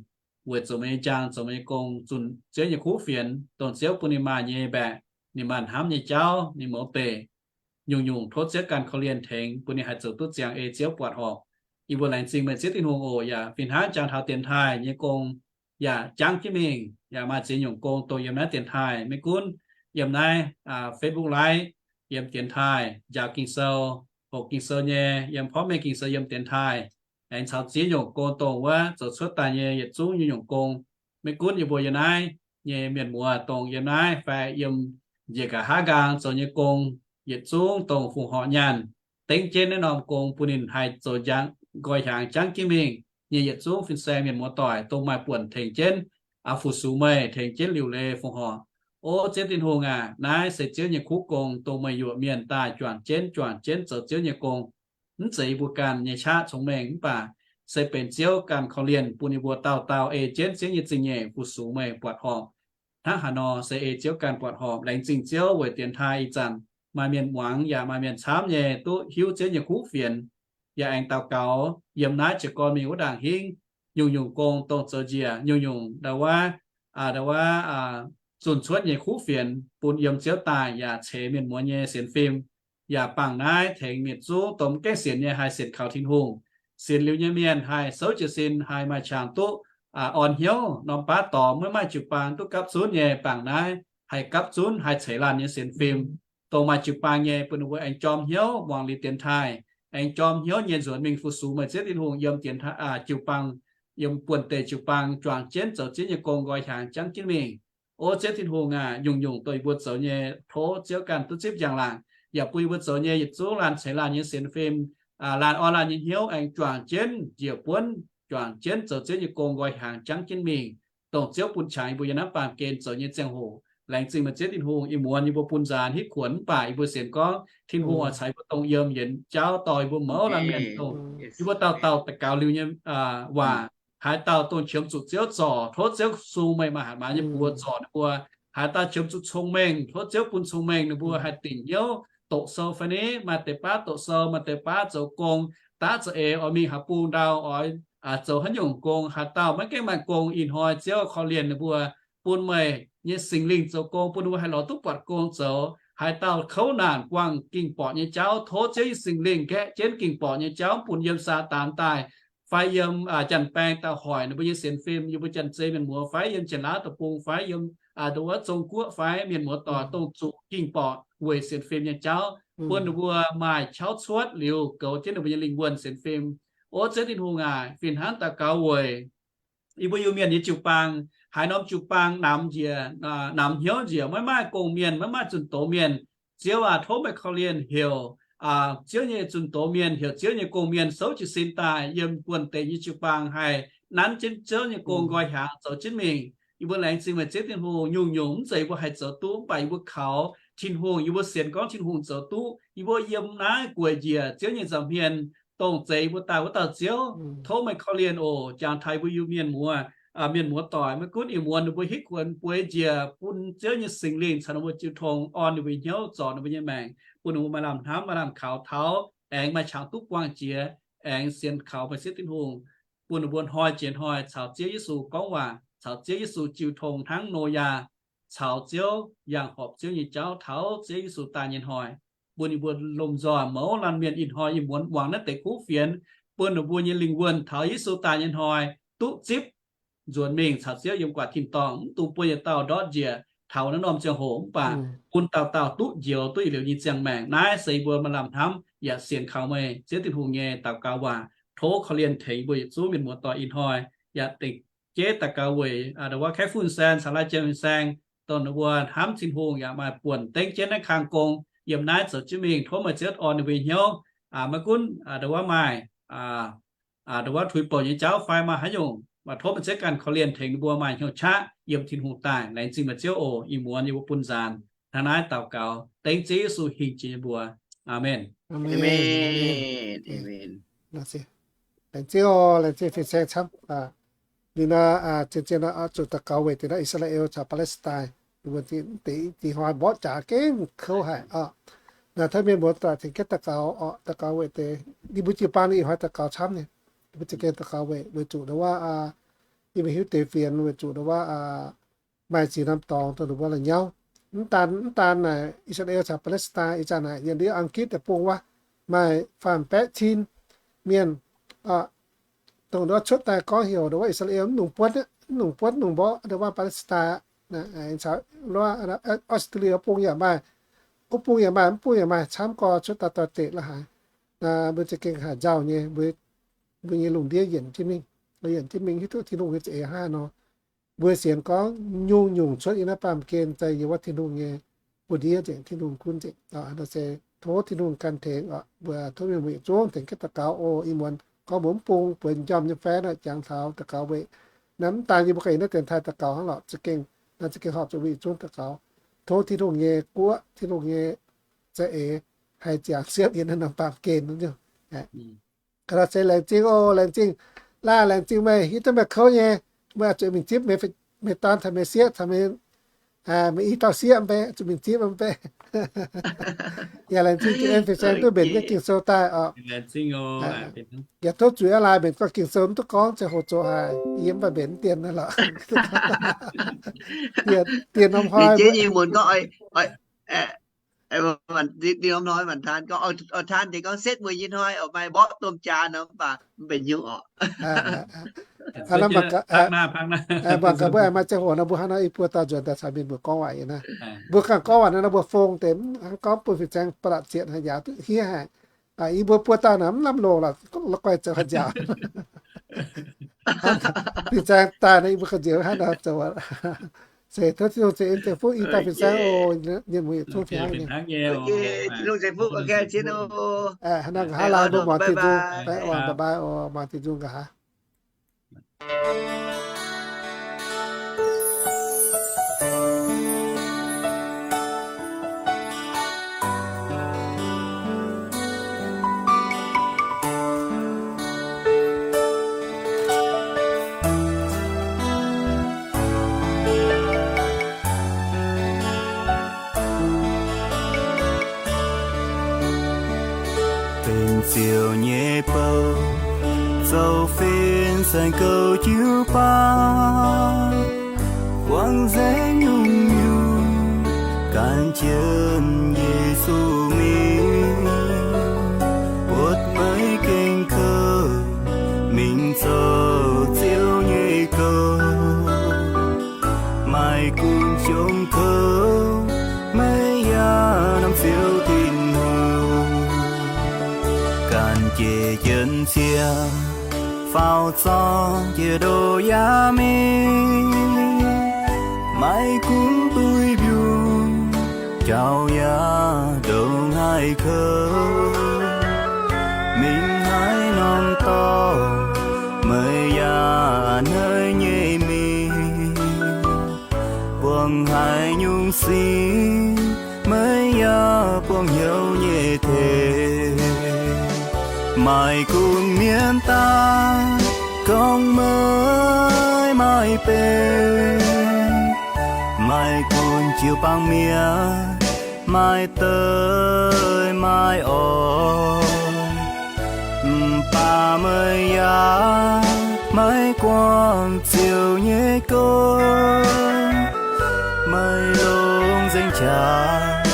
weic zuqc meih nyei njang zoux meih nyei gong zunh Ziouv nyei kuv fienx, dongh Ziouv bun ninh maaih nyei mbaeqc, ninh maaih hnamv nyei jauv, ninh mouz deic, nyungc-nyungc tov Ziouv ganh korv-lienh tengx bun ninh haih zoux duqv ziangx ei Ziouv buatc horpc. Yie mbuo laengz zingh meih Ziouv Tin-Hungh oc. Yaac fih hnangv jangx taux dienx taaih nyei gong yaac jangv jienv mingh, yaac maaih ziex nyungc gong dongh yiem naaiv dienx taaih, maiv gunv yiem naaiv Facebook Live, yiem dienx taaih njaaux Ging-Sou, hoqc Ging-Sou nyei, yiem porv mengh Ging-Sou yiem dienx taaih, aengx caux ziex nyungc gong dongh wuov zoux cuotv daaih nyei yietc zungv nyungc-nyungc gong. Maiv gunv yie mbuo yiem naaiv nyei mienh muoz dongh yiem naaiv fai yiem njiec nqa'haav nqaang zoux nyei gong, yietc zungv dongh fongc horc nyaanh dengv jienv naaiv norm gong bun ninh haih zoux nqoi hiaangx jangv jienv mingh nyei yietc zungv fin-saeng mienh muoz doic dongh maaih buonc tengx jienv fu-sux meih, tengx jienv liuc leiz fongc horc. O Ziouv Tin-Hungh aac, naaiv se Ziouv nyei kuv gong dongh meih yuoqc mienh daaih juangc jienv, juangc jienv zoux Ziouv nyei gong. Mv zeiz yie mbuo ganh nyei qaqv cong-mengh mv baac se benx Ziouv ganh korv-lienh bun yie mbuo dauh dauh ei jienv Ziouv nyei zingh nyeic fu-sux meih buatc horpc. Hnangv haaix nor se ei Ziouv ganh buatc horpc. Laengz zingh Ziouv weic dienx taaih ih zanc maaih mienh muangx yaac maaih mienh camv nyei duqv hiuv Ziouv nyei kuv fienx, yaac aengx daux gaux yiem naaiv jiez gorn mingh wuov ndaangc hingv, nyungc-nyungc gong dongh zoux njiec, nyungc-nyungc ndau wuov, ndau wuov zunh cuotv nyei kuv fienx bun yiem Ziouv daaih yaac ceix mienh muoz nyei sienx fim, yaac bangc naaiv tengx mienh zungv dongh mv gaengh sienx nyei haih sienx kaux Tin-Hungh. Sienx liuz nyei mienh haih souv jiez sin, haih maaih qangx duqv orn hnyouv, norm baav dorngx maiv maaih jiu-baang duqv gapv zunv nyei, bangc naaiv haih gapv zunv, haih ceix laanh nyei sienx fim, dongh maaih jiu-baang nyei, bun ninh mbuo aengx jorm hnyouv muangx liuz dienx taaih, aengx jorm hnyouv nyei nzuonx mingh fu-sux meih Ziouv Tin-Hungh yiem jiu-baang, yiem buonv-deic jiu-baang juangc jienv zoux Ziouv nyei gong nqoi hiaangx jangv jienv mingh. O Ziouv Tin-Hungh aac, nyungc-nyungc dongh yie mbuo zoux nyei, tov Ziouv ganh duqv zipv njang-laangc, yaac bun yie mbuo zoux nyei yietc zungv laanh ceix laanh nyei sienx fim, laanh orn laanh nyei hnyouv aengx juangc jienv njiec buonv, juangc jienv zoux Ziouv nyei gong nqoi hiaangx jangv jienv mingh, dongh Ziouv bun qangx yie mbuo yiem naaiv baamh gen zoux nyei ziangh hoc. Laengz zingh meih Ziouv Tin-Hungh. Ih muonz yie mbuo bun nzaanx hitv kuonx mv baac yie mbuo sienx gorngv Tin-Hungh oix caux yie mbuo dongh yiem yienx jauv dorh yie mbuo mouz laanh mienh dongh yie mbuo dauh dauh daux gaux liuz nyei waac. Haaix dauh dongh qiemx zuqc Ziouv zorc, tov Ziouv sung meih maaih hatc maaz nyei buoz zorc ninh mbuo. Haaix dauh qiemx zuqc cong-mengh, tov Ziouv bun cong-mengh ninh mbuo haih dingc hnyouv doqc sou fai ni, maaih deix baav doqc sou, maaih deix baav zoux gong, daav za'eix oix mingh haaix bung ndau, oix zoux haaix nyungc gong. Haaix dauh maiv gaengh maaih gong, ih hnoi Ziouv korv-lienh ninh mbuo, bun meih nyei Singx Lingh zoux gong bun ninh mbuo haih lorz duqv buatc gong zoux. Haaix dauh kouv naanc buangh ging-borqc nyei jauv, tov Ziouv nyei Singx Lingh nqaeqv jienv ging-borqc nyei jauv bun yiem Saadaan daaih fai yiem janx-baeng daaih hoic ninh mbuo nyei sienx fim, yiem mbuo Janx-Zei mienh muoz fai yiem Janx-Laauv deic-bung fai yiem dongh wuov Zong-Guoqv fai mienh muoz doic dongh zuqc ging-borqc weic sienx fim nyei jauv, bun ninh mbuo maaih qauv cuotv liuz goux jienv ninh mbuo nyei lingh wuonh sienx fim. O Ziouv Tin-Hungh aac, fih hnangv daux gaux weic yie mbuo Iu-Mienh nyei jiu-baang, haaix norm jiu-baang namx njiec, namx hnyouv njiec, maiv maaih gong-mienh, maiv maaih zunh doz mienh. Ziouv aac, tov meih korv-lienh heuc Ziouv nyei zunh doz mienh, heuc Ziouv nyei gong-mienh souv jiez sin daaih yiem buonv-deic nyei jiu-baang haih nanv jienv Ziouv nyei gong nqoi hnyangx zoux jienv mingh. Yie mbuo laengz zingh meih Ziouv Tin-Hungh. Nyungc-nyungc mv zeiz yie mbuo haih zoux duqv, mv baac yie mbuo kaux Tin-Hungh, yie mbuo sienx gorngv Tin-Hungh zoux duqv. Yie mbuo yiem naaiv gueic njiec Ziouv nyei nza'hmien, dongh zeix yie mbuo daaih wuov dauh Ziouv. Tov meih korv-lienh oc. Jangx taux yie mbuo Iu-Mienh muoz, mienh muoz doic, maiv gunv ih muonz ninh mbuo hitv kuonx bueix njiec bun Ziouv nyei Singx Lingh caux ninh mbuo jiu tong, orn ninh mbuo nyei hnyouv, zorc ninh mbuo nyei maengc, bun ninh mbuo maaih lamh hnamv, maaih lamh kaux taux, aengx maaih qangx duqv buangh jiex, aengx sienx kaux meih Ziouv Tin-Hungh, bun ninh mbuo hnoi jiex hnoi caux Ziouv Yesu gorngv waac, caux Ziouv Yesu jiu tong hnangv Noyaa caux Ziouv yangh horpc Ziouv nyei jauv taux Ziouv Yesu daaih nyei hnoi, bun ninh mbuo lomh nzoih mouz laanh mienh ih hnoi ih muonz muangx naaiv deix kuv fienx, bun ninh mbuo nyei lingh wuonh taux Yesu daaih nyei hnoi duqv zipv nzuonx mingh caux Ziouv yiem gu'nguaaic tin-dorngh, mv dungx buo yietc dauh ndortv njiec taux naaiv norm ziangh hoc, mv baac bun dauh dauh duqv njoux duqv yietc liuz nyei ziangh maengc. Naaiv se yie mbuo maaih lamh hnamv yaac sienx kaux meih Ziouv Tin-Hungh nyei daux gaux waac. Tov korv-lienh tengx yie mbuo yietc zungv mienh muoz doic ih hnoi yaac dengh jeiv daux gaux weic ndo wuov Kaeqv Fun Saeng caux Lai Jiem Fin Saeng, dongh ninh mbuo hnamv Tin-Hungh yaac maaih buonc dengv jienv naaiv kang gong yiem naaiv zoux jienv mingh. Tov meih Ziouv orn ninh mbuo nyei hnyouv, maiv gunv ndo wuov maaih ndo wuov tuix bouc nyei jauv fai maaih haaix nyungc, mv baac tov meih Ziouv ganh korv-lienh tengx ninh mbuo maaih hnyouv qaqv yiem Tin-Hungh daaih. Laengz zingh meih Ziouv oc. Ih muonz yie mbuo bun nzaanx hnangv naaiv daux gaux dengv Ziouv Yesu hingh jiex nyei mbuox. Aamen. Laengz zingh oc, laengz zingh fin-saeng camv. Liuz nor, zien-zien nor zuqc daux gaux weic deix naaiv I^saa^laa^en caux Baa^le^si^ndaa, deix hnoi mborqv jaax gengh kouv haic oc. Naaiv taux mienh muoz doic tengx jienv daux gaux oc, daux gaux weic deix, ninh mbuo jiu-baang ninh ih hnoi daux gaux camv nyei. Ninh mbuo za'gengh daux gaux weic, weic zuqc ndo wuov, yie mbuo hiuv deix fienx weic zuqc ndo wuov maaih ziex norm dorngx dongh ninh mbuo la'nyauv. Mv daan, mv daan naaic I^saa^laa^en caux Baa^le^si^ndaa, ih zanc naaic yiem ndiev Ang^gitv deic-bung wuov maaih faam-baeqv cin mienh, dongh ndo wuov cuotv daaih gorngv heuc ndo wuov I^saa^laa^en mv nungx buonv, mv nungx buonv, mv nungx mborqv ndo wuov Baa^le^si^ndaa. Australia bung yaac maaih, wuov bung yaac maaih, mv bung yaac maaih, camv gorx cuotv daaih doix dekc la'haaix. Mbuo za'gengh haaix nzauh nyei, mbuo nyei lungh ndiev yienc jienv mingh, yienc jienv mingh hiuv duqv Tin-Hungh nyei za'eix hnangv haaix nor. Mbuo sienx gorngv nyungc-nyungc cuotv yiem naaiv baamh gen za'gengh yiem wuov Tin-Hungh nyei buoz-ndiev nzengc, Tin-Hungh gunv nzengc. Se tov Tin-Hungh gan tengx mbuo, tov mienh muoz yietc zungv tengx jienv daux gaux oc. Ih muonz gorngv mbuo mv bung bueix njormh nyei fai naaic, jangx taux daux gaux weic naaiv mv daan yie mbuo ganh yiem naaiv dienx taaih daux gaux hnangv lorqc, za'gengh naaiv za'gengh horpc zuqc mbuo yietc zungv daux gaux. Tov Tin-Hungh nyei guoqv, Tin-Hungh nyei za'eix haih ziangx siepv yiem naaiv norm baamh gen. Ga'naaiv se laengz zingh oc, laengz zingh, laengz zingh meih, hiuv duqv meih kouv nyei, meih oix zuqc mingh zipv meih dorn caux meih sieqv caux meih i dauh sieqv mv bei, zuqc mingh zipv mv bei. Yaac laengz zingh Jiex En fin-saeng duqv mbenc jienv Ging-Sou daaih oc. Yaac tov zuiz aqv, laaix mbenc gorngv Ging-Sou mv duqv gorngv ziangh hoc zoqc haic, yie mv baac mbenc mv dien naaiv lorqc. Dien norm hnoi, dien norm hnoi mangc taux gorngv setv mueiz nyei hnoi oc, maaih mborqv domh jaax nor, mv baac mv benx hnyouv oc. Mangc gaax mbuo aengx maaih ziangh hoc nor, mbuo hnangv nor i buo dauh nzuonx daaih caux mienh muoz gorngv waac yie naaiv. Mbuo ganh gorngv waac nor, mbuo fong deix, hnangv gorngv bun fin-saeng ba'laqc zietc haaix njaaux duqv hniev haic. Yie mbuo buo dauh naaic mv lamh longc lorqc, la'guaih zoux haaix njaaux. Fin-saeng daaih nor, yie mbuo ga'nziex hnangv nor zoux. Se tov Tin-Hungh ceix en ceix fuqv i dauh fin-saeng oc. Mienh muoz yietc zungv fih hnangv nyei. Hnangv nor nqa'haav laai mbuo muangx Tin-Hungh, bye bye oc, muangx Tin-Hungh nqa'haav. Benx Ziouv nyei bou, zoux fin-saeng goux jiu-baang, buangv nzengc nyungc-nyungc, gan jienv Yesu mingh, buatc maiv gaengh kouv, mingh zoux Ziouv nyei gong. Maaih gunv jongc kouv, maiv yaac norm Ziouv Tin-Hungh. Ganh jiex jienv cie, faaux zorng jiex ndoh yaac mingh. Maiv gunv duih mbiungc, jauv yaac ndongc haaix kouv. Mingh haaix norm dorngx, maiv yaac singx, meih yaac buangh hnyouv nyei tengx. Maaih gunv mienv daaih gorngv meih maaih benx, maaih gunv jiu-baang mi'aqv, maaih deic maaih orn. Mv baac meih yaac maiv guangc Ziouv nyei gong. Meih longc nzengc qaqv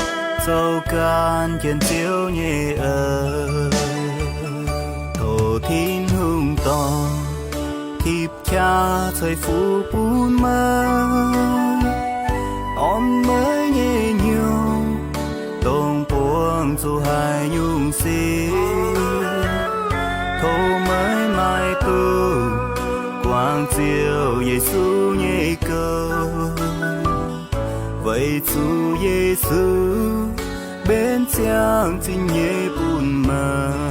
zoux gan jienv Ziouv nyei eix. Tov Tin-Hungh dorh tipv qaqv ceix fuqv bun meih, orn meih nyei hnyouv, dongh buangh zuqc haaix nyungc sic. Tov meih maiv dungx guangc Ziouv Yesu nyei gong, weic zuqc Yesu mbenc ziangh zinh nyei bun meih.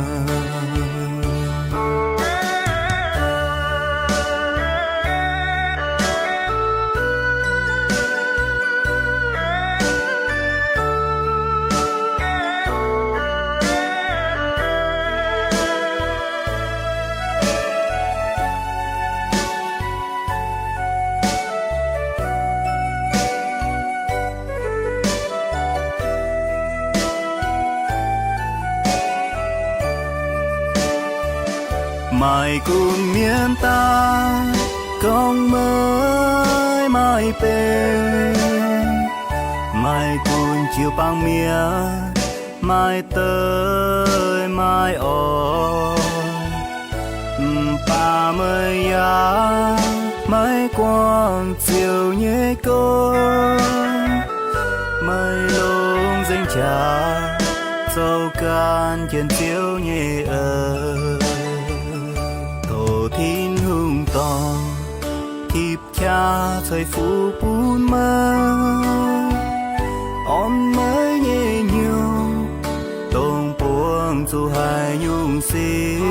Maaih gunv mienv daaih gorngv meih maaih benx, maaih gunv jiu-baang mi'aqv, maaih deic maaih orn. Mv baac meih yaac maiv guangc Ziouv nyei gong. Meih longc nzengc qaqv zoux gan jienv Ziouv nyei eix. Tov Tin-Hungh dorh tipv qaqv ceix fuqv bun meih, orn meih nyei hnyouv, dongh buangh zuqc haaix nyungc sic.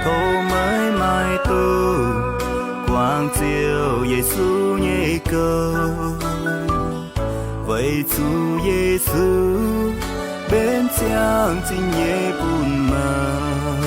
Tov meih maiv dungx guangc Ziouv Yesu nyei gong, weic zuqc Yesu mbenc ziangh zinh nyei bun meih.